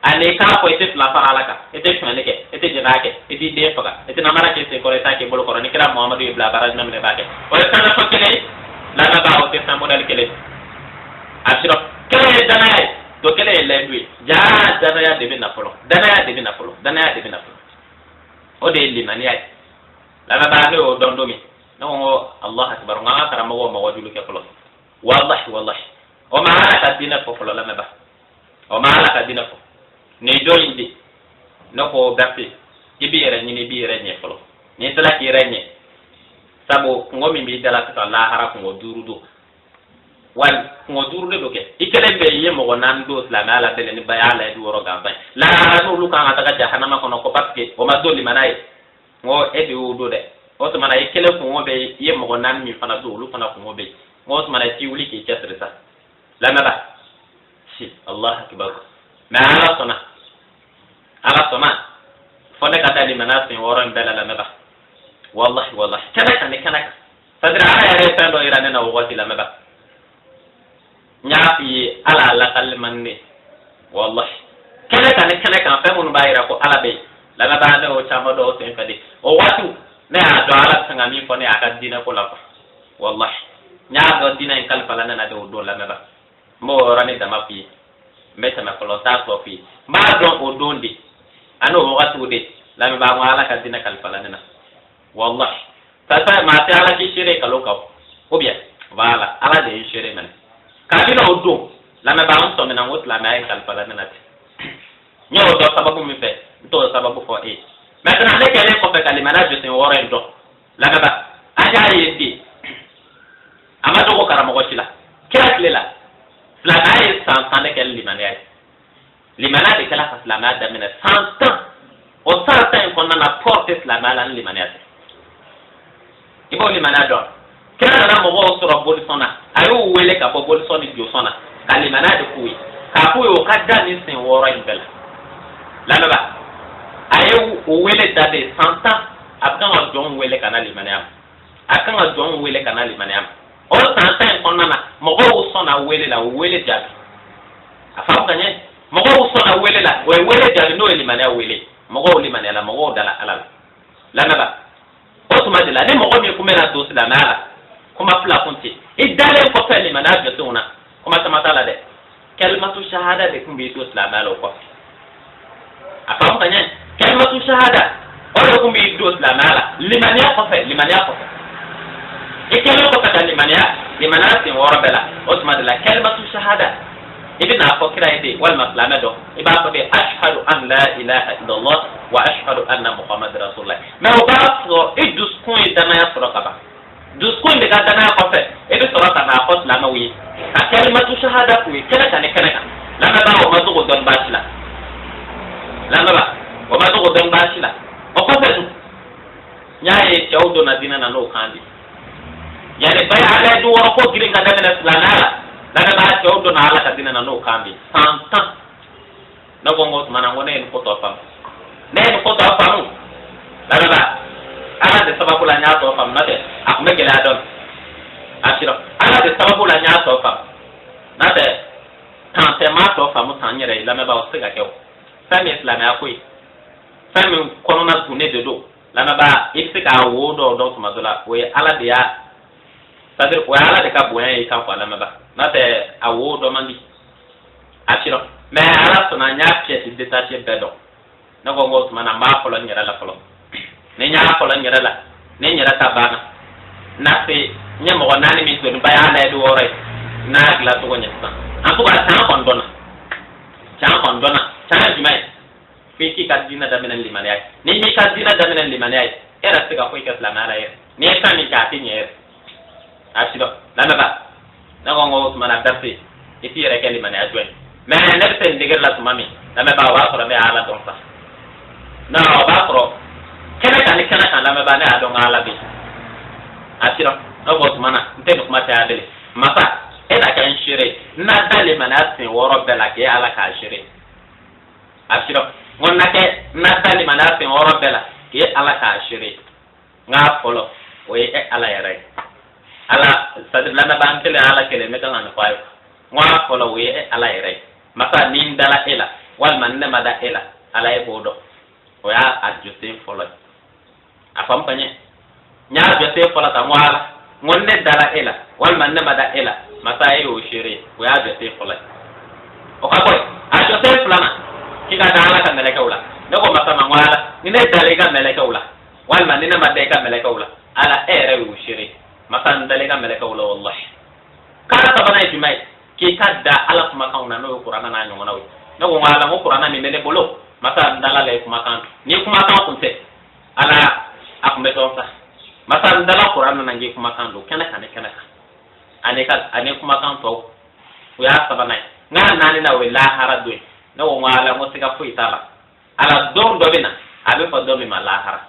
Speaker 1: ani k'a fɔ i tɛ fila fara Ala kan, i tɛ sonyali kɛ, i tɛ jɛnɛya kɛ, i t'i den faga, i tɛ namara kɛ sen kɔrɔ, i t'a k'i bolo kɔrɔ, ni kira Muhamadu y'i bila baara ɲuman min na, i b'a kɛ. O ye fɛn fɔ kelen ye lamɛnbaa, o tɛ fɛn modèle kelen ye. A sirɔ kelen ye danaya ye, to kelen ye layidu ye. Jaa, danaya de bɛ na fɔlɔ, danaya de bɛ na fɔlɔ, danaya de bɛ na fɔlɔ, o de ye limaniya ye. Lamɛnbaa, ne y'o dɔn don min, ne ko n ko Alahu akibaru, n ko an ka karamɔgɔw ma wajulu kɛ fɔlɔ. Walahi, walahi, o ma Ala ka diinɛ fɔ fɔlɔ. Lamɛnbaa, o ma Ala ka diinɛ fɔ. Nin don in de, ne ko Berete, i b'i yɛrɛ ɲini, i b'i yɛrɛ ɲɛ fɔlɔ. N'i sera k'i yɛrɛ ɲɛ, sabu kungo min b'i da la sisan, lahara kungo 5 don, wali kungo 5 de don kɛ. I kelen bɛ i ye mɔgɔ 4 don silamɛya la bɛlɛ ni baya layidu 6 gansan ye. Lahara n'olu kan ka taga jahanama kɔnɔ ko parce que o ma don limana ye, n ko e de y'o don dɛ. O tuma na i kelen kungo bɛ yen, i ye mɔgɔ 4 min fana don, olu fana kungo bɛ yen. N ko o tuma na i t'i wuli k'i cɛsiri sa, lamɛnba. Si Alahu akibaru. Mais Ala sɔnna, Ala sɔnna fɔ ne ka da limana sen 6 in bɛɛ la, lamɛnba. Wallahi, wallahi, kɛnɛ kan ni kɛnɛ kan, c'est à dire Ala yɛrɛ ye fɛn dɔ yira ne na o waati, lamɛnba. N y'a f'i ye, Ala lakali man ne, wallahi, kɛnɛ kan ni kɛnɛ kan, fɛn minnu b'a yira ko Ala bɛ yen, lamɛnba, ne y'o caman dɔw sen fɛ de. O waatiw ne y'a dɔn Ala bɛ fɛ ka min fɔ ne y'a ka diinɛ ko la quoi. Wallahi, n y'a dɔn diinɛ in kalifa la ne na de o don, lamɛnba. N b'o yɔrɔnin dama f'i ye, n bɛ tɛmɛ fɔlɔ, n t'a tɔ f'i ye. N b'a dɔn o don de ani o wagatiw de, lamɛnba, n ko Ala ka diinɛ kalifa la ne na, wallahi. Parce que maa tɛ Ala k'i seere kalo kan ou bien, voilà, Ala de ye seere minɛ. Kabini o don, lamɛnba, n sɔmina n ko silamɛya ye kalifa la ne na ten. N y'o dɔn sababu min fɛ, n t'o sababu fɔ e ye. Maintenant, ne kɛlen kɔfɛ ka limaniya jɔsen 6 in dɔn, lamɛnba, an y'a ye ten, a ma dogo karamɔgɔ si la. Kira tile la, silamɛya ye san 10 de kɛ limaniya ye. Limaniya de kɛla ka silamɛya daminɛ san 10. O san 10 in kɔnɔna na, pɔr tɛ silamɛya la ni limaniya tɛ. I b'o limaniya dɔn. Kira nana mɔgɔw sɔrɔ bolisɔn na, a y'u wele ka bɔ bolisɔn ni josɔn na ka limaniya de k'u ye, k'a f'u ye o ka da nin sen 6 in bɛɛ la. Lamɛnba, a ye o wele da de san 10. A bɛ kan ka jɔnw wele ka na limaniya ma, a kan ka jɔnw wele ka na limaniya ma. O san 10 in kɔnɔna na, mɔgɔw sɔnna wele la, o wele jaabi. A faamu ka ɲɛ, mɔgɔw sɔnna wele la, o ye wele jaabi, n'o ye limaniya wele. Mɔgɔw limaniyala, mɔgɔw dala Ala la. Lamɛnba, o tuma de la, ni mɔgɔ min kun bɛna don silamɛya la, kuma fila kun tɛ. I dalen kɔfɛ limaniya jɔsenw na, kuma caman t'a la dɛ. Kalimatu shahada de kun b'i don silamɛya la o kɔfɛ. A faamu ka ɲɛ, kalimatu shahada, o de kun b'i don silamɛya la limaniya kɔfɛ. Limaniya kɔfɛ, i kɛlen kɔfɛ ka limaniya, limaniya sen 6 bɛɛ la, o tuma de la kalimatu shahada, i bɛ n'a fɔ kira ye de, walima silamɛ dɔ, i b'a fɔ de: ashhadu an la ilaha illallah. Wa ashhadu anna Muhammad rasulullah. Mais o b'a sɔrɔ e dusukun ye danaya sɔrɔ ka ban. Dusukun de ka danaya kɔfɛ, e bɛ sɔrɔ ka n'a fɔ silamɛw ye ka kalimatu shahada k'u ye kɛnɛ kan ni kɛnɛ kan. Lamɛnbaa, o ma dogo dɔnnibaa si la. Lamɛnbaa, o ma dogo dɔnnibaa si la. O kɔfɛ dun, n y'a ye cɛw donna diinɛ na n'o kan de. Yani baya layidu wɔɔrɔ ko girin ka daminɛ silamɛya la, lamɛnbaa, cɛw donna Ala ka diinɛ na n'o kan de san 10. Ne ko n ko tuma na, n ko ne ye nin ko tɔ faamu, ne ye nin ko tɔ faamu. Lamɛnbaa, Ala de sababu la n y'a tɔ faamu, n'o tɛ a tun bɛ gɛlɛya dɔɔni. A sirɔ Ala de sababu la n y'a tɔ faamu, n'o tɛ tan tɛ m'a tɔ faamu tan n yɛrɛ ye. Lamɛnbaa, o tɛ se ka kɛ o. Fɛn min ye silamɛya ko ye, fɛn min kɔnɔna gunnen de don, lamɛnbaa, i bɛ se k'a wo dɔw dɔn tuma dɔ la, o ye Ala de y'a, c'est à dire o ye Ala de ka bonya ye i kan quoi. Lamɛnbaa, n'o tɛ a wo dɔ man di a sirɔ. Mais Ala sɔnna, n y'a pièce détachée bɛɛ dɔn. Ne ko n ko tuma na, n b'a fɔlɔ n yɛrɛ la fɔlɔ. Ni n y'a fɔlɔ n yɛrɛ la, ni n yɛrɛ ta banna, n'a se n ye mɔgɔ naani min doni ba y'a layidu wɔɔrɔ ye, n'a dilan cogo ɲɛ sisan. En tout cas, can kɔni dɔnna, can kɔni dɔnna. Can ye jumɛn ye? F'i k'i ka diinɛ daminɛ ni limaniya ye. N'i m'i ka diinɛ daminɛ ni limaniya ye, e yɛrɛ tɛ se ka foyi kɛ silamɛya la yɛrɛ. N'i ye fɛn min kɛ, a tɛ ɲɛ yɛrɛ. A si dɔn, lamɛnbaa, ne ko n ko o tuma na, darse i t'i yɛrɛ kɛ limaniya jɔn ye. Mais ne bɛ se nin degré la tuma min, lamɛnbaa, o b'a sɔrɔ ne y'Ala dɔn sa. Non, o b'a sɔrɔ kɛnɛ kan ni kɛnɛ kan, lamɛnbaa, ne y'a dɔn k'Ala bɛ yen. A si dɔn, ne ko o tuma na, n tɛ nin kuma caya bilen. Masa, e na kɛ n seere ye, n na da limaniya sen wɔɔrɔ bɛɛ la k'e Ala k'a seere. A si dɔn, n ko n na kɛ, n na da limaniya sen wɔɔrɔ bɛɛ la k'e Ala k'a seere. N k'a fɔlɔ, o ye e Ala yɛrɛ ye. Ala, c'est à dire lamɛnbaa, n kelen, Ala kelen, n bɛ kan ka nin fɔ a ye. N ko a fɔlɔ, o ye e Ala yɛrɛ ye. Masa, ni n dala e la walima ni ne ma da e la, Ala e b'o dɔn. O y'a a jɔsen fɔlɔ ye. A faamu ka ɲɛ, n y'a jɔsen fɔlɔ ta. N ko Ala, n ko ne dala e la walima ne ma da e la, masa, e y'o seere ye. O y'a jɔsen fɔlɔ ye. O ka bɔ yen, a jɔsen filanan, k'i ka da Ala ka mɛlɛkɛw la. Ne ko masa ma, n ko Ala, ni ne dala i ka mɛlɛkɛw la walima ni ne ma da i ka mɛlɛkɛw la, Ala e yɛrɛ y'o seere ye. Masa, n dala i ka mɛlɛkɛw la wallahi. K'a sabanan ye jumɛn ye? K'i ka da Ala kumakanw na, n'o ye kuranna n'a ɲɔgɔnnaw ye. Ne ko n ko Ala, n ko kuranna min bɛ ne bolo, masa, n dala la i kumakan. Ni kumakan kun tɛ, Ala, a kun bɛ dɔn sa. Masa, n dala kuranna na, n k'i kumakan don kɛnɛ kan ni kɛnɛ kan, ani ka ani kumakan tɔw. O y'a sabanan ye. N k'a naaninan, o ye lahara don ye. Ne ko n ko Ala, n ko siga foyi t'a la, Ala, don dɔ bɛ na, a bɛ fɔ don min ma lahara.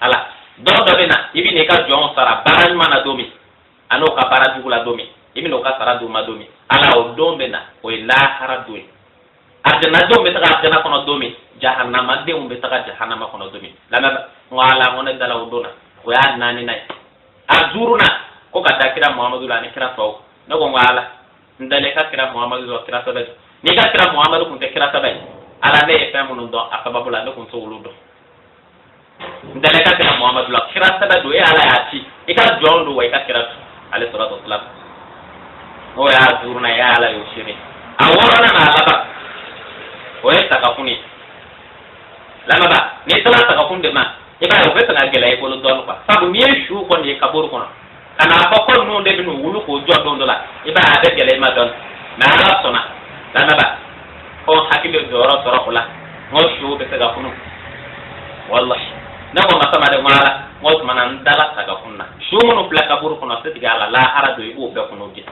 Speaker 1: Ala, don dɔ bɛ na, i bɛ n'i ka jɔnw sara baara ɲuman na don min, a n'o ka baara jugu la don min, i bɛ n'o ka sara d'u ma don min. Ala, o don bɛ na, o ye lahara don ye. Arijanadenw bɛ taga arijana kɔnɔ don min, jahanamadenw bɛ taga jahanama kɔnɔ don min. Lamɛn, n ko Ala, n ko ne dala o don na. O y'a naaninan ye. A duurunan, ko ka da kira Muhamadu la ani kira tɔw. Ne ko n ko Ala, n dalen ka kira Muhamadu la, kira sɛbɛ don. N'i ka kira Muhamadu kun tɛ kira sɛbɛ ye, Ala, ne ye fɛn minnu dɔn a sababu la, ne kun t'olu dɔn. N dalen ka kira Muhamadu la, kira sɛbɛ don, e Ala y'a ci, i ka jɔn don, wa i ka kira don, ale salatu wasalam. N'o y'a duurunan ye, Ala y'o seere. A wɔɔrɔnan n'a laban, o ye sagakun ye. Lamɛnbaa, n'i sera sagakun de ma, i b'a ye o bɛ fɛ ka gɛlɛya i bolo dɔɔnin quoi. Sabu n'i ye su kɔni ye kaburu kɔnɔ, ka n'a fɔ ko ninnu de bɛ n'u wuli k'o jɔ don dɔ la, i b'a ye a bɛ gɛlɛya i ma dɔɔnin. Mais Ala sɔnna, lamɛnbaa, ko n hakili jɔyɔrɔ sɔrɔ o la, n ko su bɛ se ka kunu wallahi. Ne ko masa ma de, n ko Ala, n ko tuma na, n dala sagakun na. Su minnu filɛ kaburu kɔnɔ, setigi Ala, lahara don, i b'o bɛɛ kunu di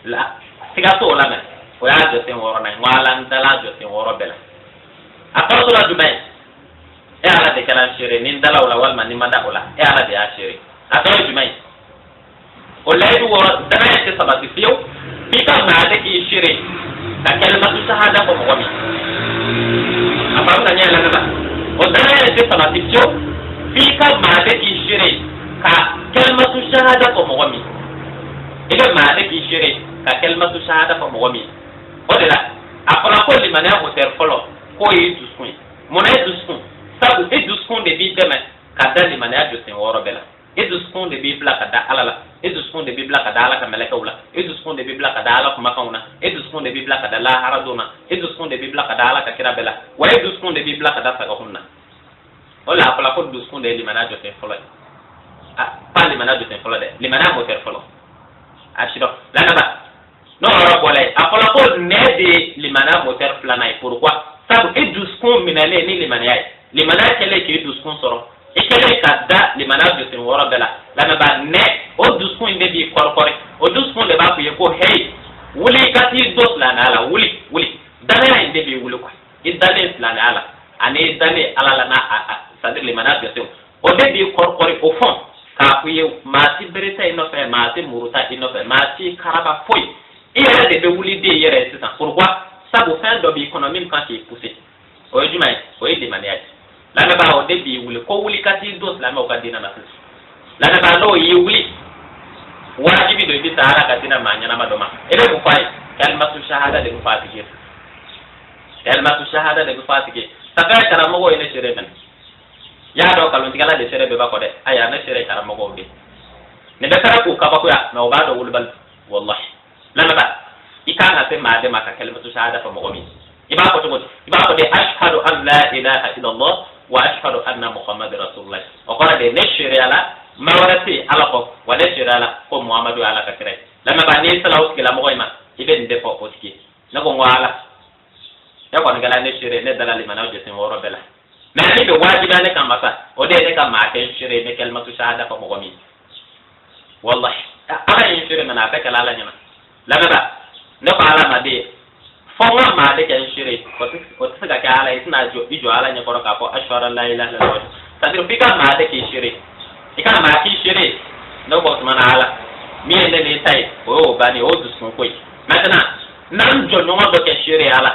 Speaker 1: la, siga t'o la. Mɛ o y'a jɔsen wɔɔrɔnan ye. N ko Ala, n dala jɔsen wɔɔrɔ bɛɛ la. A fɔlɔ la jumɛn ye? E Ala de kɛra n seere, ni n dala o la walima ni n ma da o la, e Ala de y'a seere. A tɔ ye jumɛn ye? O layidu wɔɔrɔ, danaya tɛ sabati fiyewu f'i ka maa de k'i seere ka kalimatu sahada fɔ mɔgɔ min. A faamu ka ɲɛ, lamɛn la, o danaya tɛ sabati fiyewu f'i ka maa de k'i seere ka kalimatu sahada fɔ mɔgɔ min. I bɛ maa de k'i seere ka kalimatu sahada fɔ mɔgɔ min. O de la a fɔra ko limaniya moteur fɔlɔ, k'o y'i dusukun ye. Mun na e dusukun? Sabu e dusukun de b'i dɛmɛ ka da limaniya jɔsen wɔɔrɔ bɛɛ la. E dusukun de b'i bila ka da Ala la, e dusukun de b'i bila ka da Ala ka mɛlɛkɛw la, e dusukun de b'i bila ka da Ala kumakanw na, e dusukun de b'i bila ka da lahara don na, e dusukun de b'i bila ka da Ala ka kira bɛɛ la, wa e dusukun de b'i bila ka da sagakun na. O la a fɔra ko dusukun de ye limaniya jɔsen fɔlɔ ye. A pas limaniya jɔsen fɔlɔ dɛ, limaniya moteur fɔlɔ. A si dɔn, lamɛnba, n'o yɔrɔ bɔra yen, a fɔra ko nɛn de ye limaniya moteur filanan ye. Pourquoi? Sabu e dusukun minɛlen ni limaniya ye, limaniya kɛlen k'i dusukun sɔrɔ, i kɛlen ka da limaniya jɔsen wɔɔrɔ bɛɛ la, lamɛnbaa, nɛ o dusukun in de b'i kɔrɔkɔri. O dusukun de b'a f'i ye ko heyi, wuli i ka t'i don silamɛya la, wuli, wuli. Danaya in de b'i wuli quoi. I dalen silamɛya la ani i dalen Ala la, n'a a c'est à dire limaniya jɔsenw, o de b'i kɔrɔkɔri au fond k'a f'i ye maa ti bere ta i nɔfɛ, maa ti muru ta i nɔfɛ, maa ti karaba foyi. I yɛrɛ de bɛ wuli den yɛrɛ ye sisan. Pourquoi? Sabu fɛn dɔ b'i kɔnɔ min kan k'i pousser. O ye jumɛn ye? O ye limaniya ye, lamɛnbaa. O de b'i wuli ko wuli ka t'i don silamɛw ka diinɛ na sisan. Lamɛnbaa, n'o y'i wuli, wajibi don i bɛ taa Ala ka diinɛ maa ɲɛnama dɔ ma. I bɛ mun fɔ a ye? Kalimatu shahada de bɛ fɔ a tigi ye, kalimatu shahada de bɛ fɔ a tigi ye. Safa karamɔgɔ ye ne seere minɛ, y'a dɔn kalontigɛla de seere bɛɛ b'a kɔ dɛ. Ayiwa, ne seere karamɔgɔw de nin bɛɛ kɛra k'u kabakoya, mɛ o b'a dɔn wulibali wallahi. Lamɛnbaa, i kan ka se maa de ma ka kalimatu shahada fɔ mɔgɔ min, i b'a fɔ cogo di? I b'a fɔ de ashhadu an la ilaha illallah wa ashhadu anna muhammad rasulullah. O kɔrɔ de ne seereya la maa wɛrɛ tɛ yen Ala kɔ, wa ne seereya la ko Muhammadu ye Ala ka kira ye. Lamɛnbaa, n'i sera o tigilamɔgɔ in ma, i bɛ nin de fɔ o tigi ye. Ne ko n ko Ala, ne kɔni kɛla ne seere, ne dala limanaw jɔsen wɔɔrɔ bɛɛ la, mɛ min bɛ wajibiya ne kan masa, o de ye ne ka maa kɛ n seere, ne kalimatu shahada fɔ mɔgɔ min. Wallahi, Ala ye n seere mɛ a bɛɛ kɛla Ala ɲɛna. Lamɛnbaa, ne ko Ala ma de fɔ n ka maa de kɛ n seere, o tɛ se ka kɛ Ala ye. I tɛna jɔ i jɔ Ala ɲɛkɔrɔ k'a fɔ ashhadu an la ilaha illallah. C'est à dire f'i ka maa de k'i seere, i ka maa k'i seere. Ne ko o tuma na Ala, min ye ne n'i ta ye, o y'o bannen, o y'o dusukun ko ye. Maintenant, n'an jɔɲɔgɔn dɔ kɛ seere Ala,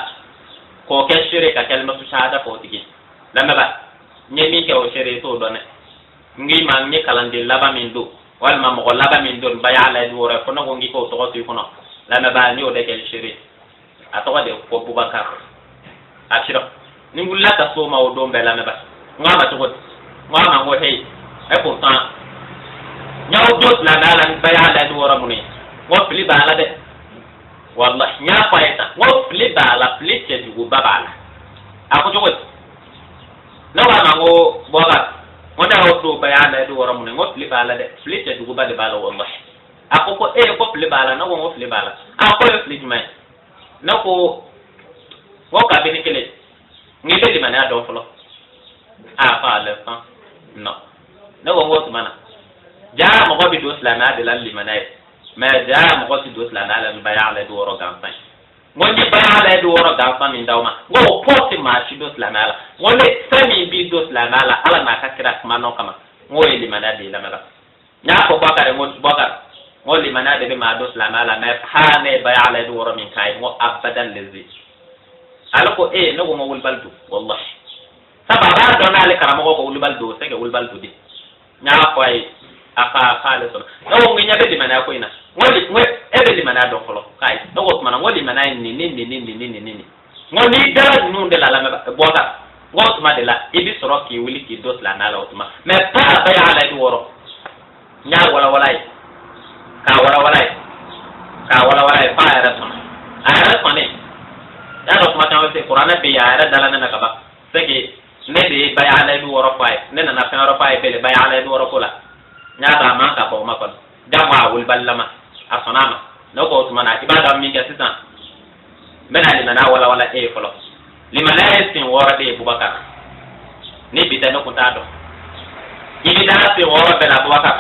Speaker 1: k'o kɛ seere ka kalimatu shahada fɔ o tigi. Lamɛnbaa, n ye min kɛ o seere, i t'o dɔn dɛ. N k'i ma n ye kalanden laban min don walima mɔgɔ laban min don baya la wɔɔrɔ fo, ne ko n k'i k'o tɔgɔ to i kɔnɔ. Lamɛnbaa, n y'o de kɛ seere, a tɔgɔ de ko Bubakar a sira. Ni n wulila ka s'o ma o don bɛɛ, lamɛnbaa, n ko a ma cogo di? N ko a ma n ko heyi, et pourtant n y'aw don silamɛya la ni baya la wɔɔrɔ minnu ye, n ko fili b'a la dɛ. Wallahi, n y'a fɔ a ye tan, n ko fili b'a la, fili cɛjuguba b'a la. A ko cogo di? Ne ko a ma n ko Bubakar, n ko ne y'aw don baya la wɔɔrɔ minnu ye, n ko fili b'a la dɛ, fili cɛjuguba de b'a la wallahi. A ko ko e ko fili b'a la? Ne ko n ko fili b'a la. A ko ye fili jumɛn ye? Ne ko n ko kabini kelen n k'i bɛ limaniya dɔn fɔlɔ. A ko à l'instant non. Ne ko n ko tuma na jaa mɔgɔ bɛ don silamɛya de la ni limaniya ye, mɛ jaa mɔgɔ tɛ don silamɛya la ni baya la wɔɔrɔ gansan ye. N ko n ye baya la wɔɔrɔ gansan min d'aw ma, n ko o pɔ tɛ maa si don silamɛya la. N ko ne fɛn min b'i don silamɛya la Ala n'a ka kira kuma nɔ kama, n k'o ye limaniya de ye. Lamɛnba, n y'a fɔ Bakari, n ko Bakari, n ko limaniya de bɛ maa don silamɛya la, mɛ ha ne ye baya la wɔɔrɔ min k'a ye, n ko abadan lezi. Ale ko e, ne ko n ko wulibali don wallahi. Sabu a b'a dɔn n'ale karamɔgɔ ko wulibali don, o tɛ kɛ wulibali don de. N y'a fɔ a ye, a ka k'ale sɔnna. Ne ko n ko ɲɛ bɛ limaniya ko in na, n ko e bɛ limaniya dɔn fɔlɔ? K'ayi. Ne ko o tuma na n ko limaniya ye nin ni nin ni nin ni nin ni nin. N ko n'i dara ninnu de la, lamɛn Bɔkar, n ko o tuma de la i bɛ sɔrɔ k'i wuli k'i don silamɛya la o tuma, mɛ pa bɛɛ y'a la i wɔɔrɔ. N y'a walawala ye, k'a walawala ye, k'a walawala ye, f'a yɛrɛ sɔnna. A yɛrɛ sɔnnen, y'a dɔn kuma caman bɛ se kuranɛ bɛ yen, a yɛrɛ dala ne na ka ban. C'est que ne de ye baya ala wɔɔrɔ fɔ a ye, ne nana fɛn wɛrɛ fɔ a ye bɛlɛ baya ala wɔɔrɔ ko la. N y'a dɔn a man ka fɔ o ma kɔni, jango a wulubalilama, a sɔnna a ma. Ne ko o tuma na i b'a dɔn min kɛ sisan, n bɛna limaniya walawala e ye fɔlɔ. Limaniya ye sen wɔɔrɔ de ye Bubakar. Ni bi tɛ, ne kun t'a dɔn. I bɛ dara sen wɔɔrɔ bɛɛ la Bubakar.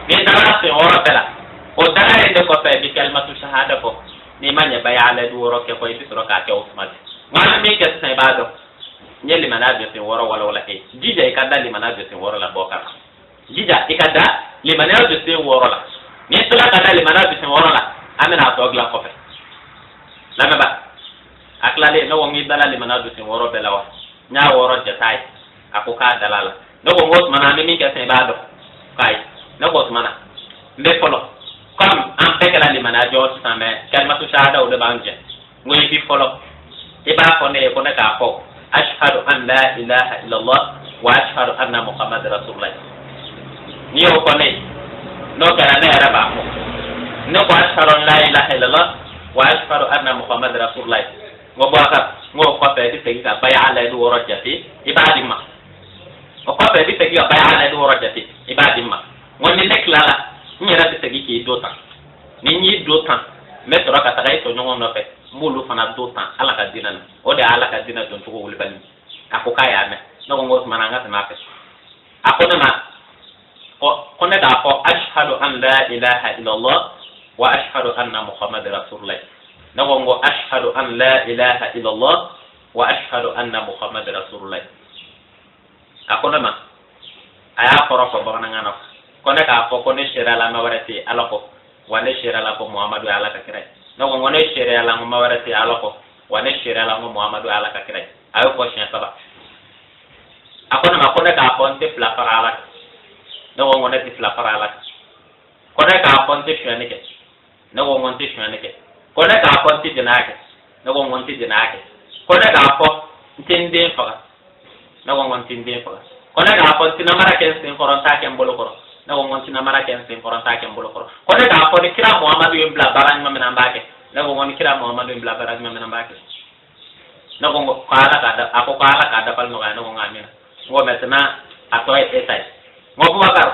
Speaker 1: N'i dara sen wɔɔrɔ bɛɛ la, o dara in de kɔfɛ i bɛ kalimatu shahada fɔ. N'i ma ɲɛ baya ala wɔɔrɔ kɛ kɔ, i bɛ sɔrɔ k'a kɛ o tuma de. Nka an bɛ min kɛ sisan, i b'a dɔn n ye limaniya jɔ sen wɔɔrɔ walawala e ye. Jija i ka da limaniya jɔ sen wɔɔrɔ la Bubakar, jija i ka da limaniya jɔ sen wɔɔrɔ la. N'i sera ka da limaniya jɔ sen wɔɔrɔ la, an bɛna a tɔ dilan kɔfɛ. Lamɛnba, a tilalen, ne ko n k'i dala limaniya jɔ sen wɔɔrɔ bɛɛ la wa? N y'a wɔɔrɔ jata ye, a ko k'a dala la. Ne ko n ko tuma na an bɛ min kɛ sisan, i b'a dɔn? K'ayi. Ne ko o tuma na n bɛ fɔlɔ, comme an bɛɛ kɛra limaniya jɔ sisan, mɛ kalimatu shahada o de b'an jɛ, n ko i bi fɔlɔ i b'a fɔ ne ye ko ne k'a fɔ ashhadu an la ilaha illallah wa ashhadu anna muhammad rasulullah. N'i y'o fɔ ne ye, n'o kɛra ne yɛrɛ b'a fɔ, ne ko ashhadu an la ilaha illallah wa ashhadu anna muhammad rasulullah. N ko Bubakar, n k'o kɔfɛ i bɛ segin ka baya la wɔɔrɔ jate, i b'a di n ma. O kɔfɛ i bɛ segin ka baya la wɔɔrɔ jate, i b'a di n ma. N ko ni ne tilala, n yɛrɛ bɛ segin k'i do tan. Ni n y'i do tan, n bɛ sɔrɔ ka taga i tɔɲɔgɔn nɔfɛ. N b'olu fana don tan Ala ka diinɛ na. O de ye Ala ka diinɛ doncogo wulibali. A ko k'a y'a mɛn. Ne ko n ko o tuma na an ka tɛmɛ a fɛ. A ko ne ma ko ne k'a fɔ ashhadu an la ilaha illallah wa ashhadu anna muhammad rasulullah. Ne ko n ko ashhadu an la ilaha illallah wa ashhadu anna muhammad rasulullah. A ko ne ma, a y'a kɔrɔ fɔ bamanankan na, ko ne k'a fɔ ko ne seereyala ma wɛrɛ tɛ yen Ala kɔ, wa ne seereyala ko Muhamadu ye Ala ka kira ye. Ne ko n ko ne seereyala n ko ma wɛrɛ tɛ yen Ala kɔ, wa ne seereyala n ko Muhamadu ye Ala ka kira ye. A y'o fɔ siɲɛ saba. A ko ne ma ko ne k'a fɔ n tɛ fila fara Ala kan. Ne ko n ko ne tɛ fila fara Ala kan. Ko ne k'a fɔ n tɛ sonyɛni kɛ. Ne ko n ko n tɛ sonyɛni kɛ. Ko ne k'a fɔ n tɛ jɛnɛya kɛ. Ne ko n ko n tɛ jɛnɛya kɛ. Ko ne k'a fɔ n tɛ n den faga. Ne ko n ko n tɛ n den faga. Ko ne k'a fɔ n tɛ namara kɛ n sen kɔrɔ, n t'a kɛ n bolo kɔrɔ. Ne ko n ko n tɛ namara kɛ n sen kɔrɔ, n t'a kɛ n bolo kɔrɔ. Ko ne k'a fɔ ni kira Muhamadu ye n bila baara ɲuman min na, n b'a kɛ. Ne ko n ko ni kira Muhamadu ye n bila baara ɲuman min na, n b'a kɛ. Ne ko n ko Ala k'a da, a ko ko Ala k'a dafali nɔgɔya. Ne ko n ko amina. N ko maintenant a tɔ ye e ta ye. N ko Bubakar,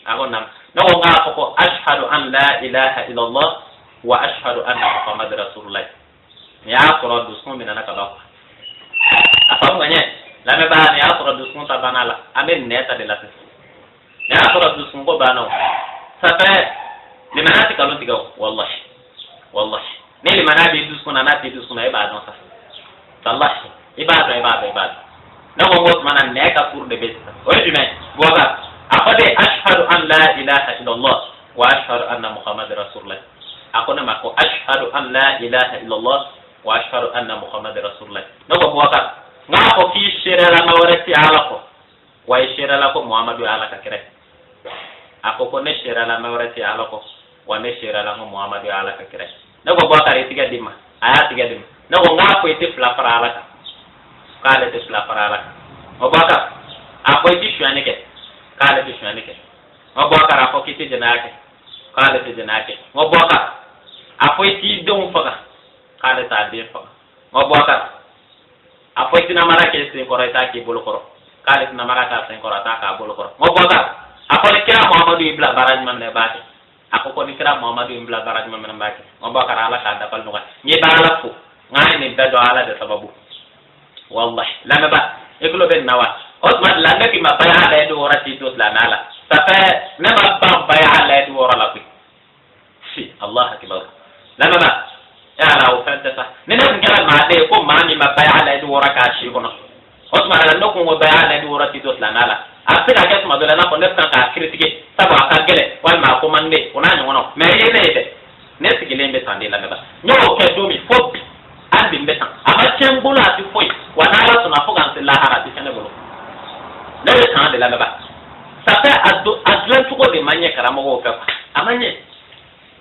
Speaker 1: a ko nam. Ne ko n k'a fɔ ko ashhadu an la ilaha illallah wa ashhadu anna muhammad rasulullah. Nin y'a sɔrɔ dusukun minɛna ka ban quoi. A faamu ka ɲɛ, lamɛnbaa, nin y'a sɔrɔ dusukun ta banna la. An bɛ nɛ ta de la sisan. Nin y'a sɔrɔ dusukun ko banna o. Ça fait limaniya tɛ nkalon tigɛ o, wallahi wallahi. Ni limaniya b'i dusukun na, n'a t'i dusukun na, e b'a dɔn sa, wallahi i b'a dɔn, i b'a dɔn, i b'a dɔn. Ne ko n ko tuma na nɛ ka furu de bɛ sisan. O ye jumɛn ye? Bubakar, a fɔ de ashhadu an la ilaha illallah wa ashhadu anna muhammad rasulullah. A ko ne ma ko ashhadu an la ilaha illallah wa ashhadu anna muhammad rasulullah. Ne ko Bubakar, n k'a fɔ k'i seereyala ma wɛrɛ tɛ Ala kɔ, wa i seereyala ko Muhamadu ye Ala ka kira ye. A ko ko ne seereyala ma wɛrɛ tɛ Ala kɔ, wa ne seereyala ko Muhamadu ye Ala ka kira ye. Ne ko Bubakar, i tigɛ di ma. A y'a tigɛ di ma. Ne ko n k'a fɔ i tɛ fila fara Ala kan. K'ale tɛ fila fara Ala kan. O Bubakar, a fɔ i tɛ sonyani kɛ. K'ale tɛ sonyani kɛ. O Bubakar, a fɔ k'i tɛ jɛnɛya kɛ. K'ale tɛ jɛnɛya kɛ. O Bubakar, a fɔ i t'i denw faga. K'ale t'a den faga. O Bubakar, a fɔ i tɛ namara kɛ sen kɔrɔ, i t'a k'i bolo kɔrɔ. K'ale tɛ namara k'a sen kɔrɔ, a t'a k'a bolo kɔrɔ. O Bubakar, a fɔ ni kira Muhamadu y'i bila baara ɲuman min na, i b'a kɛ. A ko ko ni kira Muhamadu ye n bila baara ɲuman min na, n b'a kɛ. O Bubakar, Ala k'a dafali nɔgɔya. N ye b'Ala fo, n k'a ye nin bɛɛ dɔn Ala de sababu. Wallahi, lamɛnba, i tulo bɛ nin na wa? O tuma de la ne k'i ma baya layidu wɔɔrɔ t'i to silamɛya la. Ça fait ne ma ban baya layidu wɔɔrɔ la koyi. Si Allah akibar. Lamɛnba, e ala, o fɛn tɛ sa. Ni ne tun kɛra maa de ye ko maa min ma baya layidu wɔɔrɔ k'a si kɔnɔ, o tuma de la ne kun ko baya layidu wɔɔrɔ t'i to silamɛya la. A bɛ se ka kɛ tuma dɔ la i n'a fɔ ne bɛ kan k'a critiquer, sabu a ka gɛlɛn walima a ko man di ne o n'a ɲɔgɔnnaw. Mais i ye ne ye dɛ, ne sigilen bɛ tan de. Lamɛnba, n y'o kɛ don min fo bi, hali bi n bɛ tan. A ma tiɲɛ n bolo, a tɛ foyi wa. N'Ala sɔnna, fo k'an se lahara, a tɛ tiɲɛ ne bolo. Ne bɛ tan de, lamɛnba. Ça fait a do a dilan cogo de ma ɲɛ karamɔgɔw fɛ quoi. A ma ɲɛ,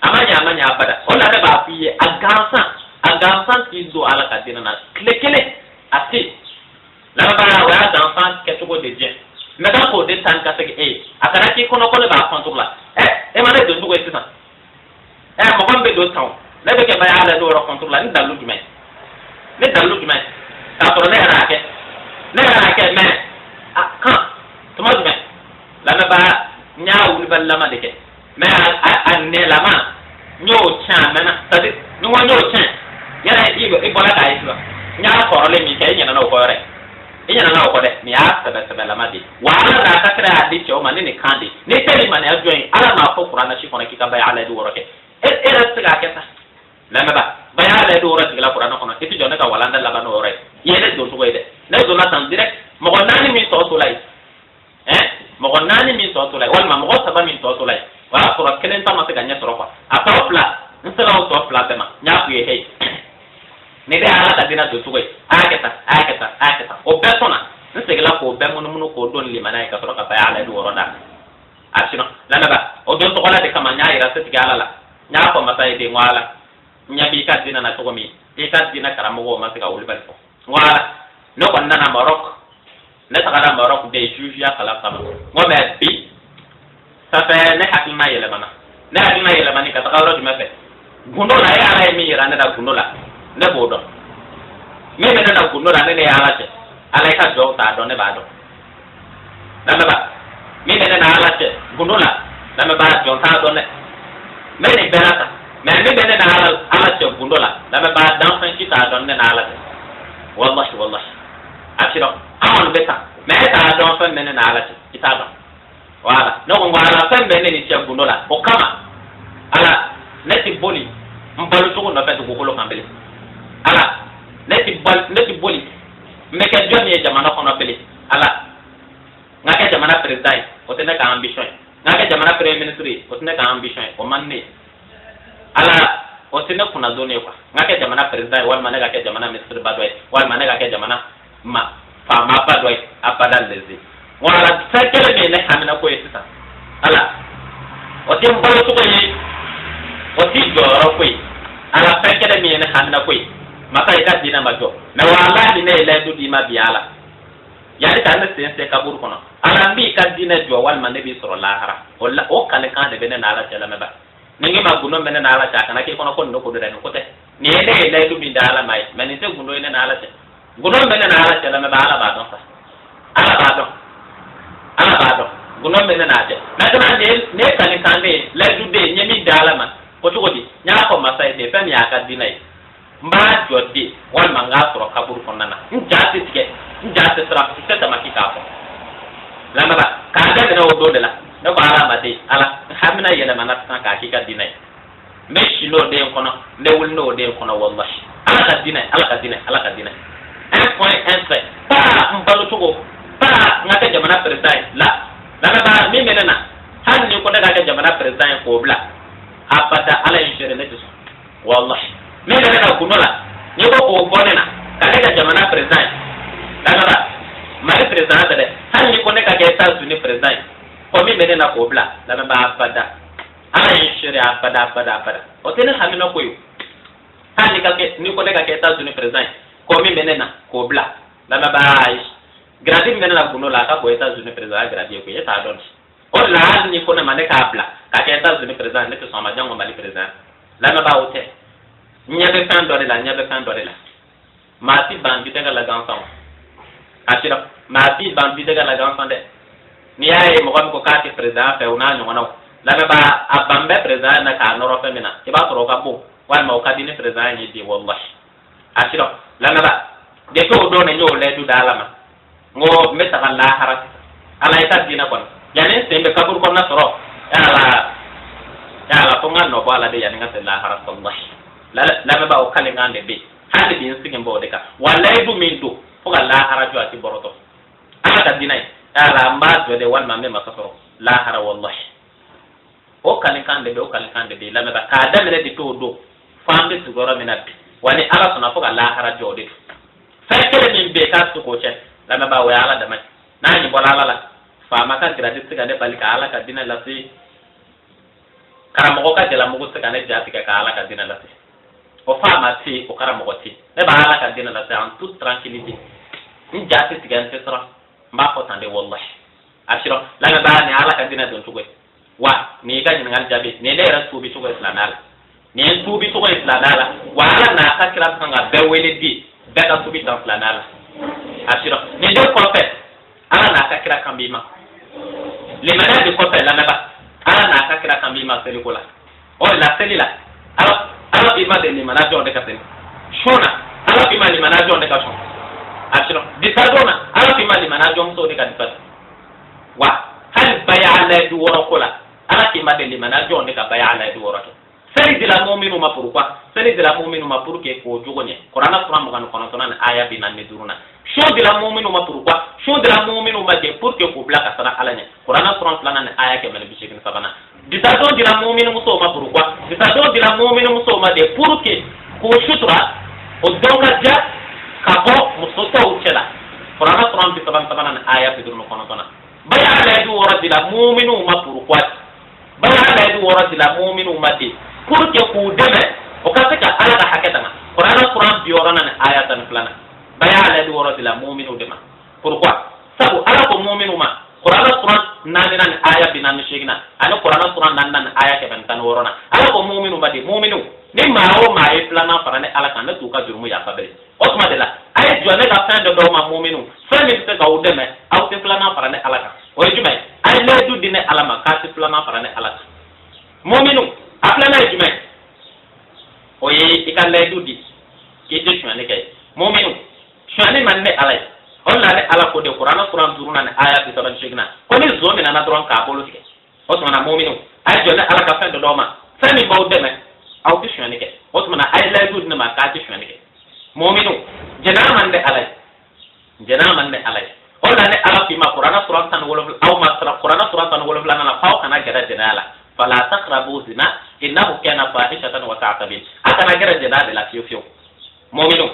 Speaker 1: a ma ɲɛ, a ma ɲɛ abada. O la ne b'a f'i ye, a gansan, a gansan t'i don Ala ka diinɛ na tile kelen, a tɛ yen. Lamɛnba, o y'a gansan kɛcogo de diɲɛ. Mɛ kan k'o de ta ni ka segin e ye, a kana k'i kɔnɔ ko ne b'a contre la. Ɛ, e ma ne don cogo ye sisan. Ɛ, mɔgɔ min bɛ don tan o, ne bɛ kɛ baya la n'o yɔrɔ contre la ni dalilu jumɛn ye? Ni dalilu jumɛn ye? K'a sɔrɔ ne yɛrɛ y'a kɛ, ne yɛrɛ y'a kɛ. Mais a kan tuma jumɛn, lamɛnba, n y'a wulibalilama de kɛ, mais a nɛlama n y'o tiɲɛ a mɛnna. C'est à dire ni n ko n y'o tiɲɛ yɛrɛ, i bɔra k'a ye sisan, n y'a kɔrɔlen min kɛ, i ɲinɛna o kɔ yɛrɛ, i ɲinɛna o kɔ dɛ. Nin y'a sɛbɛ sɛbɛlama de ye wa. Ala n'a ka kira y'a di cɛw ma ni nin kan de ye. N'i tɛ limaniya jɔn ye, Ala m'a fɔ kuranɛ si kɔnɔ k'i ka baya layidu wɔɔrɔ kɛ. E yɛrɛ tɛ se k'a kɛ sa. Lamɛnba, baya layidu wɔɔrɔ jigila kuranɛ kɔnɔ. I tɛ jɔ ne ka walanda laban n'o yɔrɔ ye. I ye ne don cogo ye dɛ. Ne donna tan direct. Mɔgɔ naani min tɔ tola yen, ɛn, mɔgɔ naani min tɔ tola yen, walima mɔgɔ saba min tɔ tola yen, o y'a sɔrɔ kelen ta ma se ka ɲɛ sɔrɔ quoi. A tɔ fila, n sera o tɔ fila bɛɛ ma. N y'a f'u ye: hey, nin de ye Ala ka diinɛ don cogo ye. A y'a kɛ tan, a y'a kɛ tan, a y'a kɛ tan. O bɛɛ sɔnna. N seginna k'o bɛɛ munumunu k'o don limaniya ye ka sɔrɔ ka baya layidu wɔɔrɔ d'a ma. A sinon, lamɛnba, o don tɔgɔla de kama n y'a yira setigi Ala la. N y'a fɔ masa ye de, n ko Ala, n ɲɛ b'i ka diinɛ na cogo min, i ka diinɛ karamɔgɔw ma se ka wulibali fɔ. N ko Ala, ne kɔni nana Maroc, ne tagara Maroc de jugeya kalan kama. N ko mais bi, ça fait ne hakilina yɛlɛmana. Ne hakilina yɛlɛmani ka taga yɔrɔ jumɛn fɛ? Gundo la. E Ala ye min yira ne la gundo la, ne b'o dɔn. Min bɛ ne na gundo la, ne ne ye Ala cɛ. Ala, i ka jɔnw t'a dɔn, ne b'a dɔn. Lamɛnba, min bɛ ne na Ala cɛ gundo la, lamɛnba, jɔn t'a dɔn dɛ. N bɛ nin bɛɛ la tan. Mais min bɛ ne na Ala cɛ gundo la, lamɛnbaa, danfɛn si t'a dɔn ne na Ala cɛ. Wallahi, wallahi, a ti dɔn. An kɔni bɛ tan, mais e t'a dɔn fɛn bɛ ne na Ala cɛ, i t'a dɔn. Voilà, ne ko n ko Ala, fɛn bɛ ne ni cɛ gundo la, o kama Ala, ne ti boli n balo cogo nɔfɛ dugukolo kan bilen. Ala, ne ti boli n bɛ kɛ jɔn ye jamana kɔnɔ bilen. Ala, n ka kɛ jamana président ye, o tɛ ne ka ambition ye. N ka kɛ jamana premier ministre ye, o tɛ ne ka ambition ye, o man ne ye. Ala, o tɛ ne kunna don ye quoi. N ka kɛ jamana président ye, walima ne ka kɛ jamana ministre ba dɔ ye, walima ne ka kɛ jamana ma faamaba dɔ ye, abada leze. Wala fɛn kelen min ye ne hamina ko ye sisan, Ala, o tɛ n balo cogo ye, o tɛ jɔyɔrɔ ko ye. Ala, fɛn kelen min ye ne hamina ko ye, masa, i ka diinɛ ma jɔ. Mais walahi, ne ye layidu d'i ma bi, Ala, yanni ka ne sen se kaburu kɔnɔ, Ala, n b'i ka diinɛ jɔ, walima ne b'i sɔrɔ lahara. O la, o kalekan de bɛ ne n'Ala cɛ. Lamɛnba, ni n ma gundo bɛ ne n'Ala cɛ, a kana k'i kɔnɔ ko nin ko dɔ dɛ. Nin ko tɛ. Nin ye ne ye layidu min da Ala ma ye, mais nin tɛ gundo ye ne n'Ala cɛ. Gundo bɛ ne n'Ala cɛ, lamɛnba, Ala b'a dɔn sa, Ala b'a dɔn, Ala b'a dɔn gundo bɛ ne n'a cɛ. Maintenant, nin ye kalekan de ye, layidu de ye, n ye min da Ala ma. O cogo di? N y'a fɔ masa ye de, fɛn min y'a ka diinɛ ye, n b'a jɔ de, walima n k'a sɔrɔ kaburu kɔnɔna na. N ja tɛ tigɛ, n ja tɛ siran, n tɛ tamaki k'a fɔ. Lamɛnba, k'a daminɛ o don de la, ne ko Ala ma de, Ala, n hamina yɛlɛmana sisan k'a k'i ka diinɛ ye. N bɛ si n'o den kɔnɔ, n bɛ wuli n'o den kɔnɔ. Wallahi, Ala ka diinɛ, Ala ka diinɛ, Ala ka diinɛ, un point un trait. Pas n balo cogo, pas n ka kɛ jamana président ye la. Lamɛnba, min bɛ ne na, hali ni ko ne ka kɛ jamana président ye k'o bila, abada, Ala ye n seere, ne tɛ sɔn. Wallahi, min bɛ ne na gundo la, n'i ko k'o bɔ ne na ka ne kɛ jamana président ye, lamɛnba, Mali président tɛ dɛ, hali ni ko ne ka kɛ États-Unis président ye, ko min bɛ ne na k'o bila, lamɛnba, abada, Ala ye n seere, abada, abada, abada, o tɛ ne hamina ko ye. Hali ni ka kɛ, ni ko ne ka kɛ États-Unis président ye, ko min bɛ ne na k'o bila, lamɛnba, ayi, grade min bɛ ne na gundo la, a ka bɔ États-Unis président ya grade ye koyi, e t'a dɔn. O de la, hali ni ko ne ma ne k'a bila ka kɛ États-Unis président, ne tɛ sɔn a ma, jango Mali président. Lamɛnba, o tɛ. N ɲɛ bɛ fɛn dɔ de la, n ɲɛ bɛ fɛn dɔ de la. Maa ti ban bitɛgɛ la gansan o, a sira, maa ti ban bitɛgɛ la gansan dɛ. N'i y'a ye mɔgɔ min ko k'a tɛ président fɛ, o n'a ɲɔgɔnnaw, lamɛnba, a ban bɛ président na k'a nɔrɔ fɛn min na, i b'a sɔrɔ o ka bon, walima o ka di ni président ye di. Wallahi, a sira, lamɛnba, depuis o don de, n y'o layidu da Ala ma, n ko n bɛ taga lahara sisan, Ala, i ka diinɛ kɔni, yanni n sen bɛ kaburu kɔnɔna sɔrɔ, Ala, Ala, fo n ka nɔ bɔ a la de yanni n ka se lahara. Wallahi, lamɛnba, o kalekan de bɛ yen hali bi, n sigi b'o de kan. Wa layidu min don, fo ka lahara jɔ, a ti bɔrɔtɔ. Ala ka diinɛ ye, Ala, n b'a jɔ de, walima n bɛ masa sɔrɔ lahara. Wallahi, o kalekan de bɛ, o kalekan de bɛ yen, lamɛnba, k'a daminɛ depuis o don fo an bɛ sigiyɔrɔ min na bi. Wa ni Ala sɔnna, fo ka lahara jɔ, o de don. Fɛn kelen min bɛ yen k'a tɛ se k'o cɛ, lamɛnba, o ye Ala dama ye. N'a ɲi bɔra Ala la, faama ka grade tɛ se ka ne bali ka Ala ka diinɛ lase, karamɔgɔ ka jalamugu tɛ se ka ne ja tigɛ ka Ala ka diinɛ lase. O faama tɛ yen, o karamɔgɔ tɛ yen. Ne b'a Ala ka diinɛ lase en toute tranquillité, n ja tɛ tigɛ, n tɛ siran, n b'a fɔ tan de. Wallahi, a sirɔ, lamɛnbaa, nin ye Ala ka diinɛ don cogo ye. Wa nin y'i ka ɲininkali jaabi, nin ye ne yɛrɛ tuubi cogo ye silamɛya la, nin ye n tuubi cogo ye silamɛya la. Wa Ala n'a ka kira kan ka bɛɛ wele bi, bɛɛ ka tuubi tan silamɛya la. A sirɔ, nin de kɔfɛ, Ala n'a ka kira kan b'i ma limaniya de kɔfɛ. Lamɛnba, Ala n'a ka kira kan b'i ma seliko la. O de la, seli la, Ala b'i ma de limaniya jɔn de ka seli sun na, Ala b'i ma limaniya jɔn de ka sun. A sirɔ, disadon na, Ala b'i ma limaniya jɔn musow de ka disa. Wa hali baya layidu wɔɔrɔ ko la, Ala k'i ma de limaniya jɔn de ka baya layidu wɔɔrɔ kɛ. Seli dila muminu ma, pourquoi seli dila muminu ma? Pour que k'o jogo ɲɛ. Kuranna sura 29 ni aya 45 na. Sun dila muminu ma, pourquoi sun dila muminu ma de? Pour que k'u bila ka sara Ala ɲɛ. Kuranna sura 2 ni aya 183 na. Disadon dila muminu musow ma, pourquoi disadon dila muminu musow ma de? Pour que k'o sutura, o dɔn ka diya ka bɔ muso tɔw cɛ la. Kuranna sura 33 ni aya 59 na. Baya layidu wɔɔrɔ dila muminu ma, pourquoi baya layidu wɔɔrɔ dila muminu ma de? Pour que k'u dɛmɛ o ka se ka Ala ka hakɛ tanga. Kuranna sura 60 ni aya 12 na. Baya layidu wɔɔrɔ dila muminu de ma, pourquoi? Sabu Ala ko muminu ma Kuranna sura 4 ni aya 48 na, ani Kuranna sura 4 ni aya 116 na. Ala ko muminu ma de, muminu, ni maa o maa ye filanan fara ne Ala kan, ne t'u ka jurumu yafa bilen. O tuma de la, a ye jɔ ne ka fɛn dɔ d'aw ma, muminu, fɛn min bɛ se k'aw dɛmɛ aw tɛ filanan fara ne Ala kan. O ye jumɛn ye? A ye layidu di ne Ala ma k'a tɛ filanan fara ne Ala kan. Muminu, a filanan ye jumɛn ye? Sonyali man ne ala ye. O la ne ala ko de Kurana suran 5 ni aya 38 na ko ni zon minɛna dɔrɔn k'a bolo tigɛ. O tuma na mɔminu, a ye jɔ ne ala ka fɛn dɔ d'aw ma, fɛn min b'aw dɛmɛ aw tɛ sonyali kɛ. O tuma na a ye layidu di ne ma k'a tɛ sonyali kɛ. Mɔminu, jɛnɛya man ne ala ye, jɛnɛya man ne ala ye. O la ne ala k'i ma Kurana suran 17 aw ma Kurana suran 17 na f'aw kana gɛrɛ jɛnɛya la. Fala taqrabu zina innahu kana fahishatan wa sa'a sabil. A kana gɛrɛ jɛnɛya de la fiyewu fiyewu. Mɔminu,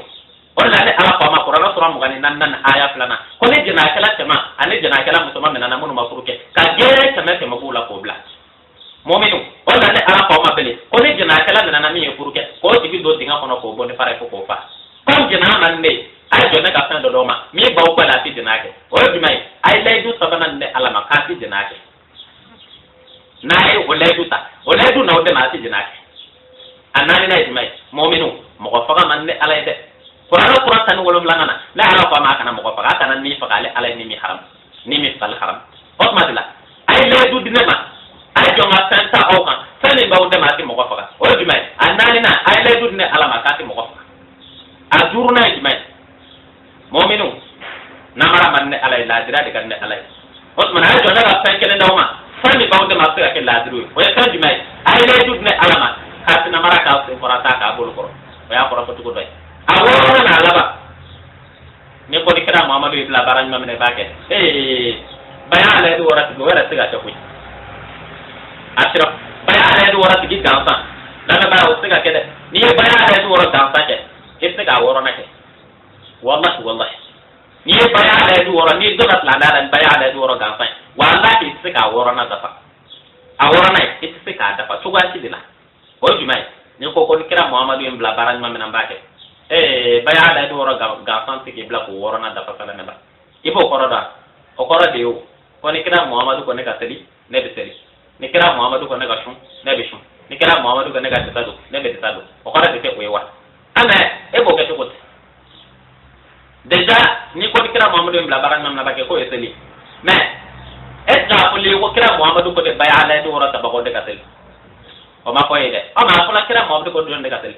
Speaker 1: o la ne ala ko a ma Kurana suran 24 ni aya 2 ko ni jɛnɛyakɛla cɛman ani jɛnɛyakɛla musoman minɛna minnu ma furu kɛ, ka gɛrɛ 100 b'u la k'o bila. Mɔminu, o la ne ala ko a ma bele ko ni jɛnɛyakɛla minɛna min ye furu kɛ, k'o tigi don dingɛ kɔnɔ k'o bɔ ni fara ye fo k'o fa. Comme jɛnɛya man ne ye, a ye jɔ ne ka fɛn dɔ d'aw ma min b'aw bali a tɛ jɛnɛya kɛ. O ye jumɛn ye? A ye layidu sabanan ne ala ma k'a tɛ jɛnɛya kɛ. N'a ye o layidu ta, o layidu n'aw dɛmɛ a tɛ jɛnɛya kɛ. A naaninan ye jumɛn ye? Mɔminu, mɔgɔ faga man ne ala ye dɛ. Kurana suran 17 na ne ala ko a ma a kana mɔgɔ faga, a kana ni faga, ale ala ye ni min haram, ni min fagali haram. O tuma de la a ye layidu di ne ma, a ye jɔn ka fɛn ta aw kan, fɛn min b'aw dɛmɛ a tɛ mɔgɔ faga. O ye jumɛn ye? A naaninan, a ye layidu di ne ala ma k'a tɛ mɔgɔ faga. A duurunan ye jumɛn ye? Mɔminu, namara man ne ala ye, laadira de ka di ne ala ye. O tuma na a ye jɔn ne ka fɛn kelen d'aw ma, fɛn min b'aw dɛmɛ a bɛ se ka kɛ laadiri ye. O ye fɛn jumɛn ye? A ye layidu di ne ala ma k'a tɛ namara k'a sen kɔrɔ ta k'a bolo kɔrɔ. O y'a kɔrɔfɔ cogo dɔ ye. A wɔɔrɔnan n'a laban, ni ko ni kira Muhamadu y'i bila baara ɲuman min na i b'a kɛ. Ee, baya layidu wɔɔrɔ tigi, o yɛrɛ tɛ se ka kɛ koyi. A sira baya layidu wɔɔrɔ tigi gansan, lamɛnbaa, o tɛ se ka kɛ dɛ. N'i ye baya layidu wɔɔrɔ gansan kɛ, i tɛ se k'a wɔɔrɔnan kɛ. Wallahi wallahi, n'i ye baya layidu wɔɔrɔ, n'i donna silamɛya la ni baya layidu wɔɔrɔ gansan ye, wallahi i tɛ se k'a wɔɔrɔnan dafa. A wɔɔrɔnan ye, i tɛ se k'a dafa cogoya si de la. O ye jumɛn ye? Ni ko ko ni kira Muhamadu ye n bila baara ɲuman min na n b'a kɛ. Ee, baya layidu wɔɔrɔ gansan tɛ k'i bila k'o wɔɔrɔnan dafa fana ne la. I b'o kɔrɔ dɔn? O kɔrɔ de ye o ko ni kira Muhamadu ko ne ka seli, ne bɛ seli. Ni kira Muhamadu ko ne ka sun, ne bɛ sun. Ni kira Muhamadu ko ne ka disa don, ne bɛ disa don. O kɔrɔ de tɛ o ye wa? An e b'o kɛ cogo di? Déjà ni ko ni kira Muhamadu ye n bila baara ɲuman min na b'a kɛ, k'o ye seli. Mais est ce que a fɔli ko kira Muhamadu ko de baya layidu wɔɔrɔ tabagaw de ka seli? O ma fɔ ye dɛ. Ɔ, mais a fɔla kira Muhamadu ko jɔn de ka seli?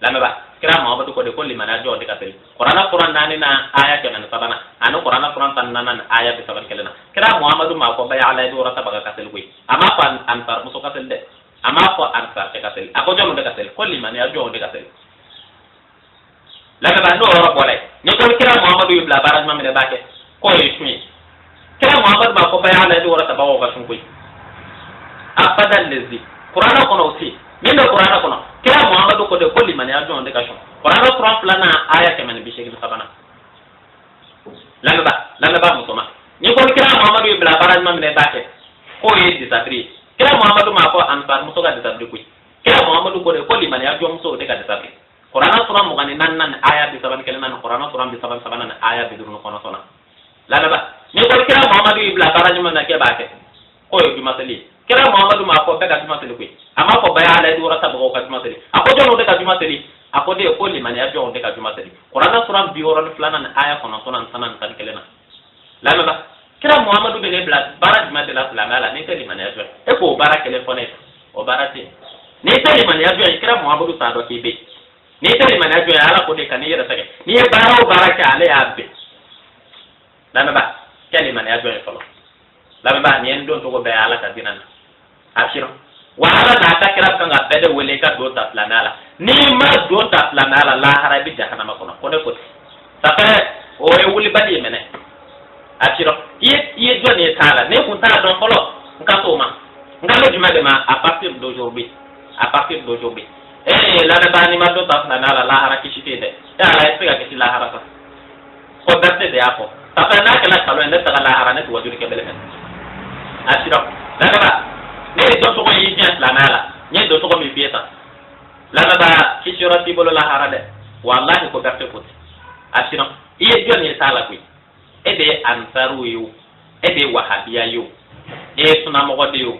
Speaker 1: Lamɛnba, kira Muhamadu ko de ko limaniya jɔn de ka seli. Kurana suran 4 na aya 103 na ani Kurana suran 14 ni aya 31 na, kira Muhamadu ma fɔ baya layidu wɔɔrɔ tabaga ka seli koyi. A ma fɔ ansar muso ka seli dɛ, a ma fɔ ansar cɛ ka seli. A ko jɔn de ka seli? Ko limaniya jɔn de ka seli. Lamɛnba, n'o yɔrɔ bɔra yen, ni ko kira Muhamadu y'i bila baara ɲuman min na i b'a kɛ, k'o ye sun ye. Kira Muhamadu ma fɔ baya layidu wɔɔrɔ tabagaw ka sun koyi. Abada lezi Kurana kɔnɔ o tɛ min bɛ Kurana kɔnɔ. Kira Muhamadu ko de ko limaniya jɔn de ka sun. Kurana suran 2 aya 183. Lamɛnba, lamɛnba musoman, ni ko kira Muhamadu y'i bila baara ɲuman min na i b'a kɛ, k'o ye disabiri ye. Kira Muhamadu ma fɔ ansar muso ka disabiri koyi. Kira Muhamadu ko de ko limaniya jɔnmuso de ka disabiri. Kurana suran 24 ni aya 31 na ni Kurana suran 33 ni aya 59 na. Lamɛnba, ni ko kira Muhamadu y'i bila baara ɲuman na k'e b'a kɛ, k'o ye jumaseli ye. Kira Muhamadu ma fɔ bɛɛ ka juma seli koyi. A ma fɔ baya layidu wɔɔrɔ tabagaw ka juma seli. A ko jɔnw de ka juma seli? A ko de ko limaniya jɔnw de ka juma seli. Kurana suran 62 ni aya 9 ni 10 ni 11 na. Lamɛnba, kira Muhamadu bɛ ne bila baara jumɛn de la silamɛya la n'i tɛ limaniya jɔn ye? E k'o baara kelen fɔ ne ye, o baara tɛ yen. N'i tɛ limaniya jɔn ye, kira Muhamadu t'a dɔn k'i bɛ yen. N'i tɛ limaniya jɔn ye, ala ko de ka n'i yɛrɛ sɛgɛn. N'i ye baara o baara kɛ, ale y'a bɛn. Lamɛnba, kɛ limaniya jɔn ye fɔlɔ. Lamɛnba, nin ye n don cogo bɛɛ ye ala ka diinɛ na. A sira wa ala n'a ka kira kan ka bɛɛ de wele i ka don ta silamɛya la. N'i ma don ta silamɛya la, lahara i bɛ jahanama kɔnɔ. Ko ne ko ten, ça fait o ye wulibali ye mɛnɛ. A sira i ye jɔn ye t'a la, ne kun t'a dɔn fɔlɔ. N ka t'o ma, n ka bɛ jumɛn de ma à partir d'aujourd'hui, à partir d'aujourd'hui. Ee, lamɛnbaa, n'i ma don ta silamɛya la, lahara kisi tɛ yen dɛ. E ala, i tɛ se ka kisi lahara sa. Ko Berete de y'a fɔ. Ça fait n'a kɛra kalon ye, ne taga lahara, ne tɛ wajuli kɛ bɛlɛ mɛnɛ. A sira, lamɛnbaa, ne ye dɔn cogo y'i diɲɛ silamɛya la, n ye dɔn cogo min f'i ye tan. Lamɛnbaa, kisiyɔrɔ t'i bolo lahara dɛ. Walahi, ko Berete ko ten. A sira i ye jɔn ye t'a la koyi. E de ye ansaru ye o, e de ye wahabiya ye o, e ye sunamɔgɔ de ye o,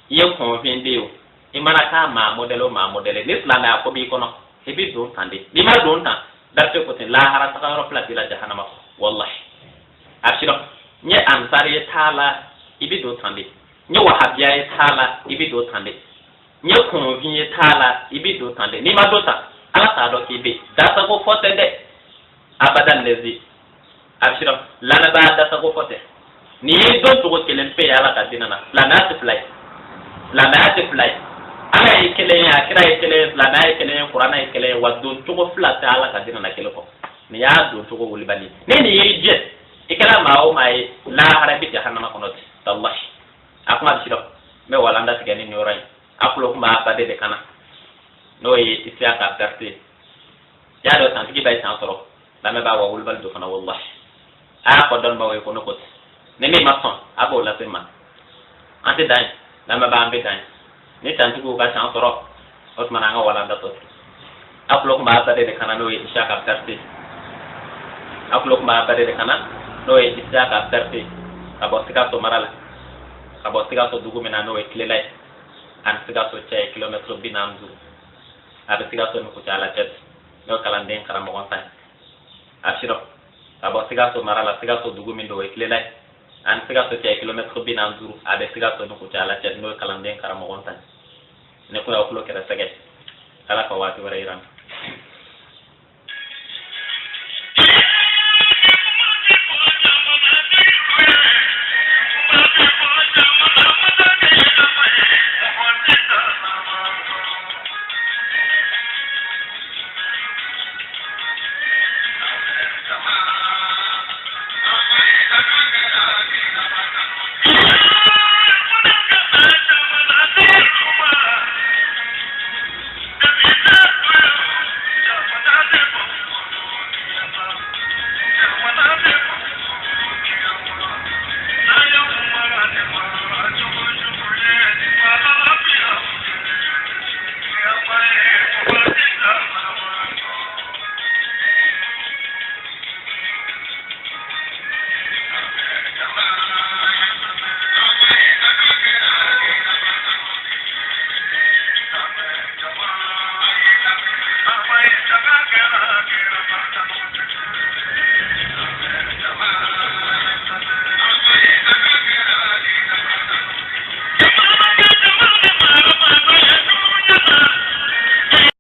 Speaker 1: i ye kɔnfin de ye o, i mana k'a maa modèle o maa modèle, ni silamɛya ko b'i kɔnɔ, i bɛ don tan de. N'i ma don tan, Berete ko ten, lahara tagayɔrɔ fila t'i la jahanama kɔnɔ. Wallahi, a sira n ye ansari ye t'a la, i bɛ don tan de. N ye wahabiya ye t'a la, i bɛ don tan de. N ye kɔnfin ye t'a la, i bɛ don tan de. N'i ma don tan, ala t'a dɔn k'i bɛ yen. Dasago fɔ tɛ dɛ, abada. Hada lezi a bɛ siran lamɛnbaa dasago fɔ tɛ. Nin ye don cogo kelen pe ye Ala ka diinɛ na. Silamɛya tɛ fila ye, silamɛya tɛ fila ye. Ala ye kelen ye, a kira ye kelen ye, silamɛya ye kelen ye, kuranɛ ye kelen ye. Wa don cogo fila tɛ Ala ka diinɛ na kelen kɔ. Nin y'a don cogo wulibali. Ni nin y'i jɛ, i kɛra maa o maa ye, lahara i bɛ jahanama kɔnɔ ten. Walahi, a kuma bɛ siran. N bɛ walanda tigɛ ni nin yɔrɔ ye. A kulo kun b'a baden de kana, n'o ye Isiyaka Berete. Y'a dɔn santigi b'a ye san sɔrɔ. Lamɛnbaa, wa wulibali don fana. Walahi, a y'a fɔ dɔnnibaaw ye ko ne ko ten. Ni min ma sɔn, a b'o lase n ma. An tɛ dan ye, lamɛnbaa, an bɛ dan ye. Ni tantigiw ka san sɔrɔ, o tuma na an ka walanda tɔ tigɛ. A kulo kun b'a baden de kana, n'o ye Isiyaka Berete. A kulo kun b'a baden de kana, n'o ye Isiyaka Berete, ka bɔ Sikaso mara la, ka bɔ Sikaso dugu min na, n'o ye Kilela ye. Ani Sikaso cɛ ye kilomɛtiri 45. A bɛ Sikaso ni Kucala cɛ, n'o ye kalanden karamɔgɔ ta ye. A sirɔ ka bɔ Sikaso mara la, Sikaso dugu min don, o ye Kilela ye. Ani Sikaso cɛ ye kilomɛtiri 45. A bɛ Sikaso ni Kucala cɛ, n'o ye kalanden karamɔgɔ ta ye. Ne ko y'aw tulo kɛrɛ sɛgɛ. Ala ka waati wɛrɛ yira n na.